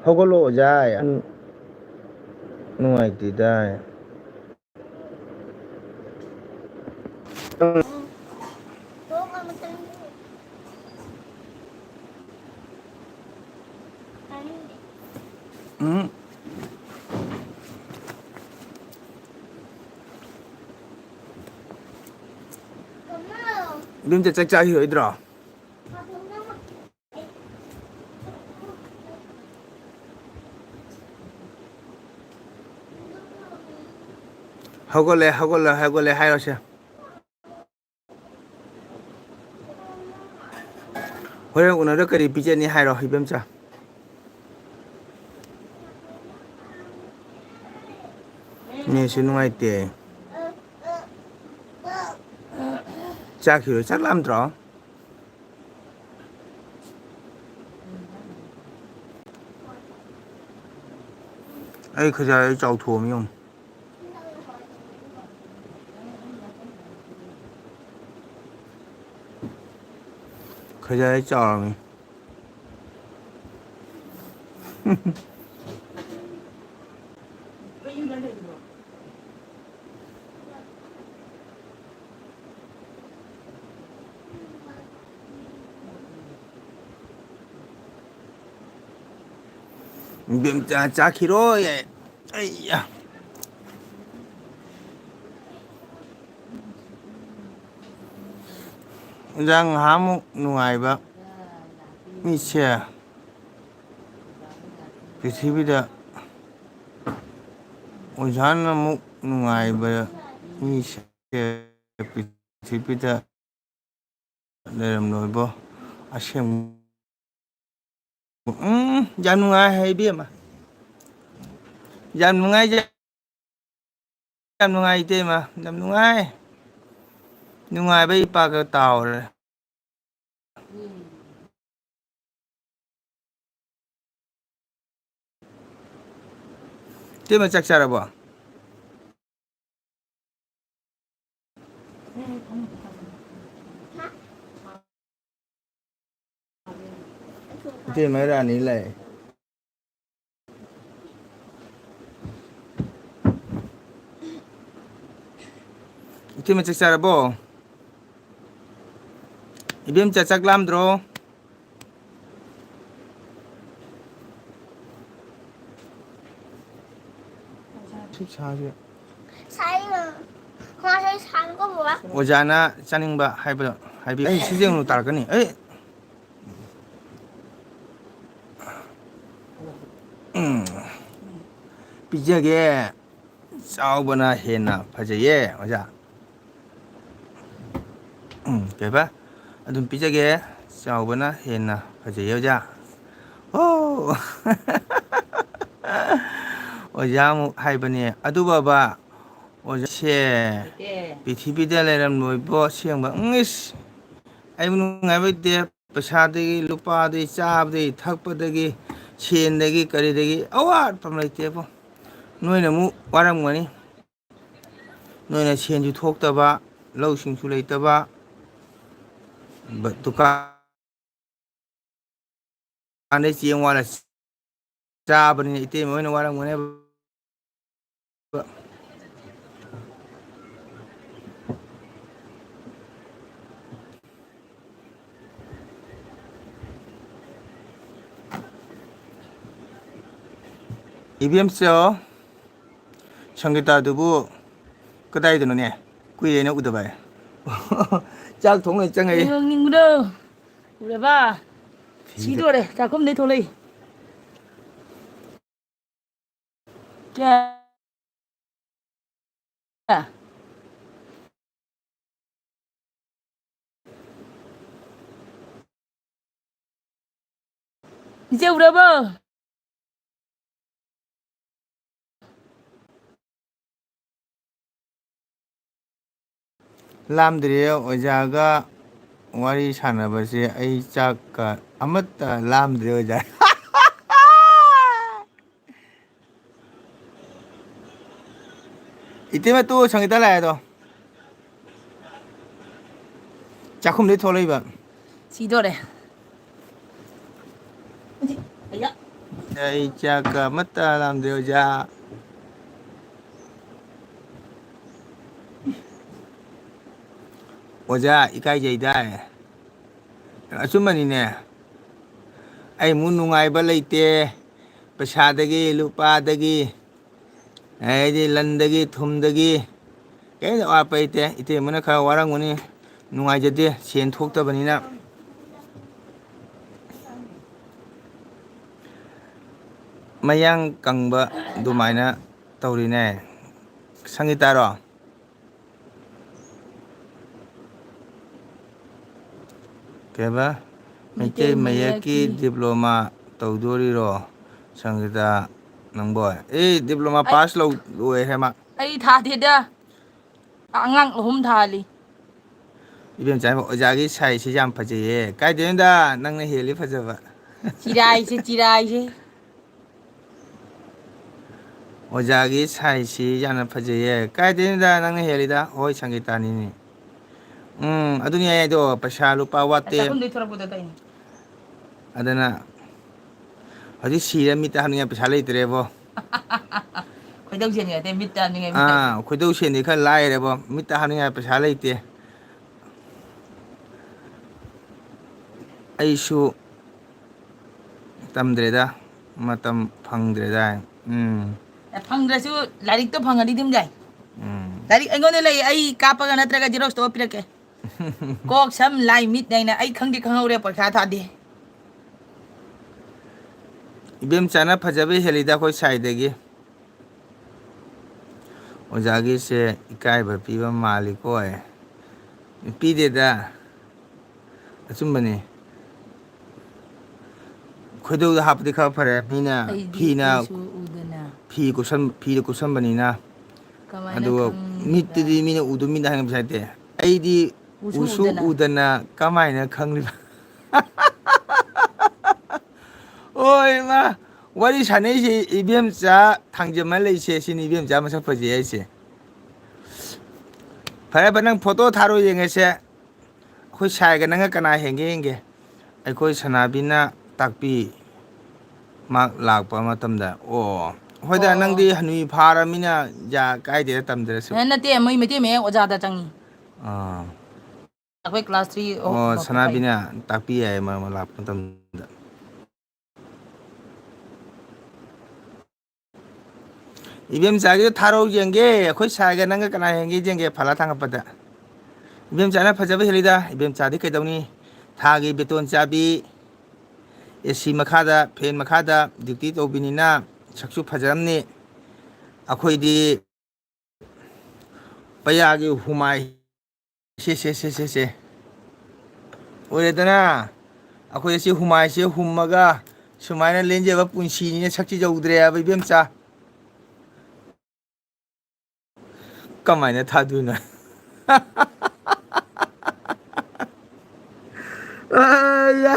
ꯍꯧꯒꯠꯂꯣ ꯑꯣꯖꯥ, ꯌꯥꯝ ꯅꯨꯡꯉꯥꯏꯇꯦꯗ꯫ ꯎꯝ꯫ ꯏꯗꯣꯝꯆꯥ ꯆꯥꯛ ꯆꯥꯈꯤꯔꯣꯏꯗ꯭ꯔꯣ? ꯍꯧꯒꯠꯂꯦ, ꯍꯧꯒꯠꯂꯦ, ꯍꯧꯒꯠꯂꯦ ꯍꯥꯏꯔꯣꯁꯦ꯫ ꯍꯣꯔꯦꯟ ꯎꯅꯔ ꯀꯔꯤ ꯄꯤꯖꯅꯤ ꯍꯥꯏꯔꯣ, ꯏꯕꯦꯝꯆꯥ? ꯅꯦꯠꯁꯨ ꯅꯨꯡꯉꯥꯏꯇꯦ꯫ ꯆꯥꯈꯤꯔꯣꯏ, ꯆꯥꯛ ꯂꯥꯝꯗ꯭ꯔꯣ? ꯑꯩ ꯈꯖꯥꯏ ꯑꯩ ꯆꯥꯎꯊꯣꯛꯑꯝ ꯌꯦꯡꯉꯨ꯫ ꯈꯖꯥꯏ ꯆꯥꯎꯔꯝꯃꯤ꯫ ꯏꯕꯦꯝꯆꯥ ꯆꯥꯈꯤꯔꯣꯏ꯫ ꯑꯩꯌꯥ꯫ ꯑꯣꯖꯥ, ꯉꯍꯥꯟꯃꯨꯛ ꯅꯨꯡꯉꯥꯏꯕ ꯃꯤꯁꯦ ꯄ꯭ꯔꯤꯊꯤꯕꯤꯗ, ꯑꯣꯖꯥꯅ ꯑꯃꯨꯛ ꯅꯨꯡꯉꯥꯏꯕ ꯃꯤꯁꯦ ꯄ꯭ꯔꯤꯊꯤꯕꯤꯗ ꯂꯩꯔꯝꯂꯣꯏꯕꯣ꯫ ꯑꯁꯦꯡ-, ꯎꯝ, ꯌꯥꯝ ꯅꯨꯡꯉꯥꯏ ꯍꯥꯏ ꯏꯕꯦꯝꯃ꯫ ꯌꯥꯝ ꯅꯨꯡꯉꯥꯏꯖꯩ꯫ ꯌꯥꯝ ꯅꯨꯡꯉꯥꯏ ꯏꯇꯩꯃ, ꯌꯥꯝ ꯅꯨꯡꯉꯥꯏ꯫ ꯅꯨꯡꯉꯥꯏꯕ ꯏꯄꯥꯛꯀ ꯇꯥꯎꯔꯦ꯫ ꯏꯇꯩꯃ ꯆꯥꯛ ꯆꯥꯔꯕꯣ? ꯏꯇꯩꯃ ꯔꯥꯅꯤ ꯂꯥꯛꯑꯦ꯫ ꯏꯇꯩꯃ ꯆꯥꯛ ꯆꯥꯔꯕꯣ? ꯏꯕꯦꯝꯆꯥ ꯆꯥꯛ ꯂꯥꯝꯗ꯭ꯔꯣ? ꯁꯤ ꯁꯥꯁꯦ꯫ ꯁꯥꯏ, ꯉꯁꯥꯏ ꯁꯥꯏꯀꯣ ꯕꯕꯥ꯫ ꯑꯣꯖꯥꯅ ꯆꯥꯅꯤꯡꯕ ꯍꯥꯏꯕꯗꯣ ꯍꯥꯏꯕꯤꯌꯨ꯫ ꯑꯩ ꯁꯤꯁꯦ ꯑꯃꯨꯛ ꯇꯥꯔꯛꯀꯅꯤ꯫ ꯑꯩ ꯎꯝ꯫ ꯄꯤꯖꯒꯦ꯫ ꯆꯥꯎꯕꯅ ꯍꯦꯟꯅ ꯐꯖꯩꯌꯦ ꯑꯣꯖꯥ꯫ ꯎꯝ, ꯀꯩꯕ? ꯑꯗꯨꯝ ꯄꯤꯖꯒꯦ꯫ ꯆꯥꯎꯕꯅ ꯍꯦꯟꯅ ꯐꯖꯩꯌꯦ ꯑꯣꯖꯥ꯫ ꯑꯣ꯫ ꯑꯣꯖꯥ ꯑꯃꯨꯛ ꯍꯥꯏꯕꯅꯦ꯫ ꯑꯗꯨ ꯕꯕꯥ, ꯑꯣꯖꯥꯁꯦ ꯂꯩꯇꯦ꯫ ꯄ꯭ꯔꯤꯊꯤꯕꯤꯗ ꯂꯩꯔꯝꯂꯣꯏꯕꯣ ꯑꯁꯦꯡꯕ꯫ ꯎꯝ, ꯏꯁ꯫ ꯑꯩꯕꯨ ꯅꯨꯡꯉꯥꯏꯕ ꯂꯩꯇꯦ꯫ ꯄꯩꯁꯥꯗꯒꯤ, ꯂꯨꯄꯥꯗꯒꯤ, ꯆꯥꯕꯗꯒꯤ, ꯊꯛꯄꯗꯒꯤ, ꯁꯦꯟꯗꯒꯤ, ꯀꯔꯤꯗꯒꯤ ꯑꯋꯥꯠꯄ ꯑꯃ ꯂꯩꯇꯦꯕꯣ꯫ ꯅꯣꯏꯅ ꯑꯃꯨꯛ ꯋꯥꯔꯝꯒꯅꯤ꯫ ꯅꯣꯏꯅ ꯁꯦꯟꯁꯨ ꯊꯣꯛꯇꯕ, ꯂꯧꯁꯤꯡꯁꯨ ꯂꯩꯇꯕ, ꯕ-, ꯗꯨꯀꯥꯟ ꯑꯗꯩ ꯆꯦꯡ ꯋꯥꯜꯂ ꯆꯥꯕꯅꯤꯅ ꯏꯇꯩꯃ ꯍꯣꯏꯅ ꯋꯥꯔꯝꯒꯅꯦꯕ꯫ ꯏꯕꯦꯝꯆꯧ, ꯁꯪꯒꯤꯇꯥꯗꯨꯕꯨ ꯀꯗꯥꯏꯗꯅꯣꯅꯦ? ꯀꯨꯏꯔꯦꯅ ꯎꯗꯕ꯫ ꯆꯥꯛ ꯊꯣꯡ ꯂꯣꯏ ꯆꯪꯉꯛꯏ꯫ ꯌꯦꯡꯅꯤꯡꯕꯗꯣ ꯎꯔꯕ? ꯁꯤꯗꯣꯔꯦ, ꯆꯥꯛꯈꯨꯝꯗꯩ ꯊꯣꯛꯂꯛꯏ꯫ ꯀꯌꯥ? ꯏꯆꯦ ꯎꯔꯕꯣ? ꯂꯥꯝꯗ꯭ꯔꯤꯌꯦ ꯑꯣꯖꯥꯒ ꯋꯥꯔꯤ ꯁꯥꯟꯅꯕꯁꯦ꯫ ꯑꯩ ꯆꯥꯛꯀ ꯑꯃꯠꯇ ꯂꯥꯝꯗ꯭ꯔꯦ ꯑꯣꯖꯥ꯫ ꯏꯇꯩꯃ ꯇꯨ ꯁꯪꯒꯤꯇꯥ ꯂꯥꯛꯑꯦ ꯑꯗꯣ꯫ ꯆꯥꯛꯈꯨꯝꯗꯩ ꯊꯣꯛꯂꯛꯏꯕ꯫ ꯁꯤꯗꯣꯔꯦ꯫ ꯑꯌꯥ꯫ ꯑꯩ ꯆꯥꯛꯀ ꯑꯃꯠꯇ ꯂꯥꯝꯗ꯭ꯔꯦ ꯑꯣꯖꯥ꯫ ꯑꯣꯖꯥ ꯏꯀꯥꯏꯖꯩꯗꯥꯏ꯫ ꯑꯆꯨꯝꯕꯅꯤꯅꯦ꯫ ꯑꯩꯃꯨꯛ ꯅꯨꯡꯉꯥꯏꯕ ꯂꯩꯇꯦ꯫ ꯄꯩꯁꯥꯗꯒꯤ, ꯂꯨꯄꯥꯗꯒꯤ, ꯑꯗꯩꯗꯤ ꯂꯟꯗꯒꯤ, ꯊꯨꯝꯗꯒꯤ ꯀꯔꯤꯝꯇ ꯑꯋꯥꯠꯄ ꯂꯩꯇꯦ꯫ ꯏꯇꯩꯃꯅ ꯈꯔ ꯋꯥꯔꯝꯒꯅꯤ, ꯅꯨꯡꯉꯥꯏꯖꯗꯦ, ꯁꯦꯟ ꯊꯣꯛꯇꯕꯅꯤꯅ꯫ ꯃꯌꯥꯡ ꯀꯪꯕ ꯑꯗꯨꯃꯥꯏꯅ ꯇꯧꯔꯤꯅꯦ꯫ ꯁꯪꯒꯤꯇꯥꯔꯣ? ꯀꯩꯕ? ꯃꯩꯇꯩ ꯃꯩꯇꯩ ꯃꯌꯦꯛꯀꯤ ꯃꯌꯦꯛꯀꯤ ꯗꯤꯄ꯭ꯂꯣꯃꯥ ꯇꯧꯗꯣꯔꯤꯔꯣ? ꯁꯪꯒꯤꯇꯥ ꯅꯪꯕꯣ? ꯑꯦ, ꯗꯤꯄ꯭ꯂꯣꯃꯥ ꯑꯩ ꯄꯥꯁ ꯂꯧ-, ꯂꯣꯏꯔꯦ ꯃꯥ꯫ ꯑꯩ ꯊꯥꯗꯦꯗ꯫ ꯑꯉꯥꯡ ꯑꯍꯨꯝ ꯊꯥꯍꯜꯂꯤ꯫ ꯏꯕꯦꯝꯆꯥ, ꯑꯣꯖꯥꯒꯤ ꯁꯥꯏꯖꯁꯤ ꯌꯥꯝ ꯐꯖꯩꯌꯦ꯫ ꯀꯥꯏꯗꯩꯅꯣꯗ, ꯅꯪꯅ ꯍꯦꯜꯂꯤ ꯐꯖꯕ꯫ ꯆꯤꯔꯥꯏꯁꯦ, ꯆꯤꯔꯥꯏꯁꯦ꯫ ꯑꯣꯖꯥꯒꯤ ꯁꯥꯏꯖꯁꯤ ꯌꯥꯝꯅ ꯐꯖꯩꯌꯦ꯫ ꯀꯥꯏꯗꯩꯅꯣꯗ, ꯅꯪꯅ ꯍꯦꯜꯂꯤꯗ꯫ ꯍꯣꯏ, ꯁꯪꯒꯤꯇꯥꯅꯤꯅꯦ꯫ ꯎꯝ, ꯑꯗꯨꯅꯤ ꯑꯩꯗꯣ, ꯄꯩꯁꯥ ꯂꯨꯄꯥ ꯋꯥꯠꯇꯦ꯫ ꯆꯥꯛꯈꯨꯝꯗꯩ ꯊꯣꯔꯛꯄꯗꯣ ꯀꯩꯅꯣ? ꯑꯗꯨꯅ ꯍꯧꯖꯤꯛ ꯁꯤꯔꯦ, ꯃꯤꯠꯇ ꯍꯥꯞꯅꯤꯡꯉꯥꯏ ꯄꯩꯁꯥ ꯂꯩꯇ꯭ꯔꯦꯕꯣ꯫ ꯈꯣꯏꯗꯧ ꯁꯦꯡꯉꯦ ꯅꯠꯇꯦ, ꯃꯤꯠꯇ ꯍꯥꯞꯅꯤꯡꯉꯥꯏ ꯃꯤꯠ ꯑꯥ, ꯂꯩꯇꯦ꯫ ꯈꯣꯏꯗꯧ ꯁꯦꯡꯗꯦ, ꯈꯔ ꯂꯥꯏꯔꯦꯕꯣ, ꯃꯤꯠꯇ ꯍꯥꯞꯅꯤꯡꯉꯥꯏ ꯄꯩꯁꯥ ꯂꯩꯇꯦ꯫ ꯑꯩꯁꯨ ꯇꯝꯗ꯭ꯔꯦꯗ, ꯃꯇꯝ ꯐꯪꯗ꯭ꯔꯦꯗ꯫ ꯎꯝ꯫ ꯑꯦ, ꯐꯪꯗ꯭ꯔꯁꯨ ꯂꯥꯏꯔꯤꯛꯇꯣ ꯐꯪꯉꯗꯤ ꯑꯗꯨꯝ ꯌꯥꯏ꯫ ꯎꯝ꯫ ꯂꯥꯏꯔꯤꯛ ꯑꯩꯉꯣꯟꯗ ꯂꯩ, ꯑꯩ ꯀꯥꯞꯄꯒ ꯅꯠꯇ꯭ꯔꯒ ꯖꯦꯔꯣꯛꯁ ꯇꯧꯔ ꯄꯤꯔꯛꯀꯦ꯫ ꯀꯣꯛ, ꯁꯝ, ꯂꯥꯏ, ꯃꯤꯠ ꯅꯥꯏꯅ ꯑꯩ ꯈꯪꯗꯤ ꯈꯪꯍꯧꯔꯦ, ꯄꯩꯈꯥ ꯊꯥꯗꯦ꯫ ꯏꯕꯦꯝꯆꯥꯅ ꯐꯖꯕ ꯍꯦꯜꯂꯤꯗ ꯑꯩꯈꯣꯏ ꯁꯥꯏꯗꯒꯤ꯫ ꯑꯣꯖꯥꯒꯤꯁꯦ ꯏꯀꯥꯏꯕ ꯄꯤꯕ ꯃꯥꯜꯂꯤꯀꯣ꯫ ꯄꯤꯗꯦꯗ꯫ ꯑꯆꯨꯝꯕꯅꯤ꯫ ꯈꯣꯏꯗꯧꯗ ꯍꯥꯞꯄꯗꯤ ꯈꯔ ꯐꯔꯦ꯫ ꯃꯤꯅ ꯑꯩꯗꯤ ꯐꯤꯅ ꯎꯁꯨ ꯎꯗꯅ꯫ ꯐꯤ ꯀꯨꯞꯁꯟ-, ꯐꯤꯗ ꯀꯨꯞꯁꯟꯕꯅꯤꯅ꯫ ꯀꯃꯥꯏꯅ ꯑꯗꯨꯒ ꯈꯪꯉꯤꯕ? ꯃꯤꯠꯇꯗꯤ ꯃꯤꯅ ꯎꯗꯨ ꯃꯤꯠꯅ ꯍꯥꯏꯕꯁꯨ ꯅꯠꯇꯦ꯫ ꯑꯩꯗꯤ ꯎꯁꯨ ꯎꯁꯨ ꯎꯗꯅ꯫ ꯎꯗꯅ ꯀꯃꯥꯏꯅ ꯈꯪꯂꯤꯕ? ꯑꯣ ꯏꯃꯥ, ꯋꯥꯔꯤ ꯁꯥꯟꯅꯩꯁꯦ ꯏꯕꯦꯝꯆꯥ ꯊꯥꯡꯖꯃ ꯂꯩꯁꯦ, ꯁꯤꯅꯤ ꯏꯕꯦꯝꯆꯥ ꯃꯁꯛ ꯐꯖꯩ ꯍꯥꯏꯁꯦ꯫ ꯐꯔꯦ ꯐꯔꯦ, ꯅꯪ ꯐꯣꯇꯣ ꯊꯥꯔꯣ ꯌꯦꯡꯉꯁꯦ꯫ ꯑꯩꯈꯣꯏ ꯁꯥꯏꯒ ꯅꯪꯒ ꯀꯅꯥ ꯍꯦꯟꯒꯦ ꯌꯦꯡꯒꯦ꯫ ꯑꯩꯈꯣꯏ ꯁꯅꯥꯕꯤꯅ ꯇꯥꯛꯄꯤ꯫ ꯃꯥ ꯂꯥꯛꯄ ꯃꯇꯝꯗ꯫ ꯑꯣ, ꯍꯣꯏꯗ, ꯑꯣ꯫ ꯅꯪꯗꯤ ꯍꯅꯨꯏ ꯐꯥꯔꯃꯤꯅ ꯌꯥ ꯀꯥꯏꯗꯦꯗ ꯇꯝꯗ꯭ꯔꯁꯨ꯫ ꯑꯦ, ꯅꯠꯇꯦ, ꯃꯣꯏ ꯃꯩꯇꯩ ꯃꯌꯦꯛ ꯑꯣꯖꯥꯗ ꯆꯪꯉꯤ꯫ ꯑꯥ꯫ ꯑꯩꯈꯣꯏ class three ꯑꯣ, ꯑꯣ, ꯐꯥꯎ ꯁꯅꯥꯕꯤꯅ ꯇꯥꯛꯄꯤ ꯌꯥꯏ ꯃꯔꯛ ꯃꯔꯛ ꯂꯥꯛꯄ ꯃꯇꯝꯗ꯫ ꯏꯕꯦꯝꯆꯥꯒꯤꯗꯣ ꯊꯥꯔꯛꯎ ꯌꯦꯡꯒꯦ꯫ ꯑꯩꯈꯣꯏ ꯁꯥꯏꯒ ꯅꯪꯒ ꯀꯅꯥ ꯍꯦꯟꯒꯦ ꯌꯦꯡꯒꯦ ꯐꯥꯂꯥ ꯊꯥꯡꯒꯠꯄꯗ꯫ ꯏꯕꯦꯝꯆꯥꯅ ꯐꯖꯕ ꯍꯦꯜꯂꯤꯗ꯫ ꯏꯕꯦꯝꯆꯥꯗꯤ ꯀꯩꯗꯧꯅꯤ? ꯊꯥꯒꯤ ꯕꯦꯇꯣꯟ ꯆꯥꯕꯤ, AC ꯃꯈꯥꯗ, fan ꯃꯈꯥꯗ duty ꯇꯧꯕꯤꯅꯤꯅ ꯁꯛꯁꯨ ꯐꯖꯔꯝꯅꯤ꯫ ꯑꯩꯈꯣꯏꯗꯤ ꯄꯩꯌꯥꯒꯤ ꯍꯨꯃꯥꯏ꯫ ꯁꯦ, ꯁꯦ, ꯁꯦ, ꯁꯦ, ꯁꯦ꯫ ꯑꯣꯏꯔꯦꯗꯅ, ꯑꯩꯈꯣꯏ ꯑꯁꯤ ꯍꯨꯃꯥꯏꯁꯦ ꯍꯨꯝꯃꯒ ꯁꯨꯃꯥꯏꯅ ꯂꯦꯟꯖꯕ ꯄꯨꯟꯁꯤꯅꯤꯅ ꯁꯛꯁꯤ ꯌꯧꯗ꯭ꯔꯦ ꯍꯥꯏꯕ, ꯏꯕꯦꯝꯆꯥ꯫ ꯀꯃꯥꯏꯅ ꯊꯥꯗꯣꯏꯅꯣ? ꯑꯥ, ꯌꯥ꯫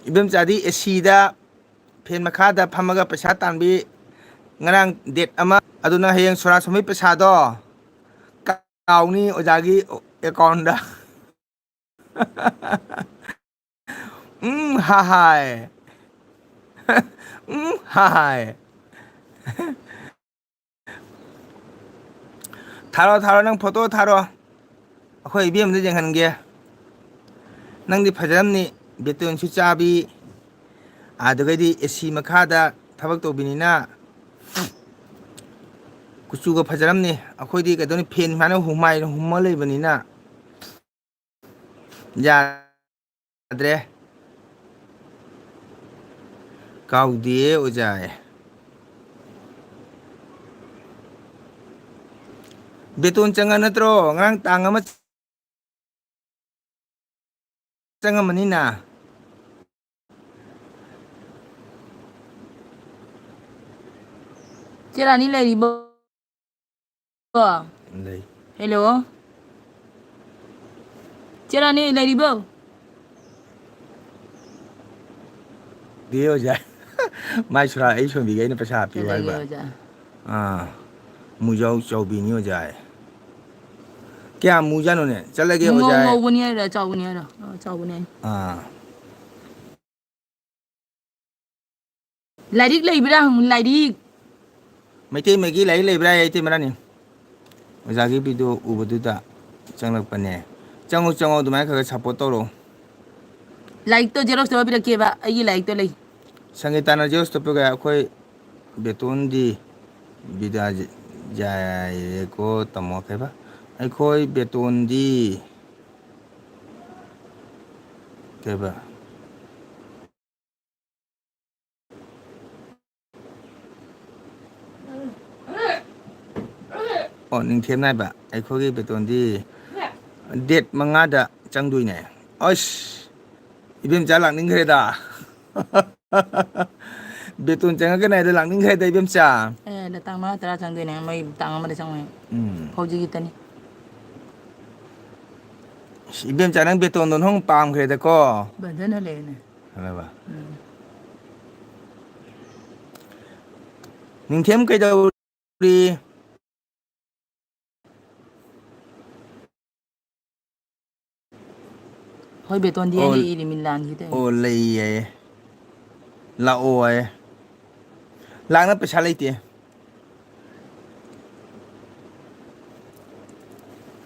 ꯏꯕꯦꯝꯆꯥꯗꯤ ꯑꯦ ꯁꯤꯗ, ꯐꯦꯟ ꯃꯈꯥꯗ ꯐꯝꯃꯒ ꯄꯩꯁꯥ ꯇꯥꯟꯕꯤ꯫ ꯉꯔꯥꯡ ꯗꯦꯠ ꯑꯃ, ꯑꯗꯨꯅ ꯍꯌꯦꯡ ꯁꯣꯔꯥ ꯁꯣꯝꯕꯤ ꯄꯩꯁꯥꯗꯣ ꯀꯥꯎꯅꯤ ꯑꯣꯖꯥꯒꯤ ꯑꯦꯀꯥꯎꯟꯗ꯫ ꯎꯝ, ꯍꯥ ꯍꯥꯏ꯫ ꯎꯝ, ꯍꯥ ꯍꯥꯏ꯫ ꯊꯥꯔꯣ, ꯊꯥꯔꯣ, ꯅꯪ ꯐꯣꯇꯣ ꯊꯥꯔꯣ꯫ ꯑꯩꯈꯣꯏ ꯏꯕꯦꯝꯗ ꯌꯦꯡꯍꯟꯒꯦ꯫ ꯅꯪꯗꯤ ꯐꯖꯔꯝꯅꯤ, ꯕꯦꯇꯣꯟꯁꯨ ꯆꯥꯕꯤ, ꯑꯗꯨꯒꯩꯗꯤ ꯑꯦ ꯁꯤ ꯃꯈꯥꯗ ꯊꯕꯛ ꯇꯧꯕꯤꯅꯤꯅ ꯀꯨꯆꯨꯒ ꯐꯖꯔꯝꯅꯤ꯫ ꯑꯩꯈꯣꯏꯗꯤ ꯀꯩꯗꯧꯅꯤ, ꯐꯦꯟ ꯁꯨꯃꯥꯏꯅ ꯍꯨꯃꯥꯏꯅ ꯍꯨꯝꯃ ꯂꯩꯕꯅꯤꯅ꯫ ꯌꯥꯗ꯭ꯔꯦ꯫ ꯀꯥꯎꯗꯦ ꯑꯣꯖꯥ꯫ ꯕꯦꯇꯣꯟ ꯆꯪꯉ ꯅꯠꯇ꯭ꯔꯣ? ꯉꯔꯥꯡ ꯇꯥꯡ ꯑꯃ ꯆꯪꯉꯝꯃꯅꯤꯅ꯫ ꯆꯦ ꯔꯥꯅꯤ ꯂꯩꯔꯤꯕꯣ? ꯂꯩ꯫ ꯍꯦꯜꯂꯣ꯫ ꯆꯦ ꯔꯥꯅꯤ ꯂꯩꯔꯤꯕꯣ? ꯗꯦ ꯑꯣꯖꯥ꯫ ꯃꯥꯏ ꯁꯨꯔꯥ ꯑꯩ ꯁꯣꯟꯕꯤꯒꯦ, ꯑꯩꯅ ꯄꯩꯁꯥ ꯍꯥꯞꯄꯤꯌꯨ ꯆꯠꯂꯒꯦ ꯍꯥꯏꯕ꯫ ꯑꯣꯖꯥ꯫ ꯑꯥ꯫ ꯃꯨꯖꯥꯎ ꯆꯥꯎꯕꯤꯅꯤ ꯑꯣꯖꯥ꯫ ꯀꯌꯥꯝ ꯃꯨꯖꯥꯠꯅꯣꯅꯦ? ꯆꯠꯂꯒꯦ ꯉꯧ-, ꯑꯣꯖꯥ꯫ ꯉꯧꯕꯅꯤ ꯍꯥꯏꯔꯣ, ꯆꯥꯎꯕꯅꯤ ꯍꯥꯏꯔꯣ? ꯑꯣ, ꯆꯥꯎꯕꯅꯤ ꯍꯥꯏ꯫ ꯑꯥ꯫ ꯂꯥꯏꯔꯤꯛ ꯂꯩꯕ꯭ꯔꯥ ꯍꯪꯉꯨ, ꯂꯥꯏꯔꯤꯛ꯫ ꯃꯩꯇꯩ ꯃꯌꯦꯛꯀꯤ ꯂꯥꯏꯔꯤꯛ ꯂꯩꯕ꯭ꯔꯥ ꯍꯥꯏ, ꯏꯇꯩ ꯃꯔꯥꯅꯤ? ꯑꯣꯖꯥꯒꯤ ꯚꯤꯗꯤꯑꯣ ꯎꯕꯗꯨꯗ ꯆꯪꯂꯛꯄꯅꯦ꯫ ꯆꯪꯉꯨ, ꯆꯪꯉꯨ, ꯑꯗꯨꯃꯥꯏꯅ ꯈꯔ ꯈꯔ ꯁꯞꯄꯣꯔꯠ ꯇꯧꯔꯛꯑꯣ꯫ ꯂꯥꯏꯔꯤꯛꯇꯣ ꯖꯦꯔꯣꯛꯁ ꯇꯧꯔ ꯄꯤꯔꯛꯀꯦꯕ, ꯑꯩꯒꯤ ꯂꯥꯏꯔꯤꯛꯇꯣ ꯂꯩ꯫ ꯁꯪꯒꯤꯇꯥꯅ ꯖꯦꯔꯣꯛꯁ ꯇꯧꯔ ꯄꯤꯔꯛꯀꯦ, ꯑꯩꯈꯣꯏ ꯕꯦꯇꯣꯟꯗꯤ ꯕꯤꯗꯥ ꯌꯥꯏꯔꯦꯀꯣ, ꯇꯥꯃꯣ꯫ ꯀꯩꯕ? ꯑꯩꯈꯣꯏ ꯕꯦꯇꯣꯟꯗꯤ ꯀꯩꯕ? ꯑꯣ, ꯅꯤꯡꯊꯦꯝ ꯅꯥꯏꯕ, ꯑꯩꯈꯣꯏꯒꯤ ꯕꯦꯇꯣꯟꯗꯤ ꯗꯦꯠ ꯃꯉꯥꯗ ꯆꯪꯗꯣꯏꯅꯦ꯫ ꯑꯁ, ꯏꯕꯦꯝꯆꯥ ꯂꯥꯛꯅꯤꯡꯈ꯭ꯔꯦꯗ꯫ ꯕꯦꯇꯣꯟ ꯆꯪꯉꯛꯀꯅꯤ ꯍꯥꯏꯗ ꯂꯥꯛꯅꯤꯡꯈ꯭ꯔꯦꯗ, ꯏꯕꯦꯝꯆꯥ꯫ ꯑꯦ, ꯇꯥꯡ ꯃꯉꯥ ꯇꯔꯥ ꯆꯪꯗꯣꯏꯅꯦ, ꯃꯣꯏ ꯇꯥꯡ ꯑꯃꯗ ꯆꯪꯉꯣꯏ꯫ ꯎꯝ꯫ ꯍꯧꯖꯤꯛꯀꯤꯇꯅꯤ꯫ ꯑꯁ, ꯏꯕꯦꯝꯆꯥ, ꯅꯪ ꯕꯦꯇꯣꯟꯗꯣ ꯅꯪ ꯄꯥꯝꯈ꯭ꯔꯦꯗꯀꯣ꯫ ꯕꯟꯙꯟ ꯍꯜꯂꯛꯑꯦꯅꯦ꯫ ꯍꯜꯂꯕ? ꯎꯝ꯫ ꯅꯤꯡꯊꯦꯝ ꯀꯩꯗꯧꯔꯤ? ꯍꯣꯏ, ꯕꯦꯇꯣꯟꯗꯤ ꯑꯣ, ꯑꯩꯅ ꯏꯔꯤꯃꯤ ꯂꯥꯡꯈꯤꯗꯦ꯫ ꯑꯣ, ꯂꯩꯌꯦ꯫ ꯂꯥꯛꯑꯣ ꯍꯥꯏꯌꯦ꯫ ꯂꯥꯛꯅ ꯄꯩꯁꯥ ꯂꯩꯇꯦ꯫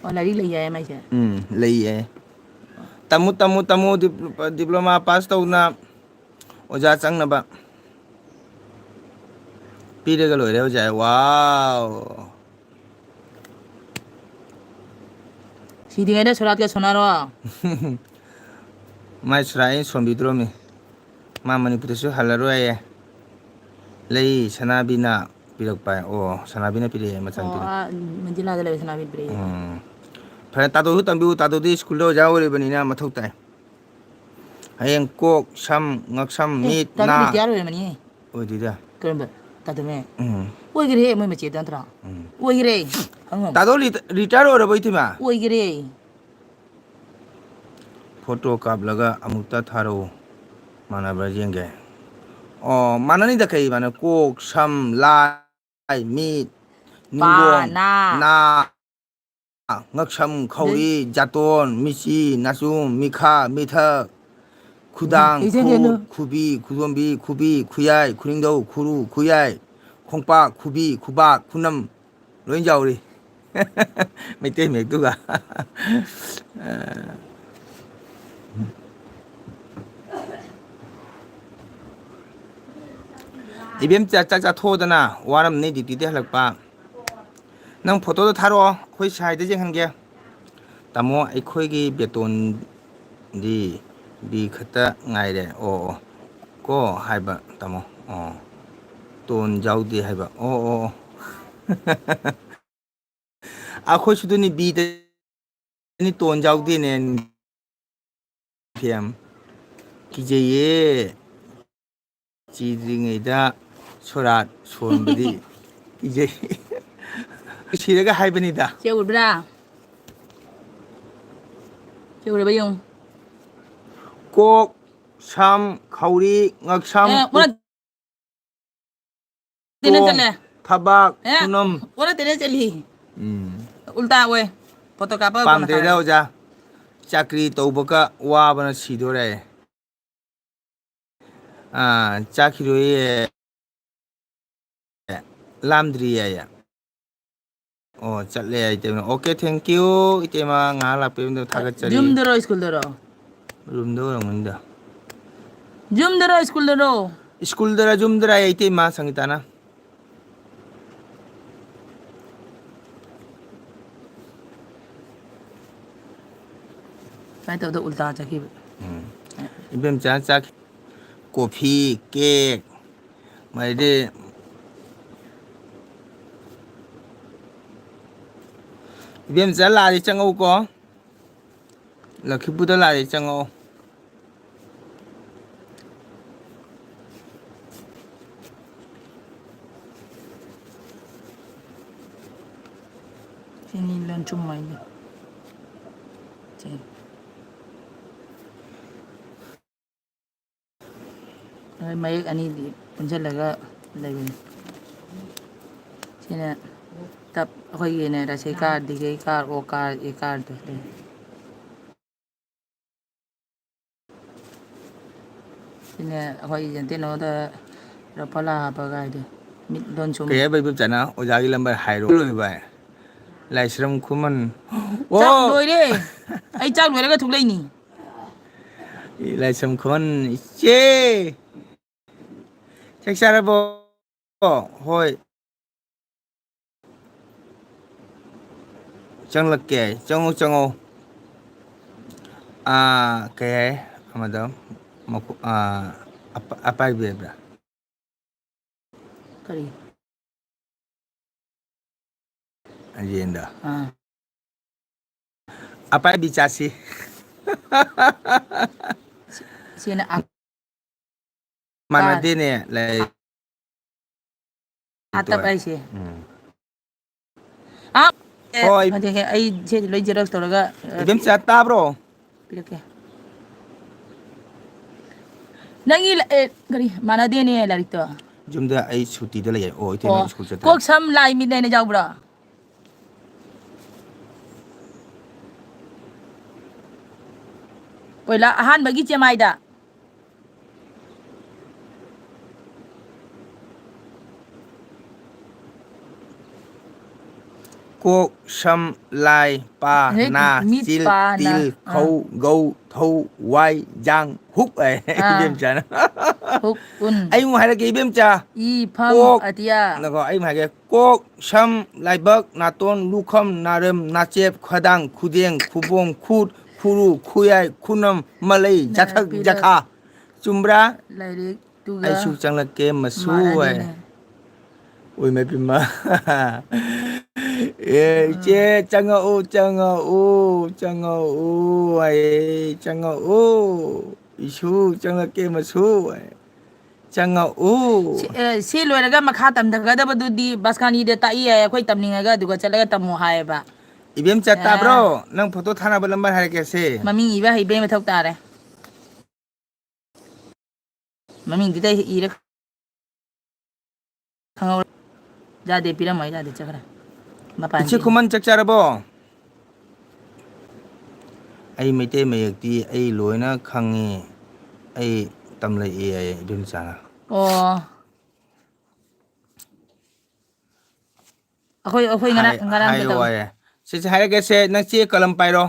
ꯑꯣ, ꯂꯥꯏꯔꯤꯛ ꯂꯩ ꯌꯥꯏ ꯃꯥꯏꯁꯦ? ꯎꯝ, ꯂꯩꯌꯦ꯫ ꯇꯝꯃꯨ, ꯇꯝꯃꯨ, ꯇꯝꯃꯨ, ꯗꯤꯞ-, ꯗꯤꯄ꯭ꯂꯣꯃꯥ ꯄꯥꯁ ꯇꯧꯅ ꯑꯣꯖꯥ ꯆꯪꯅꯕ꯫ ꯄꯤꯔꯒ ꯂꯣꯏꯔꯦ, ꯑꯣꯖꯥ꯫ ꯋꯥꯎ! ꯁꯤꯗ꯭ꯔꯤꯉꯩꯗ ꯁꯣꯔꯥꯠꯀ ꯁꯣꯟꯅꯔꯣ꯫ ꯃꯥꯏ ꯁꯣꯔꯥꯠ ꯑꯩꯅ ꯁꯣꯟꯕꯤꯗ꯭ꯔꯣꯃꯤ꯫ ꯃꯥ ꯃꯅꯤꯄꯨꯔꯗꯁꯨ ꯍꯜꯂꯔꯣꯏ ꯍꯥꯏꯌꯦ꯫ ꯂꯩ ꯁꯅꯥꯕꯤꯅ ꯄꯤꯔꯛꯄ ꯍꯥꯏ꯫ ꯑꯣ, ꯁꯅꯥꯕꯤꯅ ꯄꯤꯔꯛꯑꯦ, ꯑꯣ, ꯃꯆꯥꯅꯨꯄꯤꯅ꯫ ꯑꯥ, ꯃꯟꯖꯨꯂꯥꯗ ꯂꯩꯕ ꯁꯅꯥꯕꯤꯅ ꯄꯤꯔꯛꯑꯦ꯫ ꯎꯝ꯫ ꯐꯔꯦ, ꯇꯥꯗꯣꯁꯨ ꯇꯝꯕꯤꯌꯨ꯫ ꯇꯥꯗꯣꯗꯤ ꯁ꯭ꯀꯨꯜꯗ ꯑꯣꯖꯥ ꯑꯣꯏꯔꯤꯕꯅꯤꯅ ꯃꯊꯧ ꯇꯥꯏ꯫ ꯍꯌꯦꯡ ꯀꯣꯛ, ꯁꯝ, ꯉꯛꯁꯝ, ꯑꯦ, ꯃꯤꯠ, ꯇꯥꯗꯣ ꯅꯥ ꯔꯤꯇꯥꯌꯔ ꯑꯣꯏꯔꯝꯃꯅꯤ꯫ ꯑꯣꯏꯗꯣꯏꯗ꯫ ꯀꯔꯝꯕ? ꯇꯥꯗꯣꯃꯦ? ꯎꯝ꯫ ꯑꯣꯏꯈ꯭ꯔꯦ, ꯃꯣꯏ ꯃꯆꯦꯗ ꯅꯠꯇ꯭ꯔꯣ? ꯎꯝ꯫ ꯑꯣꯏꯈ꯭ꯔꯦ꯫ ꯍꯪꯉꯣ꯫ ꯇꯥꯗꯣ ꯔꯤꯇ-, ꯔꯤꯇꯥꯌꯔ ꯑꯣꯏꯔꯕꯣ, ꯏꯊꯤꯃ? ꯑꯣꯏꯈ꯭ꯔꯦ꯫ ꯐꯣꯇꯣ ꯀꯥꯞꯂꯒ ꯑꯃꯨꯛꯇ ꯊꯥꯔꯛꯎ꯫ ꯃꯥꯟꯅꯕ꯭ꯔꯥ ꯌꯦꯡꯒꯦ꯫ ꯑꯣ, ꯃꯥꯟꯅꯅꯤꯗ ꯀꯩ ꯃꯥꯟꯅ-, ꯀꯣꯛ, ꯁꯝ, ꯂꯥꯏ, ꯃꯤꯠ, ꯄꯥ, ꯅꯤꯡꯒꯣꯡ, ꯅꯥ꯫ ꯅꯥ, ꯉꯛꯁꯝ, ꯑꯗꯩ ꯈꯧꯔꯤ, ꯖꯥꯇꯣꯟ, ꯃꯤꯆꯤ, ꯅꯥꯆꯨꯝ, ꯃꯤꯈꯥ, ꯃꯤꯊꯛ, ꯈꯨꯗꯥꯡ, ꯏꯆꯦ ꯀꯩꯅꯣ꯫ ꯈꯨꯠ, ꯈꯨꯕꯤ, ꯈꯨꯗꯣꯝꯕꯤ, ꯈꯨꯕꯤ, ꯈꯨꯌꯥꯏ, ꯈꯨꯅꯤꯡꯗꯧ, ꯈꯨꯔꯨ, ꯈꯨꯌꯥꯏ, ꯈꯣꯡꯄꯥꯛ, ꯈꯨꯕꯤ, ꯈꯨꯕꯥꯛ, ꯈꯨꯅꯝ, ꯂꯣꯏ ꯌꯥꯎꯔꯤ꯫ ꯃꯩꯇꯩ ꯃꯌꯦꯛꯇꯨꯒ꯫ ꯏꯕꯦꯝ, ꯆꯥꯛ, ꯆꯥꯛ ꯆꯥꯊꯣꯛꯑꯣꯗꯅ, ꯋꯥꯔꯝꯅꯤ ꯗ꯭ꯌꯨꯇꯤꯗꯩ ꯍꯜꯂꯛꯄ꯫ ꯅꯪ ꯐꯣꯇꯣꯗꯣ ꯊꯥꯔꯛꯑꯣ, ꯑꯩꯈꯣꯏ ꯁꯥꯏꯗ ꯌꯦꯡꯍꯟꯒꯦ꯫ ꯇꯥꯃꯣ, ꯑꯩꯈꯣꯏꯒꯤ ꯕꯦꯇꯣꯟꯗꯤ ꯕꯤ ꯈꯛꯇ ꯉꯥꯏꯔꯦ꯫ ꯑꯣ, ꯑꯣ꯫ ꯀꯣ ꯍꯥꯏꯕ, ꯇꯥꯃꯣ꯫ ꯑꯣ꯫ ꯇꯣꯟ ꯌꯥꯎꯗꯦ ꯍꯥꯏꯕ꯫ ꯑꯣ, ꯑꯣ, ꯑꯣ꯫ ꯑꯩꯈꯣꯏꯁꯨ ꯑꯗꯨꯅꯤ, ꯕꯤꯗꯅꯤ ꯇꯣꯟ ꯌꯥꯎꯗꯦꯅꯦ꯫ ꯐꯦꯝ꯫ ꯀꯤꯖꯩꯌꯦ꯫ ꯆꯤꯗ꯭ꯔꯤꯉꯩꯗ ꯁꯣꯔꯥꯠ ꯁꯣꯟꯕꯗꯤ ꯀꯤꯖꯩ꯫ ꯁꯤꯔꯒ ꯍꯥꯏꯕꯅꯤꯗ꯫ ꯆꯦ ꯎꯔꯕ꯭ꯔꯥ? ꯆꯦ ꯎꯔꯕ ꯌꯦꯡꯉꯨ꯫ ꯀꯣꯛ, ꯁꯝ, ꯈꯧꯔꯤ, ꯉꯛꯁꯝ, ꯑꯦ, ꯑꯣꯟꯅ ꯇꯩꯅ ꯈꯣꯡ, ꯆꯠꯂꯦ꯫ ꯊꯕꯥꯛ, ꯑꯦ, ꯈꯨꯅꯝ꯫ ꯑꯣꯟꯅ ꯇꯩꯅ ꯆꯠꯂꯤ꯫ ꯎꯝ꯫ ꯎꯜꯇꯥ ꯑꯣꯏ꯫ ꯐꯣꯇꯣ ꯀꯥꯞꯄꯒ ꯀꯣꯟꯅ ꯄꯥꯝꯗꯦꯗ ꯊꯥꯔꯛꯑꯒꯦ꯫ ꯑꯣꯖꯥ꯫ ꯆꯥꯀ꯭ꯔꯤ ꯇꯧꯕꯒ ꯋꯥꯕꯅ ꯁꯤꯗꯣꯔꯦ꯫ ꯑꯥ, ꯆꯥꯈꯤꯔꯣꯏꯌꯦ꯫ ꯂꯥꯝꯗ꯭ꯔꯤꯌꯦ꯫ ꯑꯣ, ꯆꯠꯂꯦ ꯏꯇꯩꯃ꯫ Okay, thank you, ꯏꯇꯩꯃ꯫ ꯉꯥꯏꯍꯥꯛ ꯂꯥꯛꯄꯤꯕꯗ ꯊꯥꯒꯠꯆꯔꯤ꯫ ꯌꯨꯝꯗꯔꯣ, ꯁ꯭ꯀꯨꯜꯗꯔꯣ? ꯔꯨꯝꯗ ꯑꯣꯏꯔꯝꯒꯅꯤꯗ꯫ ꯌꯨꯝꯗꯔꯣ, ꯁ꯭ꯀꯨꯜꯗꯔꯣ? ꯁ꯭ꯀꯨꯜꯗꯔ, ꯌꯨꯝꯗꯔ, ꯏꯇꯩꯃ ꯁꯪꯒꯤꯇꯥꯅ꯫ ꯁꯨꯃꯥꯏꯅ ꯇꯧꯗ ꯎꯜꯇꯥ ꯆꯠꯈꯤꯕ꯫ ꯎꯝ꯫ ꯏꯕꯦꯝꯆꯥ ꯆꯥꯛ, ꯀꯣꯐꯤ, ꯀꯦꯛ, ꯃꯗꯤ ꯏꯕꯦꯝꯆꯥ ꯂꯥꯛꯑꯗꯤ ꯆꯪꯉꯛꯎꯀꯣ꯫ ꯂꯛꯈꯤꯄꯨꯔꯗ ꯂꯥꯛꯑꯗꯤ ꯆꯪꯉꯛꯑꯣ꯫ ꯁꯤꯅꯤ ꯂꯣꯟꯆꯨꯝ ꯍꯥꯏꯁꯦ꯫ ꯁꯤ꯫ ꯃꯌꯦꯛ ꯑꯅꯤꯗꯤ ꯄꯨꯟꯁꯤꯜꯂꯒ ꯂꯩꯕꯅꯤ꯫ ꯁꯤꯅ ꯇꯞ ꯑꯩꯈꯣꯏꯒꯤꯅꯦ, ꯔꯁꯩꯀꯥꯔ, ꯗꯤꯒꯩꯀꯥꯔ, ꯑꯣꯀꯥꯔ, ꯑꯦꯀꯥꯔꯗꯣ ꯂꯩ꯫ ꯁꯤꯅꯦ ꯑꯩꯈꯣꯏ ꯌꯦꯟꯇꯦꯅꯣꯗ ꯔꯐꯂꯥ ꯍꯥꯞꯄꯒ ꯍꯥꯏꯗꯣ꯫ ꯃꯤꯠ ꯂꯣꯟ ꯁꯨꯝ꯫ ꯀꯩ ꯍꯥꯏꯕ ꯏꯕꯣꯝꯆꯥꯅ? ꯑꯣꯖꯥꯒꯤ ꯂꯝꯕꯔ ꯍꯥꯏꯔꯣ꯫ ꯂꯣꯏ ꯚꯥꯏ꯫ ꯂꯥꯏꯁ꯭ꯔꯝ ꯈꯨꯃꯟ꯫ ꯆꯥꯛ ꯑꯣ! ꯂꯣꯏꯔꯦ꯫ ꯑꯩ ꯆꯥꯛ ꯂꯣꯏꯔꯒ ꯊꯣꯛꯂꯛꯏꯅꯤ꯫ ꯂꯥꯏꯁ꯭ꯔꯝ ꯈꯨꯃꯟ ꯏꯆꯦ꯫ ꯆꯥꯛ ꯆꯥꯔꯕꯣ? ꯍꯣꯏ꯫ ꯆꯪꯂꯛꯀꯦ꯫ ꯆꯪꯉꯣ, ꯆꯪꯉꯣ꯫ ꯑꯥ, ꯀꯩ ꯍꯥꯏ? ꯑꯃꯗꯣ ꯃꯈꯨ-, ꯑꯥ, ꯑꯄ-, ꯑꯄꯥꯏꯕꯤ ꯍꯥꯏꯕ꯭ꯔꯥ? ꯀꯔꯤ? ꯌꯦꯟꯗ꯫ ꯑꯥ꯫ ꯑꯄꯥꯏꯕꯤ ꯆꯥꯁꯤ꯫ ꯁꯤ-, ꯁꯤꯅ ꯑ-, ꯃꯥꯟꯅꯗꯦꯅꯦ, ꯂꯩ-, ꯑꯇꯞ ꯍꯥꯏꯁꯦ꯫ ꯎꯝ꯫ ꯑꯥ! ꯑꯦ, ꯍꯣꯏ꯫ ꯐꯖꯩꯍꯦ꯫ ꯑꯩ ꯁꯤꯗꯤ ꯂꯣꯏ xerox ꯇꯧꯔꯒ, ꯑ, ꯏꯕꯦꯝꯆꯥ, ꯇꯥꯕ꯭ꯔꯣ? ꯄꯤꯔꯛꯀꯦ꯫ ꯅꯪꯒꯤ ꯂ-, ꯑꯦ, ꯀꯔꯤ? ꯃꯥꯟꯅꯗꯦꯅꯦ ꯂꯥꯏꯔꯤꯛꯇꯣ꯫ ꯌꯨꯝꯗ ꯑꯩ ꯁꯨꯇꯤꯗ ꯂꯩꯌꯦ꯫ ꯑꯣ, ꯏꯇꯩꯃ ꯑꯣ, ꯁ꯭ꯀꯨꯜ ꯆꯠꯇ꯭ꯔꯦ꯫ ꯀꯣꯛ ꯁꯝ ꯂꯥꯏ ꯃꯤꯠ ꯅꯥꯏꯅ ꯌꯥꯎꯕ꯭ꯔꯣ? ꯄꯣꯏꯂꯥ ꯑꯍꯥꯟꯕꯒꯤ ꯆꯦꯃꯥꯏꯗ꯫ ꯀꯣꯛ, ꯁꯝ, ꯂꯥꯏ, ꯄꯥ, ꯍꯦꯛ ꯅꯥ, ꯃꯤꯠ, ꯆꯤꯜ, ꯄꯥ, ꯅꯥ꯫ ꯇꯤꯜ, ꯑꯥ꯫ ꯈꯧ, ꯒꯧ, ꯊꯧ, ꯋꯥꯏ, ꯖꯥꯡ, ꯍꯨꯛ ꯍꯥꯏ ꯑꯥ꯫ ꯏꯕꯦꯝꯆꯥꯅ꯫ ꯍꯨꯛ, ꯎꯟ꯫ ꯑꯩ ꯑꯃꯨꯛ ꯍꯥꯏꯔꯛꯀꯦ ꯏꯕꯦꯝꯆꯥ꯫ ꯏ, ꯐꯝ, ꯀꯣꯛ, ꯑꯇꯤꯌꯥ꯫ ꯅꯀꯣ, ꯑꯩ ꯑꯃꯨꯛ ꯍꯥꯏꯒꯦ꯫ ꯀꯣꯛ, ꯁꯝ, ꯂꯥꯏꯕꯛ, ꯅꯥꯇꯣꯟ, ꯂꯨꯈꯝ, ꯅꯥꯔꯝ, ꯅꯥꯆꯦꯞ, ꯈꯗꯥꯡ, ꯈꯨꯗꯦꯡ, ꯈꯨꯕꯣꯝ, ꯈꯨꯠ, ꯈꯨꯔꯨ, ꯈꯨꯌꯥꯏ, ꯈꯨꯅꯝ, ꯃꯂꯩ, ꯅ-, ꯖꯥꯊꯛ, ꯄꯤꯔꯛ-, ꯖꯥꯊꯥ꯫ ꯆꯨꯝꯕ꯭ꯔꯥ? ꯂꯥꯏꯔꯤꯛꯇꯨꯒ ꯑꯩꯁꯨ ꯆꯪꯂꯛꯀꯦ ꯃꯁꯨ ꯍꯥꯏ꯫ ꯃꯥꯟꯅꯗꯦꯅꯦ꯫ ꯑꯣꯏꯃꯥ ꯄꯤꯃꯥ꯫ ꯑꯦ, ꯏꯆꯦ, ꯎꯝ꯫ ꯆꯪꯉꯛꯎ, ꯆꯪꯉꯛꯎ, ꯆꯪꯉꯛꯎ ꯍꯥꯏꯌꯦ, ꯆꯪꯉꯛꯎ꯫ ꯏꯁꯨ, ꯆꯪꯉꯛꯀꯦ ꯃꯁꯨ ꯍꯥꯏ꯫ ꯆꯪꯉꯛꯎ꯫ ꯁꯤ, ꯑꯦ, ꯁꯤ ꯂꯣꯏꯔꯒ ꯃꯈꯥ ꯇꯝꯊꯒꯗꯕꯗꯨꯗꯤ ꯕꯥꯁꯀꯥꯅꯤꯗ ꯇꯥꯛꯏ ꯍꯥꯏ, ꯑꯩꯈꯣꯏ ꯇꯝꯅꯤꯡꯉꯒ ꯑꯗꯨꯒ ꯆꯠꯂꯒ ꯇꯝꯃꯣ ꯍꯥꯏꯌꯦꯕ꯫ ꯏꯕꯦꯝꯆꯥ ꯑꯦ꯫ ꯇꯥꯕ꯭ꯔꯣ? ꯅꯪ ꯐꯣꯇꯣ ꯊꯥꯅꯕ ꯅꯝꯕꯔ ꯍꯥꯏꯔꯛꯀꯦꯁꯦ꯫ ꯃꯃꯤꯡ ꯏꯕ ꯍꯩꯕꯩ ꯃꯊꯧ ꯇꯥꯔꯦ꯫ ꯃꯃꯤꯡꯗꯨꯗ ꯏꯔ ꯈꯪꯍꯧꯔ-, ꯌꯥꯗꯦ, ꯄꯤꯔꯝꯃꯣ, ꯑꯩ ꯌꯥꯗꯦ, ꯆꯠꯈ꯭ꯔꯦ꯫ ꯃꯄꯥꯟ ꯏꯆꯦ ꯆꯦꯟꯈ꯭ꯔꯦ꯫ ꯈꯨꯃꯟ, ꯆꯥꯛ ꯆꯥꯔꯕꯣ? ꯑꯩ ꯃꯩꯇꯩ ꯃꯌꯦꯛꯇꯤ ꯑꯩ ꯂꯣꯏꯅ ꯈꯪꯉꯤ, ꯑꯩ ꯇꯝꯂꯛꯏ ꯍꯥꯏꯌꯦ ꯏꯕꯦꯝꯆꯥꯅ꯫ ꯑꯣ꯫ ꯑꯩꯈꯣꯏ, ꯑꯩꯈꯣꯏ ꯉꯔꯥꯡ, ꯍꯥꯏ-, ꯉꯔꯥꯡ ꯍꯥꯏꯌꯣ ꯀꯩꯗꯧ-, ꯍꯥꯏꯌꯦ꯫ ꯁꯦ, ꯁꯦ, ꯍꯥꯏꯔꯒꯦꯁꯦ, ꯅꯪ ꯆꯦ ꯀꯂꯝ ꯄꯥꯏꯔꯣ꯫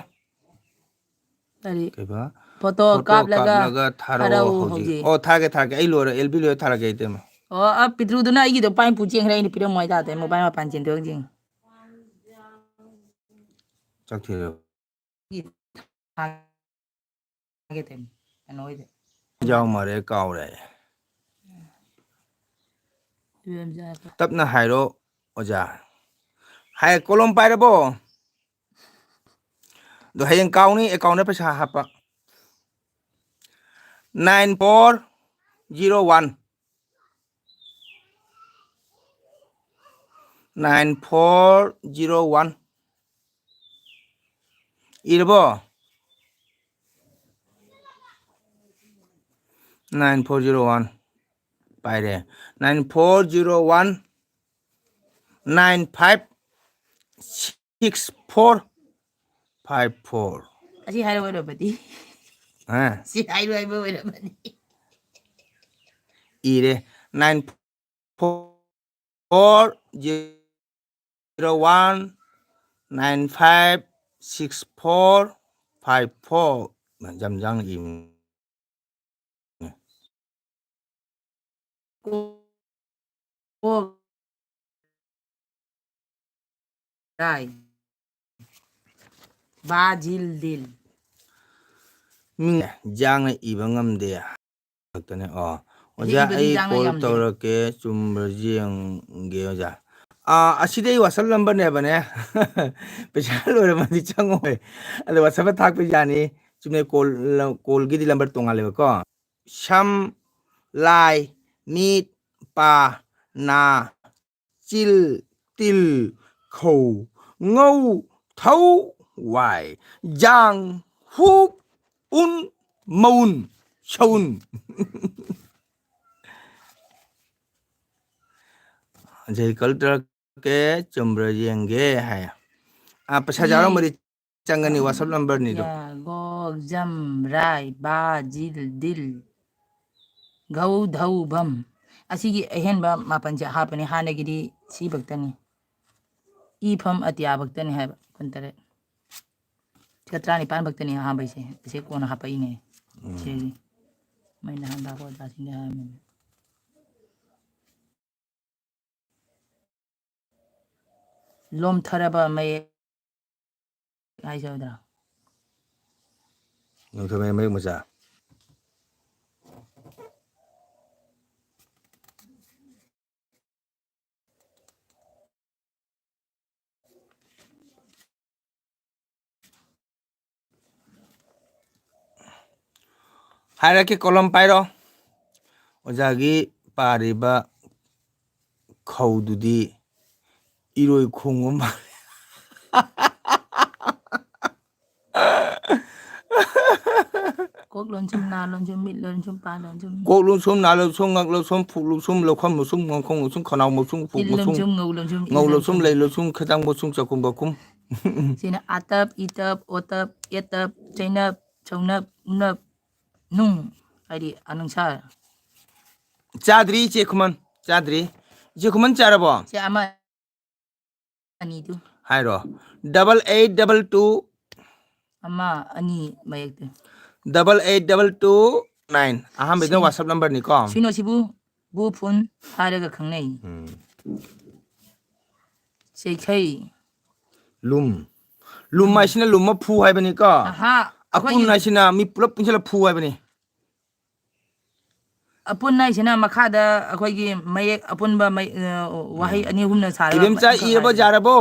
ꯀꯔꯤ? ꯀꯩꯕ? ꯐꯣꯇꯣ ꯐꯣꯇꯣ ꯀꯥꯞꯂꯒ ꯀꯥꯞꯂꯒ ꯊꯥꯔꯛꯑꯣ ꯊꯥꯔꯛꯎ ꯍꯧꯖꯤꯛ꯫ ꯍꯧꯖꯤꯛ꯫ ꯑꯣ, ꯊꯥꯔꯒꯦ, ꯊꯥꯔꯒꯦ꯫ ꯑꯩ ꯂꯣꯏꯔꯦ, ꯑꯦꯜ ꯕꯤ ꯂꯣꯏꯔ ꯊꯥꯔꯛꯀꯦ, ꯏꯇꯩꯃ꯫ ꯑꯣ, ꯑ, ꯄꯤꯇ꯭ꯔꯨꯗꯨꯅ ꯑꯩꯒꯤꯗꯣ ꯄꯥꯏ ꯄꯨ ꯆꯦꯟꯈ꯭ꯔꯦ, ꯑꯩꯅ ꯄꯤꯔꯝꯃꯣ ꯍꯥꯏ ꯇꯥꯗꯦ, ꯃꯣꯕꯥꯏꯜ ꯃꯄꯥꯟ ꯆꯦꯟꯗꯣꯛꯑꯒ ꯌꯦꯡꯉꯤ꯫ ꯆꯥꯛ ꯊꯤꯔꯦ꯫ ꯊꯥꯒꯦ ꯇꯧꯔꯤꯅꯤ, ꯀꯩꯅꯣ ꯍꯣꯏꯗ꯫ ꯌꯥꯎ ꯃꯥꯜꯂꯦ, ꯀꯥꯎꯔꯦ꯫ ꯇꯞꯅ ꯍꯥꯏꯔꯣ, ꯑꯣꯖꯥ꯫ ꯍꯥꯏ, ꯀꯣꯂꯣꯝ ꯄꯥꯏꯔꯕꯣ? ꯑꯗꯣ ꯍꯌꯦꯡ ꯀꯥꯎꯅꯤ, ꯑꯦꯀꯥꯎꯟꯗ ꯄꯩꯁꯥ ꯍꯥꯞꯄ꯫ Nine four zero one. Nine four zero one. ꯏꯔꯕꯣ? Nine four zero one. ꯄꯥꯏꯔꯦ꯫ Nine four zero one nine five six four five four. ꯑꯁꯤ ꯍꯥꯏꯔꯣ ꯑꯣꯏꯔꯕꯗꯤ꯫ ꯑ? ꯁꯤ ꯍꯥꯏꯔꯣ ꯍꯥꯏꯕ ꯑꯣꯏꯔꯕꯗꯤ꯫ ꯏꯔꯦ꯫ Nine four zero one nine five six four five four꯫ ꯌꯥꯝ ꯌꯥꯡꯅ ꯏꯕꯅꯤ꯫ ꯀꯣꯛ ꯔꯥꯏ꯫ ꯕꯥ ꯖꯤꯜ ꯗꯤꯜ꯫ ꯃꯤ ꯌꯥꯡꯅ ꯏꯕ ꯉꯝꯗꯦ꯫ ꯈꯛꯇꯅꯦ꯫ ꯑꯣ, ꯑꯣꯖꯥ, ꯏꯕꯗꯤ ꯑꯩ ꯌꯥꯡꯅ ꯀꯣꯜ ꯌꯥꯝꯗꯦ꯫ ꯇꯧꯔꯛꯀꯦ, ꯆꯨꯝꯕ꯭ꯔꯥ ꯌꯦꯡꯒꯦ, ꯑꯣꯖꯥ꯫ ꯑꯥ, ꯑꯁꯤꯗꯤ ꯑꯩ WhatsApp ꯅꯝꯕꯔꯅꯦꯕꯅꯦ꯫ ꯄꯩꯁꯥ ꯂꯣꯏꯔꯝꯃꯗꯤ ꯆꯪꯉꯣꯏ꯫ ꯑꯗꯣ WhatsApp ꯊꯥꯛꯄ ꯌꯥꯅꯤ꯫ ꯆꯨꯝꯅ ꯀꯣꯜ, ꯀꯣꯜꯒꯤꯗꯤ ꯅꯝꯕꯔ ꯇꯣꯉꯥꯜꯂꯦꯕꯀꯣ꯫ ꯁꯝ, ꯂꯥꯏ, ꯃꯤꯠ, ꯄꯥ, ꯅꯥ, ꯆꯤꯜ, ꯇꯤꯜ, ꯈꯧ, ꯉꯧ, ꯊꯧ, ꯋꯥꯏ, ꯖꯥꯡ, ꯍꯨꯛ, ꯎꯟ, ꯃꯎꯟ, ꯁꯎꯟ꯫ ꯖꯩ ꯀꯜꯇ꯭ꯔ ꯀꯦ ꯆꯨꯝꯕ꯭ꯔꯥ ꯌꯦꯡꯒꯦ ꯍꯥꯏ꯫ ꯑꯥ, ꯄꯩꯁꯥ ꯌꯥꯎꯔꯝꯃꯗꯤ ꯆꯪꯒꯅꯤ, WhatsApp ꯅꯝꯕꯔꯅꯤꯗꯣ꯫ ꯌꯥ, ꯒꯣꯛ, ꯖꯝ, ꯔꯥꯏ, ꯕꯥ, ꯖꯤꯜ, ꯗꯤꯜ, ꯘꯧ, ꯙꯧ, ꯚꯝ꯫ ꯑꯁꯤꯒꯤ ꯑꯍꯦꯟꯕ ꯃꯥꯄꯟꯁꯦ ꯍꯥꯞꯄꯅꯤ, ꯍꯥꯟꯅꯒꯤꯗꯤ ꯁꯤ ꯈꯛꯇꯅꯤ꯫ ꯏ, ꯐꯝ, ꯑꯇꯤꯌꯥ ꯈꯛꯇꯅꯤ ꯍꯥꯏꯕ, ꯀꯨꯟꯇꯔꯦꯠ꯫ ꯁꯤꯒ ꯇꯔꯥꯅꯤꯄꯥꯟ ꯈꯛꯇꯅꯤ ꯑꯍꯥꯟꯕꯩꯁꯦ, ꯑꯁꯤ ꯀꯣꯟꯅ ꯍꯥꯞꯄꯛꯏꯅꯦ꯫ ꯎꯝ꯫ ꯁꯤꯒꯤ ꯃꯩ ꯅꯍꯥꯟ ꯂꯥꯛꯄ ꯑꯣꯖꯥꯁꯤꯡꯗ ꯍꯥꯏꯔꯝꯃꯤꯅꯦ꯫ ꯂꯣꯝꯊꯔꯕ ꯃꯌꯦꯛ ꯍꯥꯏꯖꯧꯗ꯭ꯔꯥ? ꯂꯣꯝꯊꯔꯕ ꯃꯌꯦꯛ ꯃꯆꯥ꯫ ꯍꯥꯏꯔꯛꯀꯦ, ꯀꯣꯂꯝ ꯄꯥꯏꯔꯣ꯫ ꯑꯣꯖꯥꯒꯤ ꯄꯥꯔꯤꯕ ꯈꯧꯗꯨꯗꯤ ꯏꯔꯣꯏ ꯈꯣꯡꯕ ꯃꯥꯜꯂꯦ꯫ ꯀꯣꯛ ꯂꯣꯟꯁꯨꯝ, ꯅꯥ ꯂꯣꯟꯁꯨꯝ, ꯃꯤꯠ ꯂꯣꯟꯁꯨꯝ, ꯄꯥ ꯂꯣꯟꯁꯨꯝ꯫ ꯀꯣꯛ ꯂꯣꯟꯁꯨꯝ, ꯅꯥ ꯂꯣꯟꯁꯨꯝ, ꯉꯛ ꯂꯣꯟꯁꯨꯝ, ꯐꯨꯛ ꯂꯣꯟꯁꯨꯝ, ꯂꯧꯈꯝ ꯂꯣꯟꯁꯨꯝ, ꯉꯥꯡꯈꯣꯡ ꯂꯣꯟꯁꯨꯝ, ꯈꯅꯥꯎ ꯂꯣꯟꯁꯨꯝ, ꯄꯨꯛ ꯏꯜ ꯂꯣꯟꯁꯨꯝ, ꯂꯣꯟꯁꯨꯝ, ꯉꯧ ꯂꯣꯟꯁꯨꯝ, ꯏꯜ ꯉꯧ ꯂꯣꯟꯁꯨꯝ, ꯂꯣꯟꯁꯨꯝ꯫ ꯂꯩ ꯂꯣꯟꯁꯨꯝ, ꯈꯦꯇꯥꯡ ꯂꯣꯟꯁꯨꯝ, ꯆꯥꯛꯈꯨꯝ ꯕꯥꯀꯨꯝ꯫ ꯁꯤꯅ ꯑꯥꯇꯞ, ꯏꯇꯞ, ꯑꯣꯇꯞ, ꯑꯦꯇꯞ, ꯆꯩꯅꯞ, ꯆꯧꯅꯞ, ꯎꯅꯞ, ꯅꯨꯡ ꯍꯥꯏꯗꯤ ꯑꯅꯨꯡꯁꯥ꯫ ꯆꯥꯗ꯭ꯔꯤ ꯏꯆꯦ ꯈꯨꯃꯟ, ꯆꯥꯗ꯭ꯔꯤ꯫ ꯏꯆꯦ ꯈꯨꯃꯟ ꯆꯥꯔꯕꯣ? ꯁꯤ ꯑꯃ ꯑꯅꯤꯗꯨ꯫ ꯍꯥꯏꯔꯣ꯫ Double eight double two ꯑꯃ, ꯑꯅꯤ ꯃꯌꯦꯛꯇꯨ꯫ Double eight double two nine꯫ ꯑꯍꯥꯟꯕꯗ ꯁꯤ- WhatsApp numberꯅꯤꯀꯣ꯫ ꯁꯤꯅꯣ ꯁꯤꯕꯨ ꯕꯨ ꯐꯨꯟ ꯍꯥꯏꯔꯒ ꯈꯪꯅꯩ꯫ ꯎꯝ꯫ ꯆꯩꯈꯩ꯫ ꯂꯨꯝ꯫ ꯂꯨꯝ ꯍꯥꯏꯁꯤꯅ ꯂꯨꯝꯃ ꯐꯨ ꯍꯥꯏꯕꯅꯤꯀꯣ꯫ ꯑꯍꯥ, ꯑꯄꯨꯟ ꯑꯩꯈꯣꯏꯒꯤ ꯍꯥꯏꯁꯤꯅ ꯃꯤ ꯄꯨꯂꯞ ꯄꯨꯟꯁꯤꯜꯂ ꯐꯨ ꯍꯥꯏꯕꯅꯤ꯫ ꯑꯄꯨꯟ ꯍꯥꯏꯁꯤꯅ ꯃꯈꯥꯗ ꯑꯩꯈꯣꯏꯒꯤ ꯃꯌꯦꯛ ꯑꯄꯨꯟꯕ ꯃꯌꯦꯛ, ꯑ, ꯋꯥꯍꯩ ꯎꯝ꯫ ꯑꯅꯤ ꯑꯍꯨꯝꯅ ꯁꯥꯔꯒ ꯏꯕꯦꯝꯆꯥ ꯑꯃꯈꯛ ꯏꯔꯕ ꯍꯥꯏꯕꯅꯤ꯫ ꯌꯥꯔꯕꯣ?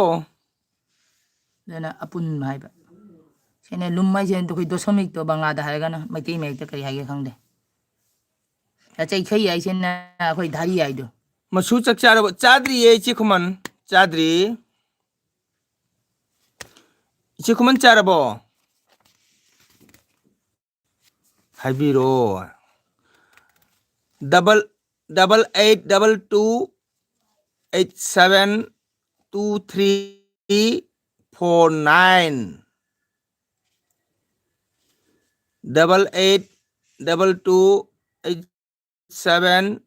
ꯑꯗꯨꯅ ꯑꯄꯨꯟꯕ ꯍꯥꯏꯕ꯫ ꯁꯤꯅ ꯂꯨꯝ ꯍꯥꯏꯁꯦ ꯑꯩꯈꯣꯏ ꯗꯣꯁꯣꯃꯤꯛꯇꯣ ꯕꯪꯂꯥꯗ ꯍꯥꯏꯔꯒꯅ ꯃꯩꯇꯩ ꯃꯌꯦꯛꯇ ꯀꯔꯤ ꯍꯥꯏꯒꯦ ꯈꯪꯗꯦ꯫ ꯆꯩꯈꯩ ꯍꯥꯏꯁꯤꯅ ꯑꯩꯈꯣꯏ ꯙꯥꯔꯤ ꯍꯥꯏꯗꯣ꯫ ꯃꯁꯨ ꯆꯥꯛ ꯆꯥꯔꯕ? ꯆꯥꯗ꯭ꯔꯤꯌꯦ ꯏꯆꯦ ꯈꯨꯃꯟ, ꯆꯥꯗ꯭ꯔꯤ꯫ ꯏꯆꯦ ꯈꯨꯃꯟ ꯆꯥꯔꯕꯣ? ꯍꯥꯏꯕꯤꯔꯣ꯫ Double double eight double two eight seven two three four nine꯫ Double eight double two eight seven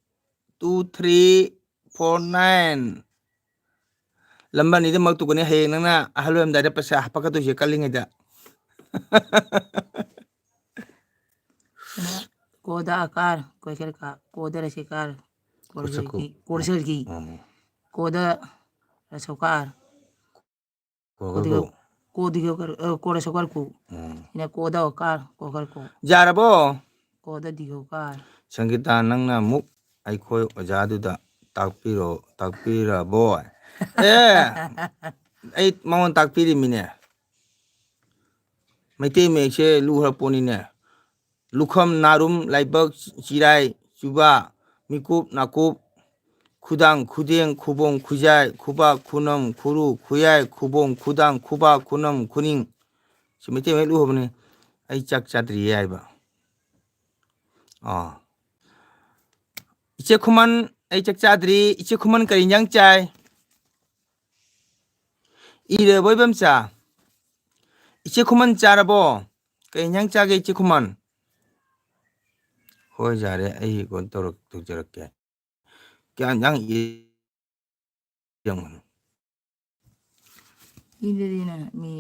two three four nine꯫ ꯂꯝꯕ ꯑꯅꯤꯗꯃꯛ ꯇꯨꯒꯅꯤ꯫ ꯍꯌꯦꯡ ꯅꯪꯅ ꯑꯍꯜ ꯑꯣꯏꯔꯝꯗꯥꯏꯗ ꯄꯩꯁꯥ ꯍꯥꯞꯄꯛꯀꯗꯣꯏꯁꯦ ꯀꯜꯂꯤꯉꯩꯗ꯫ ꯀꯣꯗ ꯑꯀꯥꯔ, ꯀꯣꯏꯈꯦꯔ ꯀꯥ, ꯀꯣꯗ ꯔꯁꯤꯀꯥꯔ, ꯀꯣꯁꯛꯀꯨ꯫ ꯀꯣꯔꯁꯔꯒꯤ, ꯀꯣꯔꯁꯔꯒꯤ, ꯎꯝ꯫ ꯀꯣꯗ ꯔꯁꯧꯀꯥꯔ, ꯀꯣꯒꯔꯒꯧ꯫ ꯀꯣꯗꯤꯒꯧꯀꯥꯔ, ꯑ, ꯀꯣꯔꯁꯧꯀꯥꯔ ꯀꯣ꯫ ꯎꯝ꯫ ꯁꯤꯅ ꯀꯣꯗ ꯑꯣꯀꯥꯔ, ꯀꯣꯀꯔ ꯀꯣ꯫ ꯌꯥꯔꯕꯣ? ꯀꯣꯗ ꯗꯤꯒꯧꯀꯥꯔ꯫ ꯁꯪꯒꯤꯇꯥ, ꯅꯪꯅ ꯑꯃꯨꯛ ꯑꯩꯈꯣꯏ ꯑꯣꯖꯥꯗꯨꯗ ꯇꯥꯛꯄꯤꯔꯣ, ꯇꯥꯛꯄꯤꯔꯕꯣ? ꯑꯦ, ꯑꯩ ꯃꯉꯣꯟꯗ ꯇꯥꯛꯄꯤꯔꯤꯃꯤꯅꯦ꯫ ꯃꯩꯇꯩ ꯃꯌꯦꯛꯁꯦ ꯂꯨꯈ꯭ꯔ ꯄꯣꯠꯅꯤꯅꯦ꯫ ꯂꯨꯈꯝ, ꯅꯥꯔꯨꯝ, ꯂꯥꯏꯕꯛ, ꯆꯤꯔꯥꯏ, ꯆꯨꯕꯥ, ꯃꯤꯀꯨꯞ, ꯅꯥꯀꯨꯞ, ꯈꯨꯗꯥꯡ, ꯈꯨꯗꯦꯡ, ꯈꯨꯕꯣꯡ, ꯈꯨꯖꯥꯏ, ꯈꯨꯕꯥꯛ, ꯈꯨꯅꯝ, ꯈꯨꯔꯨ, ꯈꯨꯌꯥꯏ, ꯈꯨꯕꯣꯡ, ꯈꯨꯗꯥꯡ, ꯈꯨꯕꯥꯛ, ꯈꯨꯅꯝ, ꯈꯨꯅꯤꯡ꯫ ꯁꯤ ꯃꯩꯇꯩ ꯃꯌꯦꯛ ꯂꯨꯍꯧꯕꯅꯦ꯫ ꯑꯩ ꯆꯥꯛ ꯆꯥꯗ꯭ꯔꯤꯌꯦ ꯍꯥꯏꯕ꯫ ꯑꯥ꯫ ꯏꯆꯦ ꯈꯨꯃꯟ, ꯑꯩ ꯆꯥꯛ ꯆꯥꯗ꯭ꯔꯤ꯫ ꯏꯆꯦ ꯈꯨꯃꯟ ꯀꯔꯤ ꯏꯟꯖꯥꯡ ꯆꯥꯏ? ꯏꯔꯦꯕꯣ ꯏꯕꯦꯝꯆꯥ? ꯏꯆꯦ ꯈꯨꯃꯟ ꯆꯥꯔꯕꯣ? ꯀꯩ ꯏꯟꯖꯥꯡ ꯆꯥꯒꯦ ꯏꯆꯦ ꯈꯨꯃꯟ? ꯍꯣꯏ ꯌꯥꯔꯦ, ꯑꯩ ꯀꯩꯅꯣ ꯇꯧꯔꯛ-, ꯇꯧꯖꯔꯛꯀꯦ꯫ ꯀꯌꯥ ꯏꯟꯖꯥꯡ ꯏ-, ꯌꯦꯡꯉꯨꯅꯨ꯫ ꯏꯗꯗꯤꯅ ꯃꯤ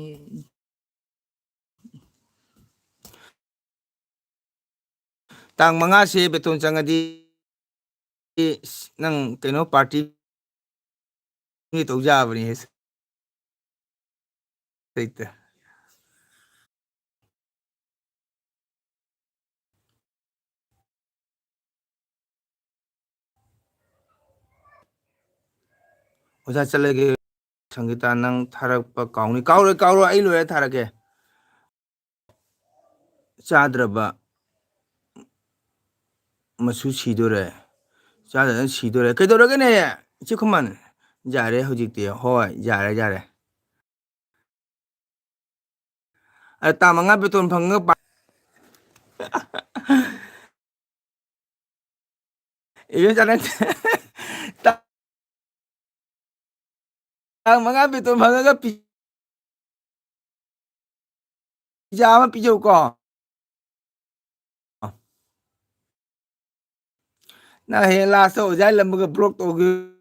ꯇꯥꯡ ꯃꯉꯥꯁꯦ ꯕꯦꯇꯣꯟ ꯆꯪꯉꯗꯤ ꯅꯪ ꯀꯩꯅꯣ ꯄꯥꯔꯇꯤ ꯇꯧ ꯌꯥꯕꯅꯤ꯫ ꯍꯦꯛꯇ꯫ ꯑꯣꯖꯥ ꯆꯠꯂꯒꯦ꯫ ꯁꯪꯒꯤꯇꯥ, ꯅꯪ ꯊꯥꯔꯛꯄ ꯀꯥꯎꯅꯤ꯫ ꯀꯥꯎꯔꯣꯏ, ꯀꯥꯎꯔꯣꯏ, ꯑꯩ ꯂꯣꯏꯔ ꯊꯥꯔꯛꯀꯦ꯫ ꯆꯥꯗ꯭ꯔꯕ ꯃꯁꯨ ꯁꯤꯗꯣꯔꯦ꯫ ꯆꯥꯗꯗꯅ ꯁꯤꯗꯣꯔꯦ꯫ ꯀꯩꯗꯧꯔꯒꯦꯅꯦ, ꯏꯆꯦ ꯈꯨꯃꯟ? ꯌꯥꯔꯦ ꯍꯧꯖꯤꯛꯇꯤ꯫ ꯍꯣꯏ, ꯌꯥꯔꯦ, ꯌꯥꯔꯦ꯫ ꯑ, ꯇꯥꯡ ꯃꯉꯥ ꯕꯦꯇꯣꯟ ꯐꯪꯉꯒ ꯄꯥ-, ꯏꯕꯦꯝꯆꯥ, ꯅꯪ ꯇꯥꯡ ꯃꯉꯥ ꯕꯦꯇꯣꯟ ꯐꯪꯉꯒ ꯄꯤ-, ꯄꯤꯖꯥ ꯑꯃ ꯄꯤꯖꯧꯀꯣ꯫ ꯅꯪ ꯍꯌꯦꯡ ꯂꯥꯁꯇ ꯑꯣꯖꯥ ꯂꯝꯕꯒ ꯕ꯭ꯂꯣꯛ ꯇꯧꯈꯤꯕ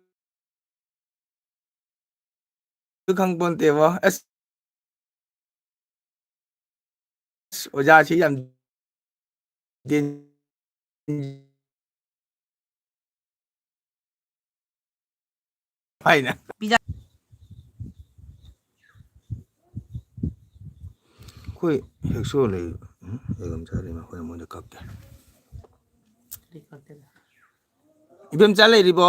ꯈꯪꯄꯣꯟꯇꯦꯕꯣ꯫ ꯑꯁ, ꯑꯁ, ꯑꯣꯖꯥꯁꯤ ꯌꯥꯝ ꯗꯦꯟ-, ꯍꯥꯏꯅ꯫ ꯄꯤꯖꯥ-, ꯑꯩꯈꯣꯏ ꯍꯦꯛꯁꯣ ꯂꯩ꯫ ꯎꯝ, ꯂꯩꯔꯝꯖꯥꯠꯅꯤ, ꯑꯩꯈꯣꯏ ꯃꯣꯏꯗ ꯀꯛꯀꯦ꯫ ꯏꯕꯦꯝꯆꯥ ꯂꯩꯔꯤꯕꯣ?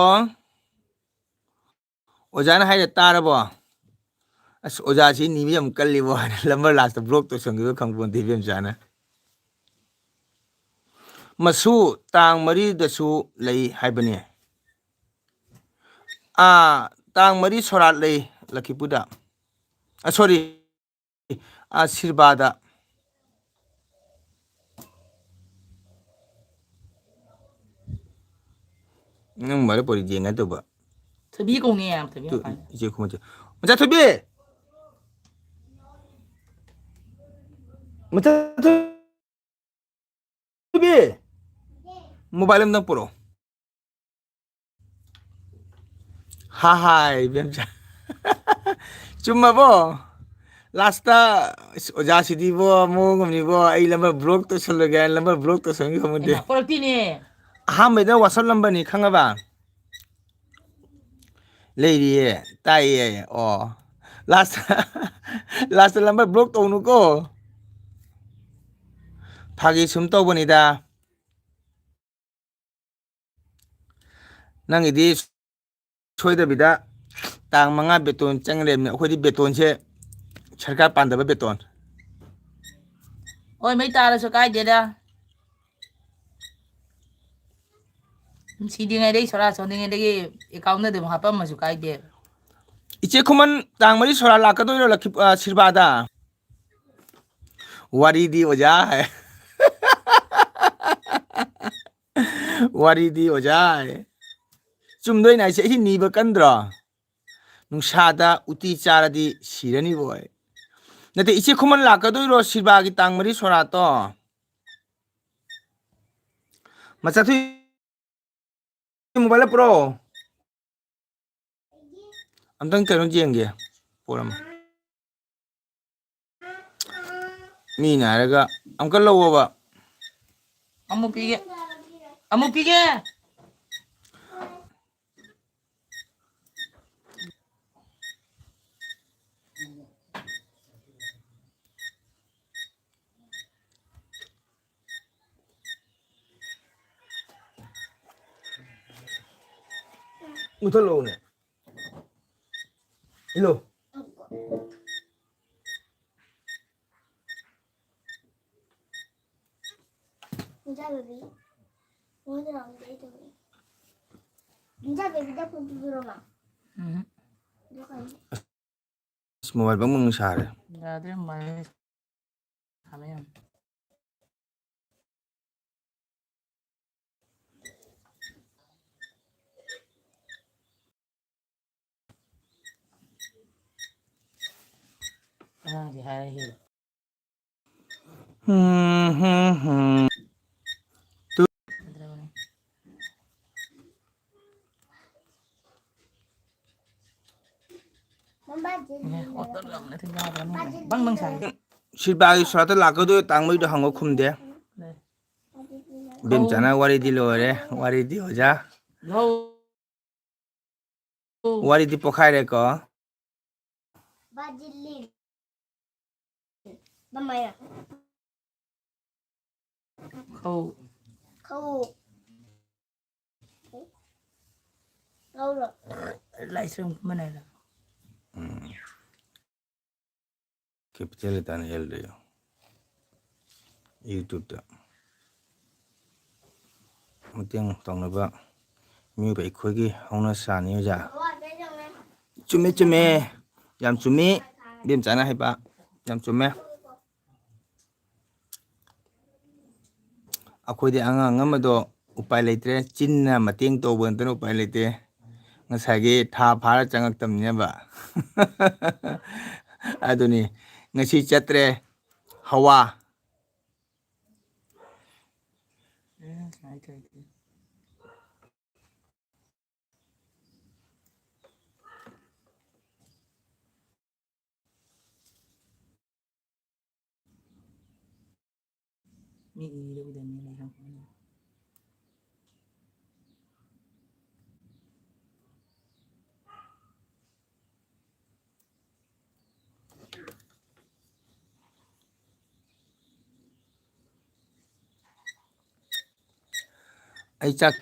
ꯑꯣꯖꯥꯅ ꯍꯥꯏꯔ ꯇꯥꯔꯕꯣ? ꯑꯁ, ꯑꯣꯖꯥꯁꯤ ꯅꯤꯕ ꯌꯥꯝ ꯀꯜꯂꯤꯕꯣ ꯍꯥꯏꯅ ꯂꯝꯕꯔ ꯂꯥꯁꯇ ꯕ꯭ꯂꯣꯛ ꯇꯧꯁꯟꯈꯤꯕ ꯈꯪꯄꯣꯟꯇꯦ ꯏꯕꯦꯝꯆꯥꯅ꯫ ꯃꯁꯨ ꯇꯥꯡ ꯃꯔꯤꯗꯁꯨ ꯂꯩ ꯍꯥꯏꯕꯅꯤ꯫ ꯑꯥ, ꯇꯥꯡ ꯃꯔꯤ ꯁꯣꯔꯥꯠ ꯂꯩ ꯂꯈꯤꯄꯨꯔꯗ꯫ ꯑ, sorry, ꯑꯥ, ꯁꯤꯔꯕꯥꯗ꯫ ꯅꯪ ꯃꯔꯨꯞ ꯑꯣꯏꯔꯤ ꯌꯦꯡꯉ ꯇꯧꯕ꯫ ꯊꯣꯏꯕꯤ ꯀꯧꯅꯤ ꯌꯥꯝ, ꯊꯣꯏꯕꯤ ꯇꯨ, ꯃꯄꯥꯟꯗ꯫ ꯏꯆꯦ ꯈꯨꯃꯟꯁꯦ꯫ ꯃꯆꯥ ꯊꯣꯏꯕꯤ! ꯃꯆꯥ ꯊꯣꯏꯕꯤ! Mobile ꯑꯝꯇꯪ ꯄꯨꯔꯛꯑꯣ꯫ ꯍꯥ ꯍꯥꯏ, ꯏꯕꯦꯝꯆꯥ꯫ ꯆꯨꯝꯃꯕꯣ? Last ꯑꯁ, ꯑꯣꯖꯥꯁꯤꯗꯤꯕꯣ, ꯃꯑꯣꯡ ꯑꯃꯅꯤꯕꯣ, ꯑꯩ number block ꯇꯧꯁꯜꯂꯒꯦ ꯍꯥꯏꯅ number block ꯇꯧꯁꯟꯒꯦ ꯈꯪꯕꯗꯦ꯫ ꯍꯩꯃꯥ, ꯄꯨꯔꯛꯇꯦꯅꯦ꯫ ꯑꯍꯥꯟꯕꯩꯗ WhatsApp number ꯅꯤ ꯈꯪꯉꯕ? ꯂꯩꯔꯤꯌꯦ, ꯇꯥꯏꯌꯦ꯫ ꯑꯣ, last, last number block ꯇꯧꯅꯨꯀꯣ꯫ ꯐꯥꯒꯤ ꯁꯨꯝ ꯇꯧꯕꯅꯤꯗ꯫ ꯅꯪꯒꯤꯗꯤ ꯁꯣꯏꯗꯕꯤꯗ ꯇꯥꯡ ꯃꯉꯥ ꯕꯦꯇꯣꯟ ꯆꯪꯂꯦꯕꯅꯤ꯫ ꯑꯩꯈꯣꯏꯗꯤ ꯕꯦꯇꯣꯟꯁꯦ ꯁꯔꯀꯥꯔ ꯄꯥꯟꯗꯕ ꯕꯦꯇꯣꯟ꯫ ꯍꯣꯏ, ꯃꯩ ꯇꯥꯔꯁꯨ ꯀꯥꯏꯗꯦꯗ꯫ ꯁꯤꯗ꯭ꯔꯤꯉꯩꯗꯒꯤ ꯁꯣꯔꯥ ꯁꯣꯟꯗ꯭ꯔꯤꯉꯩꯗꯒꯤ account ꯑꯗꯨꯝ ꯍꯥꯞꯄꯝꯃꯁꯨ ꯀꯥꯏꯗꯦ꯫ ꯏꯆꯦ ꯈꯨꯃꯟ, ꯇꯥꯡ ꯃꯔꯤ ꯁꯣꯔꯥ ꯂꯥꯛꯀꯗꯣꯏꯔꯣ ꯂꯛꯈꯤ-, ꯑ, ꯁꯤꯔꯕꯥꯗ? ꯋꯥꯔꯤꯗꯤ ꯑꯣꯖꯥ ꯍꯥꯏ꯫ ꯋꯥꯔꯤꯗꯤ ꯑꯣꯖꯥ ꯍꯥꯏ꯫ ꯆꯨꯝꯗꯣꯏꯅꯦ ꯍꯥꯏꯁꯦ, ꯑꯩꯁꯤ ꯅꯤꯕ ꯀꯟꯗ꯭ꯔꯣ? ꯅꯨꯡꯁꯥꯗ ꯎꯇꯤ ꯆꯥꯔꯗꯤ ꯁꯤꯔꯅꯤꯕꯣ ꯑꯩ꯫ ꯅꯠꯇꯦ, ꯏꯆꯦ ꯈꯨꯃꯟ ꯂꯥꯛꯀꯗꯣꯏꯔꯣ ꯁꯤꯔꯕꯥꯒꯤ ꯇꯥꯡ ꯃꯔꯤ ꯁꯣꯔꯥꯠꯇꯣ? ꯃꯆꯥꯊꯨꯏ, mobile ꯄꯨꯔꯛꯑꯣ꯫ ꯑꯝꯇꯪ ꯀꯩꯅꯣ ꯌꯦꯡꯒꯦ꯫ ꯄꯣꯔꯝꯃꯣ꯫ ꯃꯤꯅ ꯍꯥꯏꯔꯒ ꯑꯃꯨꯛꯀ ꯂꯧꯑꯣꯕ꯫ ꯑꯃꯨꯛ ꯄꯤꯒꯦ꯫ ꯑꯃꯨꯛ ꯄꯤꯒꯦ꯫ ꯃꯨꯊꯠꯂꯛꯑꯣꯅꯦ꯫ ꯏꯜꯂꯣ꯫ ꯏꯟꯖꯥꯡ ꯕꯦꯕꯤ꯫ ꯃꯣꯏꯗ ꯂꯥꯛꯑꯣ, ꯑꯩ ꯇꯧꯒꯦ꯫ ꯏꯟꯖꯥꯡ ꯕꯦꯕꯤꯗ ꯐꯣꯟ ꯄꯤꯕꯤꯔꯣ, ꯃꯥ꯫ ꯎꯝ꯫ ꯑꯗꯨ ꯀꯥꯟꯗ ꯑꯁ, ꯃꯣꯕꯥꯏꯜ ꯕꯪ ꯕꯪ ꯁꯥꯔꯦ꯫ ꯌꯥꯗ꯭ꯔꯦ, ꯃꯥꯏ ꯁꯥꯟꯅ ꯌꯥꯝ꯫ ꯑꯉꯥꯡꯁꯦ ꯍꯥꯏꯔ ꯍꯦꯜꯂꯦ꯫ ꯍꯝ, ꯍꯝ, ꯍꯝ꯫ ꯐꯖꯗ꯭ꯔꯕꯅꯦ꯫ ꯃꯃꯥ ꯖꯤꯜꯂꯤ ꯑꯦ, ꯑꯣꯇꯔ ꯌꯥꯝꯅ ꯊꯤ ꯌꯥꯗ꯭ꯔꯕꯅꯦ꯫ ꯕꯪ ꯕꯪ ꯁꯥꯏ꯫ ꯁꯤꯜꯄꯥꯒꯤ ꯁꯣꯔꯥꯠꯇ ꯂꯥꯛꯀꯗꯣꯏ ꯇꯥꯡꯕꯩꯗꯣ ꯍꯪꯉꯣ ꯈꯨꯝꯗꯦ꯫ ꯂꯩ꯫ ꯏꯕꯦꯝꯆꯥꯅ ꯋꯥꯔꯤꯗꯤ ꯂꯣꯏꯔꯦ, ꯋꯥꯔꯤꯗꯤ ꯑꯣꯖꯥ꯫ ꯂꯧ꯫ ꯋꯥꯔꯤꯗꯤ ꯄꯣꯛꯈꯥꯏꯔꯦꯀꯣ꯫ ꯕꯥꯖꯤꯜꯂꯤ꯫ ꯃꯃꯥꯌꯥ꯫ ꯈꯧ꯫ ꯈꯧ꯫ ꯂꯧꯔꯣ꯫ ꯂꯥꯏꯁ꯭ꯔꯝ ꯃꯅꯥꯏꯗ꯫ ꯀꯦꯄꯤꯇꯦꯜ ꯂꯦꯇꯔꯅ ꯑꯦꯜꯗ ꯌꯦꯡꯉꯨ꯫ ꯌꯨꯇ꯭ꯌꯨꯕꯇ ꯃꯇꯦꯡ ꯇꯧꯅꯕ ꯃꯤꯑꯣꯏꯕ ꯑꯩꯈꯣꯏꯒꯤ ꯍꯧꯅꯁꯥꯅꯤ ꯑꯣꯖꯥ꯫ ꯆꯨꯝꯃꯦ, ꯆꯨꯝꯃꯦ꯫ ꯌꯥꯝ ꯆꯨꯝꯃꯤ꯫ ꯏꯕꯦꯝꯆꯥꯅ ꯍꯥꯏꯕ ꯌꯥꯝ ꯆꯨꯝꯃꯦ꯫ ꯑꯩꯈꯣꯏꯗꯤ ꯑꯉꯥꯡ ꯑꯃꯗꯣ ꯎꯄꯥꯏ ꯂꯩꯇ꯭ꯔꯦ꯫ ꯆꯤꯟꯅ ꯃꯇꯦꯡ ꯇꯧꯕ ꯅꯠꯇꯅ ꯎꯄꯥꯏ ꯂꯩꯇꯦ꯫ ꯉꯁꯥꯏꯒꯤ ꯊꯥ ꯐꯥꯔ ꯆꯪꯉꯛꯇꯕꯅꯤꯅꯕ꯫ ꯑꯗꯨꯅꯤ ꯉꯁꯤ ꯆꯠꯇ꯭ꯔꯦ꯫ ꯍꯋꯥ꯫ ꯎꯝ, ꯁꯨꯃꯥꯏꯅ ꯇꯧꯔꯗꯤ꯫ ꯃꯤ ꯏꯔ ꯎꯗꯕꯅꯤ ꯂꯩꯔꯝꯒꯅꯤ꯫ ꯑꯩ ꯆꯥꯛ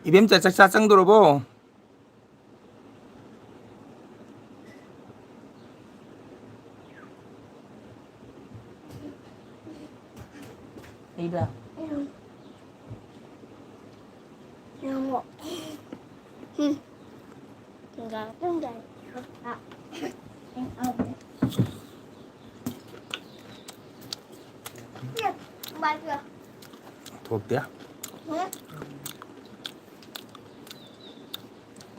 ꯏꯕꯦꯝꯆꯥ, ꯆꯥꯛ ꯆꯥ ꯆꯪꯗꯣꯔꯕꯣ? ꯀꯩꯕ? ꯎꯝ꯫ ꯊꯣꯛꯇꯦ꯫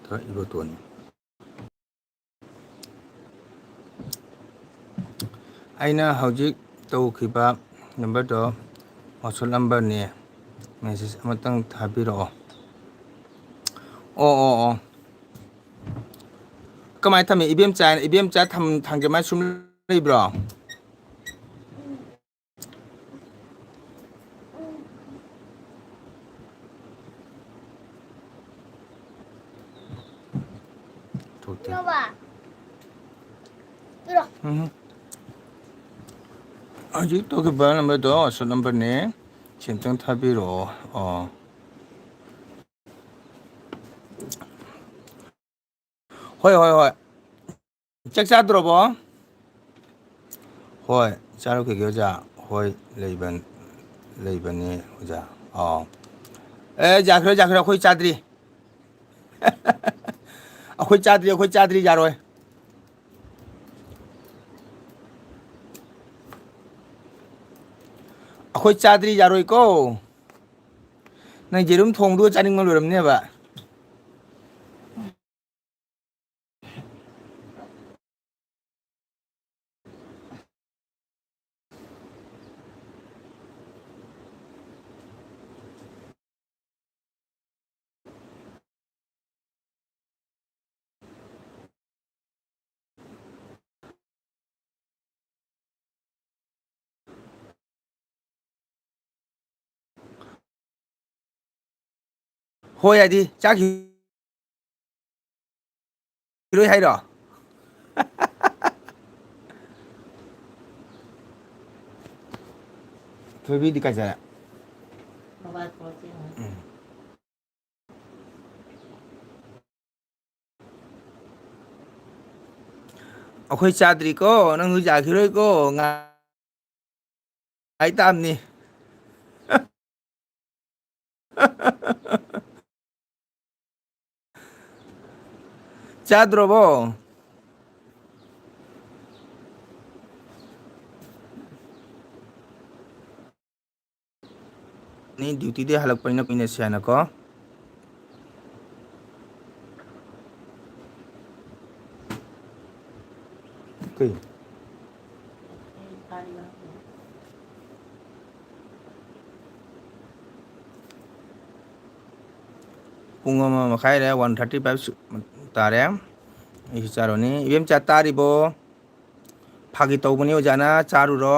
ꯊꯣꯛ ꯏꯕꯣꯇꯣꯟ꯫ ꯑꯩꯅ ꯍꯧꯖꯤꯛ ꯇꯧꯈꯤꯕ ꯅꯝꯕꯔꯗꯣ WhatsApp ꯅꯝꯕꯔꯅꯦ, ꯃꯦꯁꯦꯖ ꯑꯃꯇꯪ ꯊꯥꯕꯤꯔꯛꯑꯣ꯫ ꯑꯣ, ꯑꯣ, ꯑꯣ꯫ ꯀꯃꯥꯏꯅ ꯊꯝꯃꯤ? ꯏꯕꯦꯝꯆꯥ, ꯏꯕꯦꯝꯆꯥ ꯊꯝ-, ꯊꯝꯒꯦ ꯃꯥ ꯁꯨꯝ ꯂꯩꯕ꯭ꯔꯣ? ꯊꯣꯛꯇꯦ꯫ ꯄꯤꯔꯣ꯫ ꯎꯝ꯫ ꯍꯧꯖꯤꯛ ꯇꯧꯈꯤꯕ ꯅꯝꯕꯔꯗꯣ WhatsApp ꯅꯝꯕꯔꯅꯦ꯫ ꯁꯤ ꯑꯝꯇꯪ ꯊꯥꯕꯤꯔꯛꯑꯣ꯫ ꯑꯣ꯫ ꯍꯣꯏ, ꯍꯣꯏ, ꯍꯣꯏ꯫ ꯆꯥꯛ ꯆꯥꯗ꯭ꯔꯣꯕꯣ? ꯍꯣꯏ, ꯆꯥꯔꯛꯈꯤꯒꯦ, ꯑꯣꯖꯥ꯫ ꯍꯣꯏ, ꯂꯩꯕꯟ-, ꯂꯩꯕꯅꯦ, ꯑꯣꯖꯥ꯫ ꯑꯥꯎ꯫ ꯑꯦ, ꯌꯥꯈ꯭ꯔꯦ, ꯌꯥꯈ꯭ꯔꯦ, ꯑꯩꯈꯣꯏ ꯆꯥꯗ꯭ꯔꯤ꯫ ꯑꯩꯈꯣꯏ ꯆꯥꯗ꯭ꯔꯤ, ꯑꯩꯈꯣꯏ ꯆꯥꯗ꯭ꯔꯤ, ꯌꯥꯔꯣꯏ꯫ ꯑꯩꯈꯣꯏ ꯆꯥꯗ꯭ꯔꯤ, ꯌꯥꯔꯣꯏꯀꯣ꯫ ꯅꯪ ꯌꯦꯔꯨꯝ ꯊꯣꯡꯗꯨꯒ ꯆꯥꯅꯤꯡꯕ ꯂꯣꯏꯔꯝꯅꯦꯕ꯫ ꯍꯣꯏ ꯍꯥꯏꯗꯤ ꯆꯥꯈꯤꯔꯣꯏ ꯍꯥꯏꯔꯣ? ꯊꯣꯏꯕꯤꯗꯤ ꯀꯥꯏ ꯆꯠꯂꯦ? ꯎꯝ꯫ ꯑꯩꯈꯣꯏ ꯆꯥꯗ꯭ꯔꯤꯀꯣ, ꯅꯪꯁꯨ ꯌꯥꯈꯤꯔꯣꯏꯀꯣ, ꯉꯥꯏ ꯇꯥꯕꯅꯤ꯫ ꯆꯥꯗ꯭ꯔꯣꯕꯣ? ꯅꯤ ꯗ꯭ꯌꯨꯇꯤꯗꯤ ꯍꯜꯂꯛꯄꯅꯤꯅ ꯀꯨꯏꯅ ꯁꯦꯟꯅꯀꯣ꯫ ꯀꯩ? ꯄꯨꯡ ꯑꯃ ꯃꯈꯥꯏ ꯂꯩꯔꯦ, ꯋꯥꯟ ꯊꯥꯔꯇꯤ ꯐꯥꯏꯚ ꯁꯨ-, ꯇꯥꯔꯦ꯫ ꯑꯩꯁꯨ ꯆꯥꯔꯨꯅꯤ꯫ ꯏꯕꯦꯝꯆꯥ ꯇꯥꯔꯤꯕꯣ? ꯐꯥꯒꯤ ꯇꯧꯕꯅꯤ ꯑꯣꯖꯥꯅ, ꯆꯥꯔꯨꯔꯣ꯫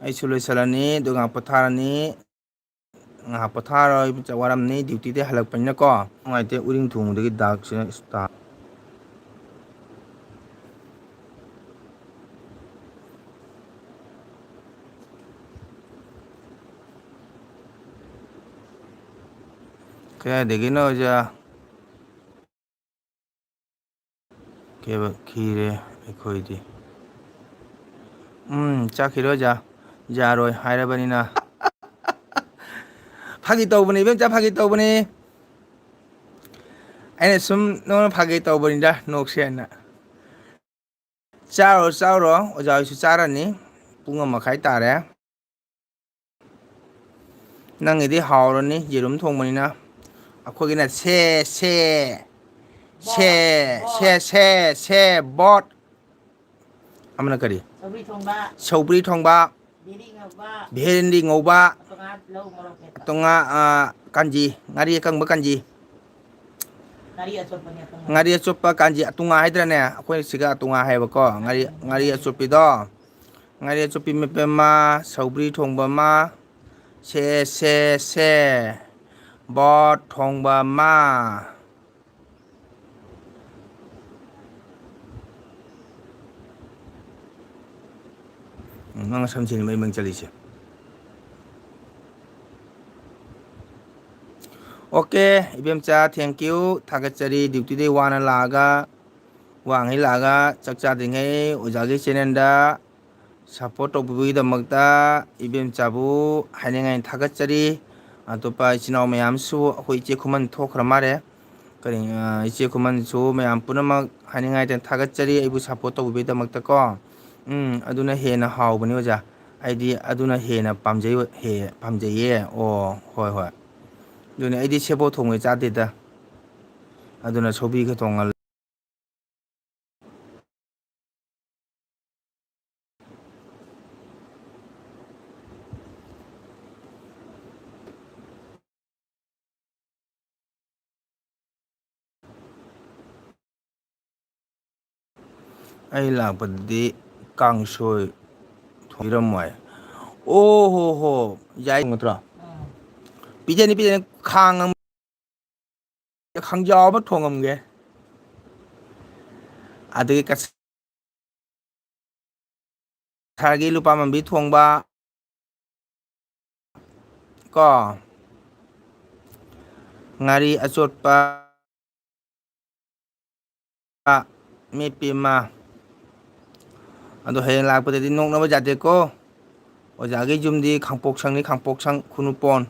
ꯑꯩꯁꯨ ꯂꯣꯏꯁꯤꯜꯂꯅꯤ, ꯑꯗꯨ ꯉꯥꯏꯍꯥꯛ ꯄꯣꯊꯥꯔꯅꯤ꯫ ꯉꯥꯏꯍꯥꯛ ꯄꯣꯊꯥꯔꯣ, ꯏꯕꯦꯝꯆꯥ ꯋꯥꯔꯝꯅꯤ, ꯗ꯭ꯌꯨꯇꯤꯗꯩ ꯍꯜꯂꯛꯄꯅꯤꯅꯀꯣ꯫ ꯅꯨꯡꯉꯥꯏꯇꯦ, ꯎꯔꯤꯡ ꯊꯨꯡꯕꯗꯒꯤ ꯗꯥꯛꯁꯤꯅ ꯏꯁꯇꯥ-, ꯀꯗꯥꯏꯗꯒꯤꯅꯣ ꯑꯣꯖꯥ? ꯀꯦꯕ ꯈꯤꯔꯦ ꯑꯩꯈꯣꯏꯗꯤ꯫ ꯎꯝ, ꯆꯥꯈꯤꯔꯣꯏ ꯑꯣꯖꯥ꯫ ꯌꯥꯔꯣꯏ ꯍꯥꯏꯔꯕꯅꯤꯅ꯫ ꯐꯥꯒꯤ ꯇꯧꯕꯅꯤ, ꯏꯕꯦꯝꯆꯥ, ꯐꯥꯒꯤ ꯇꯧꯕꯅꯤ꯫ ꯑꯩꯅ ꯁꯨꯝ ꯅꯉꯣꯟꯗ ꯐꯥꯒꯤ ꯇꯧꯕꯅꯤꯗ, ꯅꯣꯛꯁꯦꯅ꯫ ꯆꯥꯔꯣ, ꯆꯥꯔꯣ, ꯑꯣꯖꯥ ꯍꯣꯏꯁꯨ ꯆꯥꯔꯅꯤ꯫ ꯄꯨꯡ ꯑꯃ ꯃꯈꯥꯏ ꯇꯥꯔꯦ꯫ ꯅꯪꯒꯤꯗꯤ ꯍꯥꯎꯔꯅꯤ, ꯌꯦꯔꯨꯝ ꯊꯣꯡꯕꯅꯤꯅ꯫ ꯑꯩꯈꯣꯏꯒꯤꯅ ꯁꯦ, ꯁꯦ, ꯁꯦ, ꯕꯣꯠ, ꯁꯦ, ꯕꯣꯠ꯫ ꯁꯦ, ꯁꯦ, ꯁꯦ, ꯕꯣꯠ꯫ ꯑꯃꯅ ꯀꯔꯤ? ꯁꯧꯒ꯭ꯔꯤ ꯊꯣꯡꯕ꯫ ꯁꯧꯒ꯭ꯔꯤ ꯊꯣꯡꯕ꯫ ꯚꯦꯔꯤ ꯉꯧꯕ꯫ ꯚꯦꯟꯗꯤ ꯉꯧꯕ꯫ ꯑꯇꯣꯉꯥ ꯂꯧ ꯃꯣꯔꯣꯛ ꯃꯦꯠꯄ꯫ ꯑꯇꯣꯉꯥ, ꯑ, ꯀꯥꯟꯖꯤ, ꯉꯥꯔꯤ ꯑꯀꯪꯕ ꯀꯥꯟꯖꯤ꯫ ꯉꯥꯔꯤ ꯑꯆꯣꯠꯄꯅꯦ ꯑꯀꯪꯕ꯫ ꯉꯥꯔꯤ ꯑꯆꯣꯠꯄ ꯀꯥꯟꯖꯤ, ꯑꯇꯣꯉꯥ ꯍꯥꯏꯗ꯭ꯔꯅꯦ? ꯑꯩꯈꯣꯏ ꯁꯤꯒ ꯑꯇꯣꯉꯥ ꯍꯥꯏꯌꯦꯕꯀꯣ꯫ ꯉꯥꯔꯤ, ꯉꯥꯔꯤ ꯑꯆꯣꯠꯄꯤꯗꯣ꯫ ꯉꯥꯔꯤ ꯑꯆꯣꯠꯄꯤ ꯃꯦꯠꯄ ꯑꯃ, ꯁꯧꯒ꯭ꯔꯤ ꯊꯣꯡꯕ ꯑꯃ, ꯁꯦ, ꯁꯦ, ꯁꯦ, ꯕꯣꯠ ꯊꯣꯡꯕ ꯑꯃ꯫ ꯎꯝ, ꯅꯪ ꯁꯝꯁꯤꯅꯤ ꯃꯩ ꯃꯩ ꯆꯠꯂꯤꯁꯦ꯫ ꯑꯣꯀꯦ, ꯏꯕꯦꯝꯆꯥ, thank you, ꯊꯥꯒꯠꯆꯔꯤ꯫ ꯗ꯭ꯌꯨꯇꯤꯗꯩ ꯋꯥꯅ ꯂꯥꯛꯑꯒ ꯋꯥꯡꯉꯩ ꯂꯥꯛꯑꯒ ꯆꯥꯛ ꯆꯥꯗ꯭ꯔꯤꯉꯩ ꯑꯣꯖꯥꯒꯤ ꯆꯦꯅꯦꯜꯗ ꯁꯞꯄꯣꯔꯠ ꯇꯧꯕꯤꯕꯒꯤꯗꯃꯛꯇ ꯏꯕꯦꯝꯆꯥꯕꯨ ꯍꯥꯏꯅꯤꯡꯉꯥꯏ ꯊꯥꯒꯠꯆꯔꯤ꯫ ꯑꯇꯣꯞꯄ ꯏꯆꯤꯟ ꯏꯅꯥꯎ ꯃꯌꯥꯝꯁꯨ, ꯑꯩꯈꯣꯏ ꯏꯆꯦ ꯈꯨꯃꯟ ꯊꯣꯛꯈ꯭ꯔ ꯃꯥꯜꯂꯦ꯫ ꯀꯔꯤ, ꯑ, ꯏꯆꯦ ꯈꯨꯃꯟꯁꯨ ꯃꯌꯥꯝ ꯄꯨꯝꯅꯃꯛ ꯍꯥꯏꯅꯤꯡꯉꯥꯏꯗ ꯊꯥꯒꯠꯆꯔꯤ, ꯑꯩꯕꯨ ꯁꯞꯄꯣꯔꯠ ꯇꯧꯕꯤꯕꯒꯤꯗꯃꯛꯇꯀꯣ꯫ ꯎꯝ, ꯑꯗꯨꯅ ꯍꯦꯟꯅ ꯍꯥꯎꯕꯅꯤ ꯑꯣꯖꯥ꯫ ꯑꯩꯗꯤ ꯑꯗꯨꯅ ꯍꯦꯟꯅ ꯄꯥꯝꯖꯩ, ꯍꯦ-, ꯄꯥꯝꯖꯩꯌꯦ꯫ ꯑꯣ, ꯍꯣꯏ, ꯍꯣꯏ꯫ ꯑꯗꯨꯅꯦ, ꯑꯩꯗꯤ ꯁꯦꯕꯣꯠ ꯊꯣꯡꯕ ꯆꯥꯗꯦꯗ꯫ ꯑꯗꯨꯅ ꯁꯧꯒ꯭ꯔꯤꯒ ꯊꯣꯡꯉ ꯑꯩ ꯂꯥꯛꯄꯗꯗꯤ ꯀꯥꯡꯁꯣꯏ ꯊꯣꯡꯕꯤꯔꯝꯃꯣꯏ꯫ ꯑꯣ ꯍꯣ ꯍꯣ, ꯌꯥꯏ ꯅꯠꯇ꯭ꯔꯣ? ꯄꯤꯖꯅꯤ, ꯄꯤꯖꯅꯤ꯫ ꯈꯥꯡ ꯑꯃ, ꯈꯥꯡꯖꯥꯎ ꯑꯃ ꯊꯣꯡꯉꯝꯒꯦ꯫ ꯑꯗꯒꯤ ꯀꯁ-, ꯀꯁꯥꯔꯒꯤ ꯂꯨꯄꯥ ꯃꯝꯕꯤ ꯊꯣꯡꯕ, ꯀꯣ, ꯉꯥꯔꯤ ꯑꯆꯣꯠꯄ, ꯃꯦꯠꯄꯤ ꯑꯃ꯫ ꯑꯗꯣ ꯍꯌꯦꯡ ꯂꯥꯛꯄꯗꯗꯤ ꯅꯣꯛꯅꯕ ꯌꯥꯗꯦꯀꯣ꯫ ꯑꯣꯖꯥꯒꯤ ꯌꯨꯝꯗꯤ ꯈꯥꯡꯄꯣꯛꯁꯪꯅꯤ, ꯈꯥꯡꯄꯣꯛꯁꯪ, ꯈꯨꯅꯨꯄꯣꯟ꯫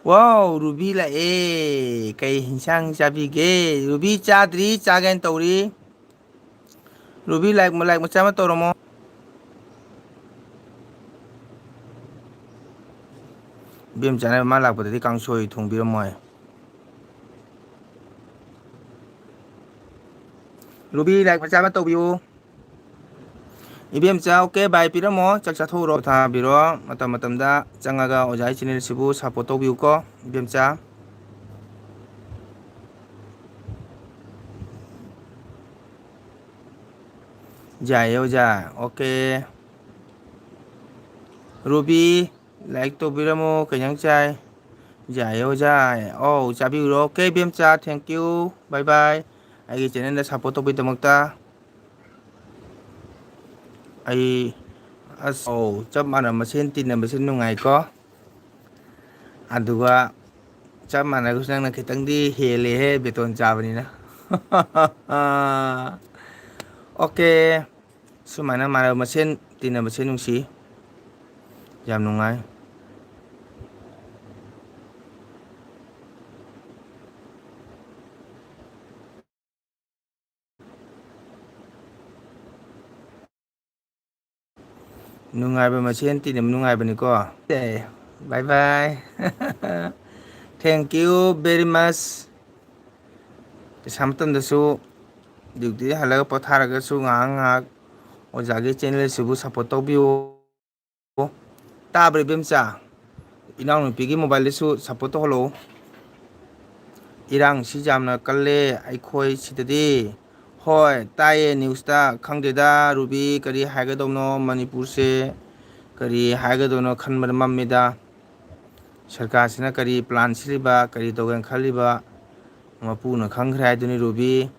ꯋꯥꯎ, ꯔꯨꯕꯤ ꯂꯥꯛꯑꯦ꯫ ꯀꯩ ꯍꯤꯟꯁꯥꯡ ꯆꯥꯕꯤꯒꯦ? ꯔꯨꯕꯤ ꯆꯥꯗ꯭ꯔꯤ, ꯆꯥꯒꯦꯅ ꯇꯧꯔꯤ꯫ ꯔꯨꯕꯤ, ꯂꯥꯏꯛ, ꯂꯥꯏꯛ ꯃꯆꯥ ꯑꯃ ꯇꯧꯔꯝꯃꯣ꯫ ꯏꯕꯦꯝꯆꯥꯅ ꯃꯥ ꯂꯥꯛꯄꯗꯗꯤ ꯀꯥꯡꯁꯣꯏ ꯊꯣꯡꯕꯤꯔꯝꯃꯣ ꯍꯥꯏ꯫ ꯔꯨꯕꯤ, ꯂꯥꯏꯛ ꯃꯆꯥ ꯑꯃ ꯇꯧꯕꯤꯌꯨ꯫ ꯏꯕꯦꯝꯆꯥ, ꯑꯣꯀꯦ, ꯕꯥꯏ ꯄꯤꯔꯝꯃꯣ, ꯆꯥꯛ ꯆꯥꯊꯣꯛꯎꯔꯣ, ꯊꯥꯕꯤꯔꯣ꯫ ꯃꯇꯝ ꯃꯇꯝꯗ ꯆꯪꯉꯒ ꯑꯣꯖꯥꯒꯤ ꯆꯦꯅꯦꯜꯁꯤꯕꯨ ꯁꯞꯄꯣꯔꯠ ꯇꯧꯕꯤꯌꯨꯀꯣ, ꯏꯕꯦꯝꯆꯥ꯫ ꯌꯥꯏꯌꯦ ꯑꯣꯖꯥ, ꯑꯣꯀꯦ꯫ ꯔꯨꯕꯤ, ꯂꯥꯏꯛ ꯇꯧꯕꯤꯔꯝꯃꯣ, ꯀꯩ ꯏꯟꯖꯥꯡ ꯆꯥꯏ? ꯌꯥꯏꯌꯦ ꯑꯣꯖꯥ, ꯑꯧ, ꯆꯥꯕꯤꯔꯨꯔꯣ꯫ Okay Ibemcha, thank you, bye bye꯫ ꯑꯩꯒꯤ ꯆꯦꯅꯦꯜꯗ ꯁꯞꯄꯣꯔꯠ ꯇꯧꯕꯒꯤꯗꯃꯛꯇ꯫ ꯑꯩ, ꯑꯁ, ꯑꯧ, ꯆꯞ ꯃꯥꯟꯅꯕ ꯃꯁꯦꯟ ꯇꯤꯟꯅꯕꯁꯦ ꯅꯨꯡꯉꯥꯏꯀꯣ꯫ ꯑꯗꯨꯒ ꯆꯞ ꯃꯥꯟꯅꯔꯒꯁꯨ ꯅꯪꯅ ꯈꯤꯇꯪꯗꯤ ꯍꯦꯜꯂꯦꯍꯦ, ꯕꯦꯇꯣꯟ ꯆꯥꯕꯅꯤꯅ꯫ ꯑꯣꯀꯦ, ꯁꯨꯃꯥꯏꯅ ꯃꯥꯟꯅꯕ ꯃꯁꯦꯟ ꯇꯤꯟꯅꯕꯁꯦ ꯅꯨꯡꯁꯤ, ꯌꯥꯝ ꯅꯨꯡꯉꯥꯏ꯫ ꯅꯨꯡꯉꯥꯏꯕ ꯃꯁꯦꯟ ꯇꯤꯟꯅꯕ ꯅꯨꯡꯉꯥꯏꯕꯅꯤꯀꯣ꯫ ꯑꯦ, bye bye꯫ Thank you very much꯫ ꯄꯩꯁꯥ ꯃꯇꯝꯗꯁꯨ duty ꯍꯜꯂꯒ ꯄꯣꯊꯥꯔꯒꯁꯨ ꯉꯥꯏꯍꯥꯛ ꯉꯥꯏꯍꯥꯛ ꯑꯣꯖꯥꯒꯤ channel ꯑꯁꯤꯕꯨ support ꯇꯧꯕꯤꯌꯨ꯫ ꯇꯥꯕ꯭ꯔꯥ, ꯏꯕꯦꯝꯆꯥ? ꯏꯅꯥꯎꯅꯨꯄꯤꯒꯤ mobileꯗꯁꯨ support ꯇꯧꯍꯜꯂꯛꯎ꯫ ꯏꯔꯥꯡꯁꯤ ꯌꯥꯝꯅ ꯀꯜꯂꯦ ꯑꯩꯈꯣꯏ ꯁꯤꯗꯗꯤ꯫ ꯍꯣꯏ, ꯇꯥꯏꯌꯦ newsꯇ꯫ ꯈꯪꯗꯦꯗ ꯔꯨꯕꯤ, ꯀꯔꯤ ꯍꯥꯏꯒꯗꯧꯅꯣ ꯃꯅꯤꯄꯨꯔꯁꯦ, ꯀꯔꯤ ꯍꯥꯏꯒꯗꯧꯅꯣ ꯈꯟꯕꯗ ꯃꯝꯃꯤꯗ꯫ ꯁꯔꯀꯥꯔꯁꯤꯅ ꯀꯔꯤ plan ꯁꯤꯜꯂꯤꯕ, ꯀꯔꯤ ꯇꯧꯒꯦꯅ ꯈꯜꯂꯤꯕ, ꯃꯄꯨꯅ ꯈꯪꯈ꯭ꯔꯦ ꯍꯥꯏꯗꯨꯅꯤ ꯔꯨꯕꯤ꯫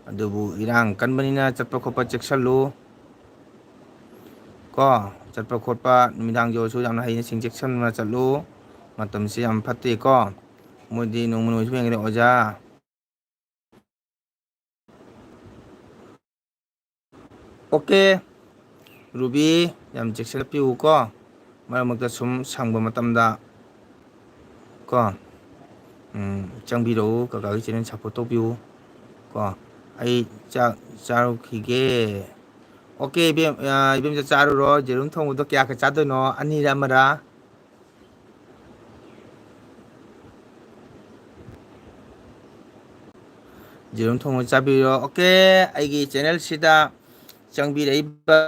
ꯑꯗꯨꯕꯨ ꯏꯔꯥꯡ ꯀꯟꯕꯅꯤꯅ ꯆꯠꯄ ꯈꯣꯠꯄ ꯆꯦꯛꯁꯜꯂꯨ ꯀꯣ꯫ ꯆꯠꯄ ꯈꯣꯠꯄ ꯅꯨꯃꯤꯗꯥꯡꯒꯤ ꯑꯣꯏꯔꯁꯨ ꯌꯥꯝꯅ ꯍꯩꯅ ꯁꯤꯡ ꯆꯦꯛꯁꯤꯟꯅ ꯆꯠꯂꯨ꯫ ꯃꯇꯝꯁꯤ ꯌꯥꯝ ꯐꯠꯇꯦꯀꯣ꯫ ꯃꯣꯏꯗꯤ ꯅꯣꯡꯃ ꯅꯣꯡꯃꯁꯨ ꯍꯦꯟꯒꯠꯂꯦ ꯑꯣꯖꯥ꯫ ꯑꯣꯀꯦ, ꯔꯨꯕꯤ, ꯌꯥꯝ ꯆꯦꯛꯁꯤꯟꯅ ꯄꯤꯌꯨꯀꯣ꯫ ꯃꯔꯛ ꯃꯔꯛꯇ ꯁꯨꯝ ꯁꯪꯕ ꯃꯇꯝꯗ ꯀꯣ, ꯎꯝ, ꯆꯪꯕꯤꯔꯛꯎ, ꯀꯀꯥꯒꯤ channel support ꯇꯧꯕꯤꯌꯨ ꯀꯣ꯫ ꯑꯩ ꯆꯥꯛ ꯆꯥꯔꯨꯈꯤꯒꯦ꯫ ꯑꯣꯀꯦ, ꯏꯕꯦꯝ-, ꯑ, ꯏꯕꯦꯝꯆꯥ ꯆꯥꯔꯨꯔꯣ꯫ ꯌꯦꯔꯨꯝ ꯊꯣꯡꯕꯗꯣ ꯀꯌꯥ ꯀꯌꯥ ꯆꯥꯗꯣꯏꯅꯣ? ꯑꯅꯤꯔ ꯑꯃꯔ? ꯌꯦꯔꯨꯝ ꯊꯣꯡꯕ ꯆꯥꯕꯤꯔꯣ꯫ ꯑꯣꯀꯦ, ꯑꯩꯒꯤ channelꯁꯤꯗ ꯆꯪꯕꯤꯔꯛꯏꯕ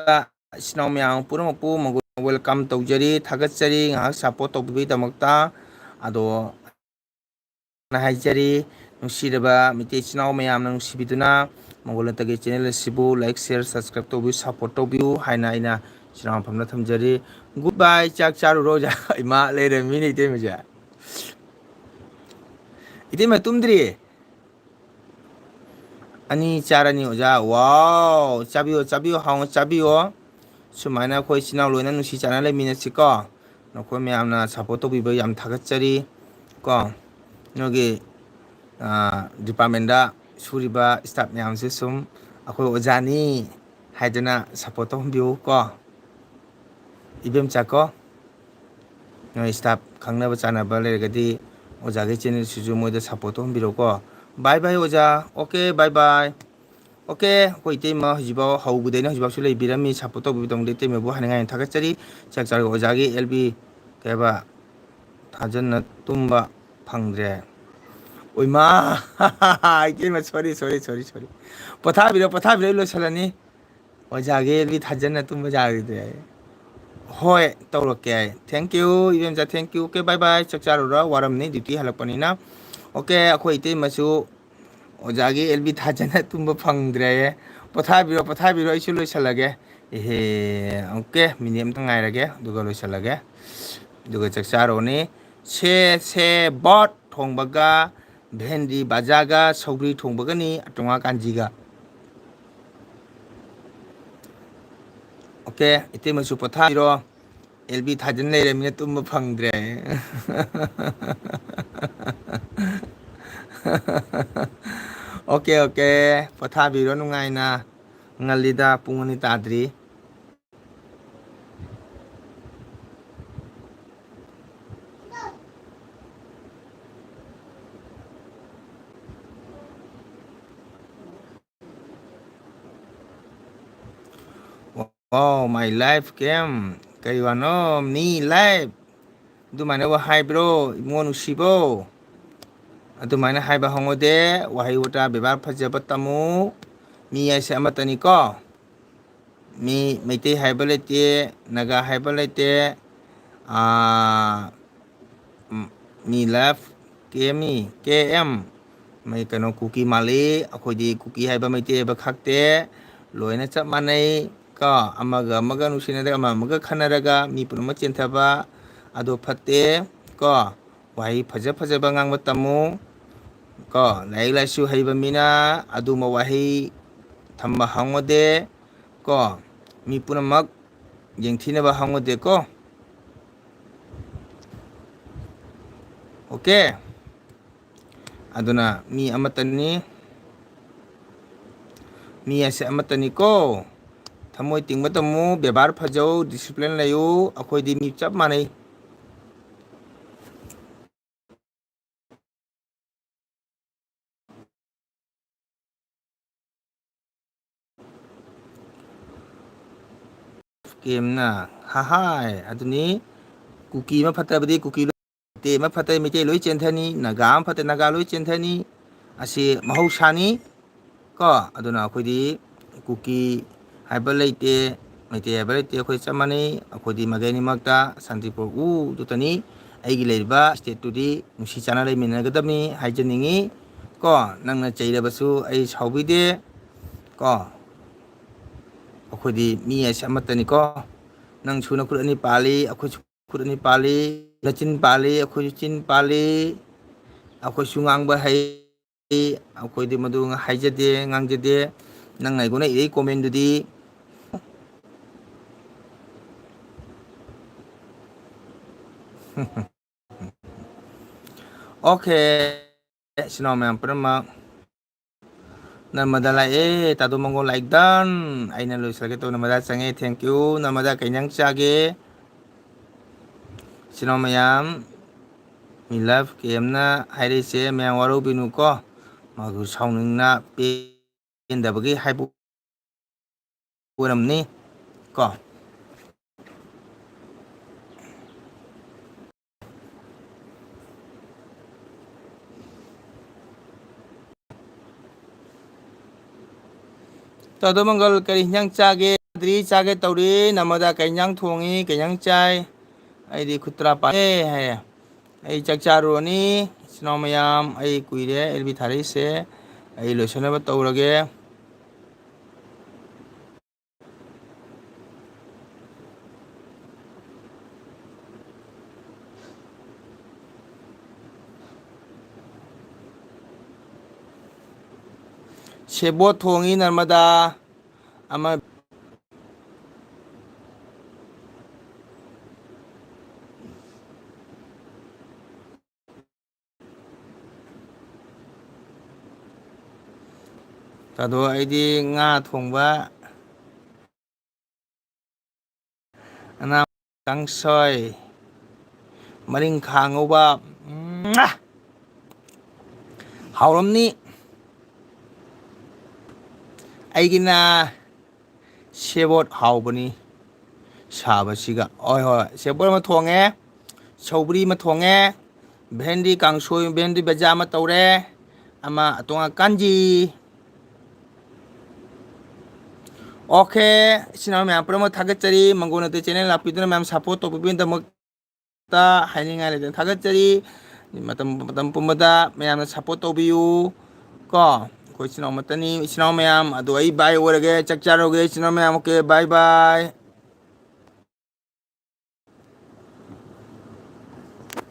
ꯏꯆꯤꯟ ꯏꯅꯥꯎ ꯃꯌꯥꯝ ꯄꯨꯝꯅꯃꯛꯄꯨ ꯃꯒꯨ-, welcome ꯇꯧꯖꯔꯤ, ꯊꯥꯒꯠꯆꯔꯤ ꯉꯥꯏꯍꯥꯛ support ꯇꯧꯕꯤꯕꯒꯤꯗꯃꯛꯇ꯫ ꯑꯗꯣ ꯍꯥꯏꯖꯔꯤ, ꯅꯨꯡꯁꯤꯔꯕ ꯃꯩꯇꯩ ꯏꯆꯤꯟ ꯏꯅꯥꯎ ꯃꯌꯥꯝꯅ ꯅꯨꯡꯁꯤꯕꯤꯗꯨꯅ ꯃꯪꯒꯣꯜ ꯅꯠꯇꯒꯤ channel ꯑꯁꯤꯕꯨ like, share, subscribe ꯇꯧꯕꯤꯌꯨ, support ꯇꯧꯕꯤꯌꯨ ꯍꯥꯏꯅ ꯑꯩꯅ ꯏꯆꯤꯟ ꯏꯅꯥꯎ ꯃꯐꯝꯗ ꯊꯝꯖꯔꯤ꯫ Good bye, ꯆꯥꯛ ꯆꯥꯔꯨꯔꯣ꯫ ꯏꯃꯥ ꯂꯩꯔꯝꯃꯤꯅꯦ ꯏꯇꯩꯃꯁꯦ꯫ ꯏꯇꯩꯃ ꯇꯨꯝꯗ꯭ꯔꯤ? ꯑꯅꯤ ꯆꯥꯔꯅꯤ ꯑꯣꯖꯥ꯫ Wow! ꯆꯥꯕꯤꯌꯣ, ꯆꯥꯕꯤꯌꯣ, ꯍꯥꯎꯅ ꯆꯥꯕꯤꯌꯣ꯫ ꯁꯨꯃꯥꯏꯅ ꯑꯩꯈꯣꯏ ꯏꯆꯤꯟ ꯏꯅꯥꯎ ꯂꯣꯏꯅ ꯅꯨꯡꯁꯤ ꯆꯥꯟꯅ ꯂꯩꯃꯤꯟꯅꯁꯤꯀꯣ꯫ ꯅꯈꯣꯏ ꯃꯌꯥꯝꯅ ꯁꯞꯄꯣꯔꯠ ꯇꯧꯕꯤꯕ ꯌꯥꯝ ꯊꯥꯒꯠꯆꯔꯤ ꯀꯣ꯫ ꯅꯣꯏꯒꯤ, ꯑꯥ, ꯗꯤꯄꯥꯔꯠꯃꯦꯟꯗ ꯁꯨꯔꯤꯕ ꯏꯁꯇꯥꯐ ꯃꯌꯥꯝꯁꯨ ꯁꯨꯝ ꯑꯩꯈꯣꯏ ꯑꯣꯖꯥꯅꯤ ꯍꯥꯏꯗꯨꯅ ꯁꯞꯄꯣꯔꯠ ꯇꯧꯍꯟꯕꯤꯌꯨ ꯀꯣ꯫ ꯏꯕꯦꯝꯆꯥ ꯀꯣ, ꯅꯣꯏ ꯏꯁꯇꯥꯐ ꯈꯪꯅꯕ ꯆꯥꯟꯅꯕ ꯂꯩꯔꯒꯗꯤ ꯑꯣꯖꯥꯒꯤ ꯆꯦꯅꯦꯜꯁꯤꯁꯨ ꯃꯣꯏꯗ ꯁꯞꯄꯣꯔꯠ ꯇꯧꯍꯟꯕꯤꯔꯣ ꯀꯣ꯫ ꯕꯥꯏ ꯕꯥꯏ ꯑꯣꯖꯥ꯫ ꯑꯣꯀꯦ, ꯕꯥꯏ ꯕꯥꯏ꯫ ꯑꯣꯀꯦ, ꯑꯩꯈꯣꯏ ꯏꯇꯩꯃ ꯍꯧꯖꯤꯛꯐꯥꯎ ꯍꯧꯕꯗꯩꯅ ꯍꯧꯖꯤꯛꯐꯥꯎꯁꯨ ꯂꯩꯕꯤꯔꯝꯃꯤ, ꯁꯞꯄꯣꯔꯠ ꯇꯧꯕꯤꯕꯗꯧꯗ ꯏꯇꯩꯃꯕꯨ ꯍꯥꯏꯅꯤꯡꯉꯥꯏ ꯌꯥꯝ ꯊꯥꯒꯠꯆꯔꯤ꯫ ꯆꯥꯛ ꯆꯥꯔꯒ ꯑꯣꯖꯥꯒꯤ ꯑꯦꯜ ꯕꯤ ꯀꯩ ꯍꯥꯏꯕ ꯊꯥꯖꯟꯅ ꯇꯨꯝꯕ ꯐꯪꯗ꯭ꯔꯦ꯫ ꯑꯣꯏꯃꯥ! ꯏꯇꯩꯃ, ꯁꯣꯔꯤ, ꯁꯣꯔꯤ, ꯁꯣꯔꯤ, ꯁꯣꯔꯤ꯫ ꯄꯣꯊꯥꯕꯤꯔꯣ, ꯄꯣꯊꯥꯕꯤꯔꯣ, ꯑꯩ ꯂꯣꯏꯁꯤꯜꯂꯅꯤ꯫ ꯑꯣꯖꯥꯒꯤ ꯑꯦꯜ ꯕꯤ ꯊꯥꯖꯟꯅ ꯇꯨꯝꯕ ꯌꯥꯔꯣꯏꯗ꯭ꯔꯦ꯫ ꯍꯣꯏ, ꯇꯧꯔꯛꯀꯦ ꯑꯩ꯫ Thank you, ꯏꯕꯦꯝꯆꯥ, thank you꯫ Okay, bye bye꯫ ꯆꯥꯛ ꯆꯥꯔꯨꯔꯣ, ꯋꯥꯔꯝꯅꯤ, ꯗ꯭ꯌꯨꯇꯤ ꯍꯜꯂꯛꯄꯅꯤꯅ꯫ ꯑꯣꯀꯦ, ꯑꯩꯈꯣꯏ ꯏꯇꯩꯃꯁꯨ ꯑꯣꯖꯥꯒꯤ ꯑꯦꯜ ꯕꯤ ꯊꯥꯖꯟꯅ ꯇꯨꯝꯕ ꯐꯪꯗ꯭ꯔꯦꯌꯦ꯫ ꯄꯣꯊꯥꯕꯤꯔꯣ, ꯄꯣꯊꯥꯕꯤꯔꯣ, ꯑꯩꯁꯨ ꯂꯣꯏꯁꯤꯜꯂꯒꯦ꯫ ꯏꯍꯦ, ꯑꯣꯀꯦ, ꯃꯤꯅꯤꯠ ꯑꯝꯇ ꯉꯥꯏꯔꯒꯦ, ꯑꯗꯨꯒ ꯂꯣꯏꯁꯤꯜꯂꯒꯦ꯫ ꯑꯗꯨꯒ ꯆꯥꯛ ꯆꯥꯔꯨꯔꯅꯤ꯫ ꯁꯦ, ꯁꯦ, ꯕꯣꯠ ꯊꯣꯡꯕꯒ, ꯚꯦꯟꯗꯤ ꯕꯥꯖꯥꯒ, ꯁꯧꯒ꯭ꯔꯤ ꯊꯣꯡꯕꯒꯅꯤ, ꯑꯇꯣꯉꯥ ꯀꯥꯟꯖꯤꯒ꯫ ꯑꯣꯀꯦ, ꯏꯇꯩꯃꯁꯨ ꯄꯣꯊꯥꯕꯤꯔꯣ꯫ ꯑꯦꯜ ꯕꯤ ꯊꯥꯖꯟ ꯂꯩꯔꯃꯤꯅ ꯇꯨꯝꯕ ꯐꯪꯗ꯭ꯔꯦ꯫ ꯑꯣꯀꯦ, ꯑꯣꯀꯦ, ꯄꯣꯊꯥꯕꯤꯔꯣ ꯅꯨꯡꯉꯥꯏꯅ꯫ ꯉꯜꯂꯤꯗ, ꯄꯨꯡ ꯑꯅꯤ ꯇꯥꯗ꯭ꯔꯤ꯫ Wow, my life came. ꯀꯔꯤ ꯋꯥꯅꯣ? ꯃꯤ ꯂꯥꯏꯐ? ꯑꯗꯨꯃꯥꯏꯅ ꯋꯥ ꯍꯥꯏꯕ꯭ꯔꯣ, ꯏꯕꯨꯡꯉꯣ ꯅꯨꯡꯁꯤꯕꯣ? ꯑꯗꯨꯃꯥꯏꯅ ꯍꯥꯏꯕ ꯍꯧꯅꯗꯦ꯫ ꯋꯥꯍꯩ ꯋꯥꯇꯥ ꯕꯦꯕꯥꯔ ꯐꯖꯕ ꯇꯝꯃꯨ꯫ ꯃꯤ ꯍꯥꯏꯁꯦ ꯑꯃꯠꯇꯅꯤꯀꯣ꯫ ꯃꯤ ꯃꯩꯇꯩ ꯍꯥꯏꯕ ꯂꯩꯇꯦ, ꯅꯥꯒꯥ ꯍꯥꯏꯕ ꯂꯩꯇꯦ, ꯑꯥ, ꯎꯝ, ꯃꯤ ꯂꯥꯏꯐ ꯀꯦ ꯃꯤ, ꯀꯦ ꯑꯦꯝ, ꯃꯩ ꯀꯩꯅꯣ, ꯀꯨꯀꯤ ꯃꯥꯜꯂꯤ꯫ ꯑꯩꯈꯣꯏꯗꯤ ꯀꯨꯀꯤ ꯍꯥꯏꯕ ꯃꯩꯇꯩ ꯍꯥꯏꯕ ꯈꯥꯛꯇꯦ꯫ ꯂꯣꯏꯅ ꯆꯞ ꯃꯥꯟꯅꯩ ꯀꯣ꯫ ꯑꯃꯒ ꯑꯃꯒ ꯅꯨꯡꯁꯤꯅꯗ꯭ꯔꯒ, ꯑꯃ ꯑꯃꯒ ꯈꯟꯅꯔꯒ ꯃꯤ ꯄꯨꯝꯅꯃꯛ ꯆꯦꯟꯊꯕ ꯑꯗꯣ ꯐꯠꯇꯦ ꯀꯣ꯫ ꯋꯥꯍꯩ ꯐꯖ ꯐꯖꯕ ꯉꯥꯡꯕ ꯇꯝꯃꯨ ꯀꯣ꯫ ꯂꯥꯏꯔꯤꯛ ꯂꯥꯏꯁꯨ ꯍꯩꯕ ꯃꯤꯅ ꯑꯗꯨꯝꯕ ꯋꯥꯍꯩ ꯊꯝꯕ ꯍꯪꯉꯨꯗꯦ ꯀꯣ꯫ ꯃꯤ ꯄꯨꯝꯅꯃꯛ ꯌꯦꯡꯊꯤꯅꯕ ꯍꯪꯉꯨꯗꯦꯀꯣ꯫ ꯑꯣꯀꯦ꯫ ꯑꯗꯨꯅ ꯃꯤ ꯑꯃꯠꯇꯅꯤ, ꯃꯤ ꯑꯁꯦ ꯑꯃꯠꯇꯅꯤꯀꯣ꯫ ꯊꯃꯣꯏ ꯇꯤꯡꯕ ꯇꯝꯃꯨ, ꯕꯦꯕꯥꯔ ꯐꯖꯧ, ꯗꯤꯁꯤꯄ꯭ꯂꯤꯟ ꯂꯩꯌꯨ꯫ ꯑꯩꯈꯣꯏꯗꯤ ꯃꯤ ꯆꯞ ꯃꯥꯟꯅꯩ꯫ ꯀꯦꯝꯅ ꯍꯥꯍꯥꯏ ꯑꯗꯨꯅꯤ꯫ ꯀꯨꯀꯤ ꯑꯃ ꯐꯠꯇꯕꯗꯤ ꯀꯨꯀꯤ ꯂꯣꯏ, ꯃꯩꯇꯩ ꯑꯃ ꯐꯠꯇꯕꯗꯤ ꯃꯩꯇꯩ ꯂꯣꯏ ꯆꯦꯟꯊꯅꯤ, ꯅꯥꯒꯥ ꯑꯃ ꯐꯠꯇ ꯅꯥꯒꯥ ꯂꯣꯏ ꯆꯦꯟꯊꯅꯤ꯫ ꯑꯁꯤ ꯃꯍꯧꯁꯥꯅꯤ ꯀꯣ꯫ ꯑꯗꯨꯅ ꯑꯩꯈꯣꯏꯗꯤ ꯀꯨꯀꯤ ꯍꯥꯏꯕ ꯂꯩꯇꯦ, ꯃꯩꯇꯩ ꯍꯥꯏꯕ ꯂꯩꯇꯦ, ꯑꯩꯈꯣꯏ ꯆꯞ ꯃꯥꯟꯅꯩ꯫ ꯑꯩꯈꯣꯏꯗꯤ ꯃꯥꯏꯀꯩ ꯑꯅꯤꯃꯛꯇ ꯁꯥꯟꯇꯤꯄꯨꯔ ꯎꯗꯨꯇꯅꯤ꯫ ꯑꯩꯒꯤ ꯂꯩꯔꯤꯕ ꯁ꯭ꯇꯦꯠꯇꯨꯗꯤ ꯅꯨꯡꯁꯤ ꯆꯥꯟꯅ ꯂꯩꯃꯤꯟꯅꯒꯗꯕꯅꯤ ꯍꯥꯏꯖꯅꯤꯡꯉꯤ ꯀꯣ꯫ ꯅꯪꯅ ꯆꯩꯔꯕꯁꯨ ꯑꯩ ꯁꯥꯎꯕꯤꯗꯦ ꯀꯣ꯫ ꯑꯩꯈꯣꯏꯗꯤ ꯃꯤ ꯍꯥꯏꯁꯦ ꯑꯃꯠꯇꯅꯤꯀꯣ꯫ ꯅꯪꯁꯨ ꯅꯈꯨꯠ ꯑꯅꯤ ꯄꯥꯜꯂꯤ, ꯑꯩꯈꯣꯏꯁꯨ ꯈꯨꯠ ꯑꯅꯤ ꯄꯥꯜꯂꯤ, ꯅꯆꯤꯟ ꯄꯥꯜꯂꯤ, ꯑꯩꯈꯣꯏꯁꯨ ꯆꯤꯟ ꯄꯥꯜꯂꯤ, ꯑꯩꯈꯣꯏꯁꯨ ꯉꯥꯡꯕ ꯍꯩ, ꯑꯩꯈꯣꯏꯗꯤ ꯃꯗꯨ ꯍꯥꯏꯖꯗꯦ, ꯉꯥꯡꯖꯗꯦ꯫ ꯅꯪ ꯑꯩꯉꯣꯟꯗ ꯏꯔꯩ ꯀꯣꯃꯦꯟꯗꯨꯗꯤ꯫ ꯑꯣꯀꯦ, ꯏꯆꯤꯟ ꯏꯅꯥꯎ ꯃꯌꯥꯝ ꯄꯨꯝꯅꯃꯛ꯫ ꯅꯔꯃꯗꯥ ꯂꯥꯛꯑꯦ, ꯇꯥꯗꯣ ꯃꯪꯒꯣꯜ ꯂꯥꯏꯛ ꯗꯟ꯫ ꯑꯩꯅ ꯂꯣꯏꯁꯤꯜꯂꯒꯦ ꯇꯧꯕ, ꯅꯔꯃꯗꯥ ꯆꯪꯉꯦ, thank you꯫ ꯅꯔꯃꯗꯥ ꯀꯩ ꯏꯟꯖꯥꯡ ꯆꯥꯒꯦ? ꯏꯆꯤꯟ ꯏꯅꯥꯎ ꯃꯌꯥꯝ, ꯃꯤ ꯂꯚ ꯀꯦ ꯑꯦꯝꯅ ꯍꯥꯏꯔꯛꯏꯁꯦ ꯃꯌꯥꯝ ꯋꯥꯔꯧꯕꯤꯅꯨꯀꯣ꯫ ꯃꯥꯕꯨ ꯁꯥꯎꯅꯤꯡꯅ ꯄꯦꯟꯗꯕꯒꯤ ꯍꯥꯏꯕ ꯑꯣꯏꯔꯝꯅꯤ ꯀꯣ꯫ ꯇꯥꯗꯣ ꯃꯪꯒꯜ ꯀꯔꯤ ꯍꯤꯟꯖꯥꯡ ꯆꯥꯒꯦ? ꯆꯥꯗ꯭ꯔꯤ, ꯆꯥꯒꯦ ꯇꯧꯔꯤ꯫ ꯅꯔꯃꯗꯥ ꯀꯩ ꯍꯤꯟꯖꯥꯡ ꯊꯣꯡꯉꯤ? ꯀꯩ ꯍꯤꯟꯖꯥꯡ ꯆꯥꯏ? ꯑꯩꯗꯤ ꯈꯨꯠ ꯇꯔꯥ ꯄꯥꯜꯂꯦ ꯍꯥꯏꯌꯦ꯫ ꯑꯩ ꯆꯥꯛ ꯆꯥꯔꯨꯔꯅꯤ꯫ ꯏꯆꯤꯟ ꯏꯅꯥꯎ ꯃꯌꯥꯝ, ꯑꯩ ꯀꯨꯏꯔꯦ ꯑꯦꯜ ꯕꯤ ꯊꯥꯔꯛꯏꯁꯦ꯫ ꯑꯩ ꯂꯣꯏꯁꯤꯟꯅꯕ ꯇꯧꯔꯒꯦ꯫ ꯁꯦꯕꯣꯠ ꯊꯣꯡꯉꯤ ꯅꯔꯃꯗꯥ꯫ ꯑꯃ ꯑꯗꯣ ꯑꯩꯗꯤ ꯉꯥ ꯊꯣꯡꯕ, ꯉꯥ ꯀꯥꯡꯁꯣꯏ, ꯃꯔꯤꯡꯈꯥ ꯉꯧꯕ꯫ ꯎꯝ, ꯍꯥꯎꯔꯝꯅꯤ꯫ ꯑꯩꯒꯤꯅ ꯁꯦꯕꯣꯠ ꯍꯥꯎꯕꯅꯤ ꯁꯥꯕꯁꯤꯒ꯫ ꯍꯣꯏ, ꯍꯣꯏ, ꯁꯦꯕꯣꯠ ꯑꯃ ꯊꯣꯡꯉꯦ, ꯁꯧꯒ꯭ꯔꯤ ꯑꯃ ꯊꯣꯡꯉꯦ, ꯚꯦꯟꯗꯤ ꯀꯥꯡꯁꯣꯏ, ꯚꯦꯟꯗꯤ ꯕꯖꯥ ꯑꯃ ꯇꯧꯔꯦ, ꯑꯃ ꯑꯇꯣꯉꯥ ꯀꯥꯟꯖꯤ꯫ ꯑꯣꯀꯦ, ꯏꯆꯤꯟ ꯏꯅꯥꯎ ꯃꯌꯥꯝ ꯄꯨꯝꯅꯃꯛ ꯊꯥꯒꯠꯆꯔꯤ꯫ ꯃꯪꯒꯣꯜ ꯅꯠꯇꯦ ꯆꯦꯅꯦꯜ ꯂꯥꯛꯄꯤꯗꯨꯅ ꯃꯌꯥꯝ ꯁꯞꯄꯣꯔꯠ ꯇꯧꯕꯤꯕꯒꯤꯗꯃꯛꯇ ꯍꯥꯏꯅꯤꯡꯉꯥꯏ ꯂꯩꯇꯅ ꯊꯥꯒꯠꯆꯔꯤ꯫ ꯃꯇꯝ, ꯃꯇꯝ ꯄꯨꯝꯕꯗ ꯃꯌꯥꯝꯅ ꯁꯞꯄꯣꯔꯠ ꯇꯧꯕꯤꯌꯨ ꯀꯣ꯫ ꯑꯩꯈꯣꯏ ꯏꯆꯤꯟ ꯏꯅꯥꯎ ꯑꯃꯠꯇꯅꯤ, ꯏꯆꯤꯟ ꯏꯅꯥꯎ ꯃꯌꯥꯝ꯫ ꯑꯗꯣ ꯑꯩ ꯕꯥꯏ ꯑꯣꯏꯔꯒꯦ, ꯆꯥꯛ ꯆꯥꯔꯨꯒꯦ ꯏꯆꯤꯟ ꯏꯅꯥꯎ ꯃꯌꯥꯝ꯫ ꯑꯣꯀꯦ, ꯕꯥꯏ ꯕꯥꯏ꯫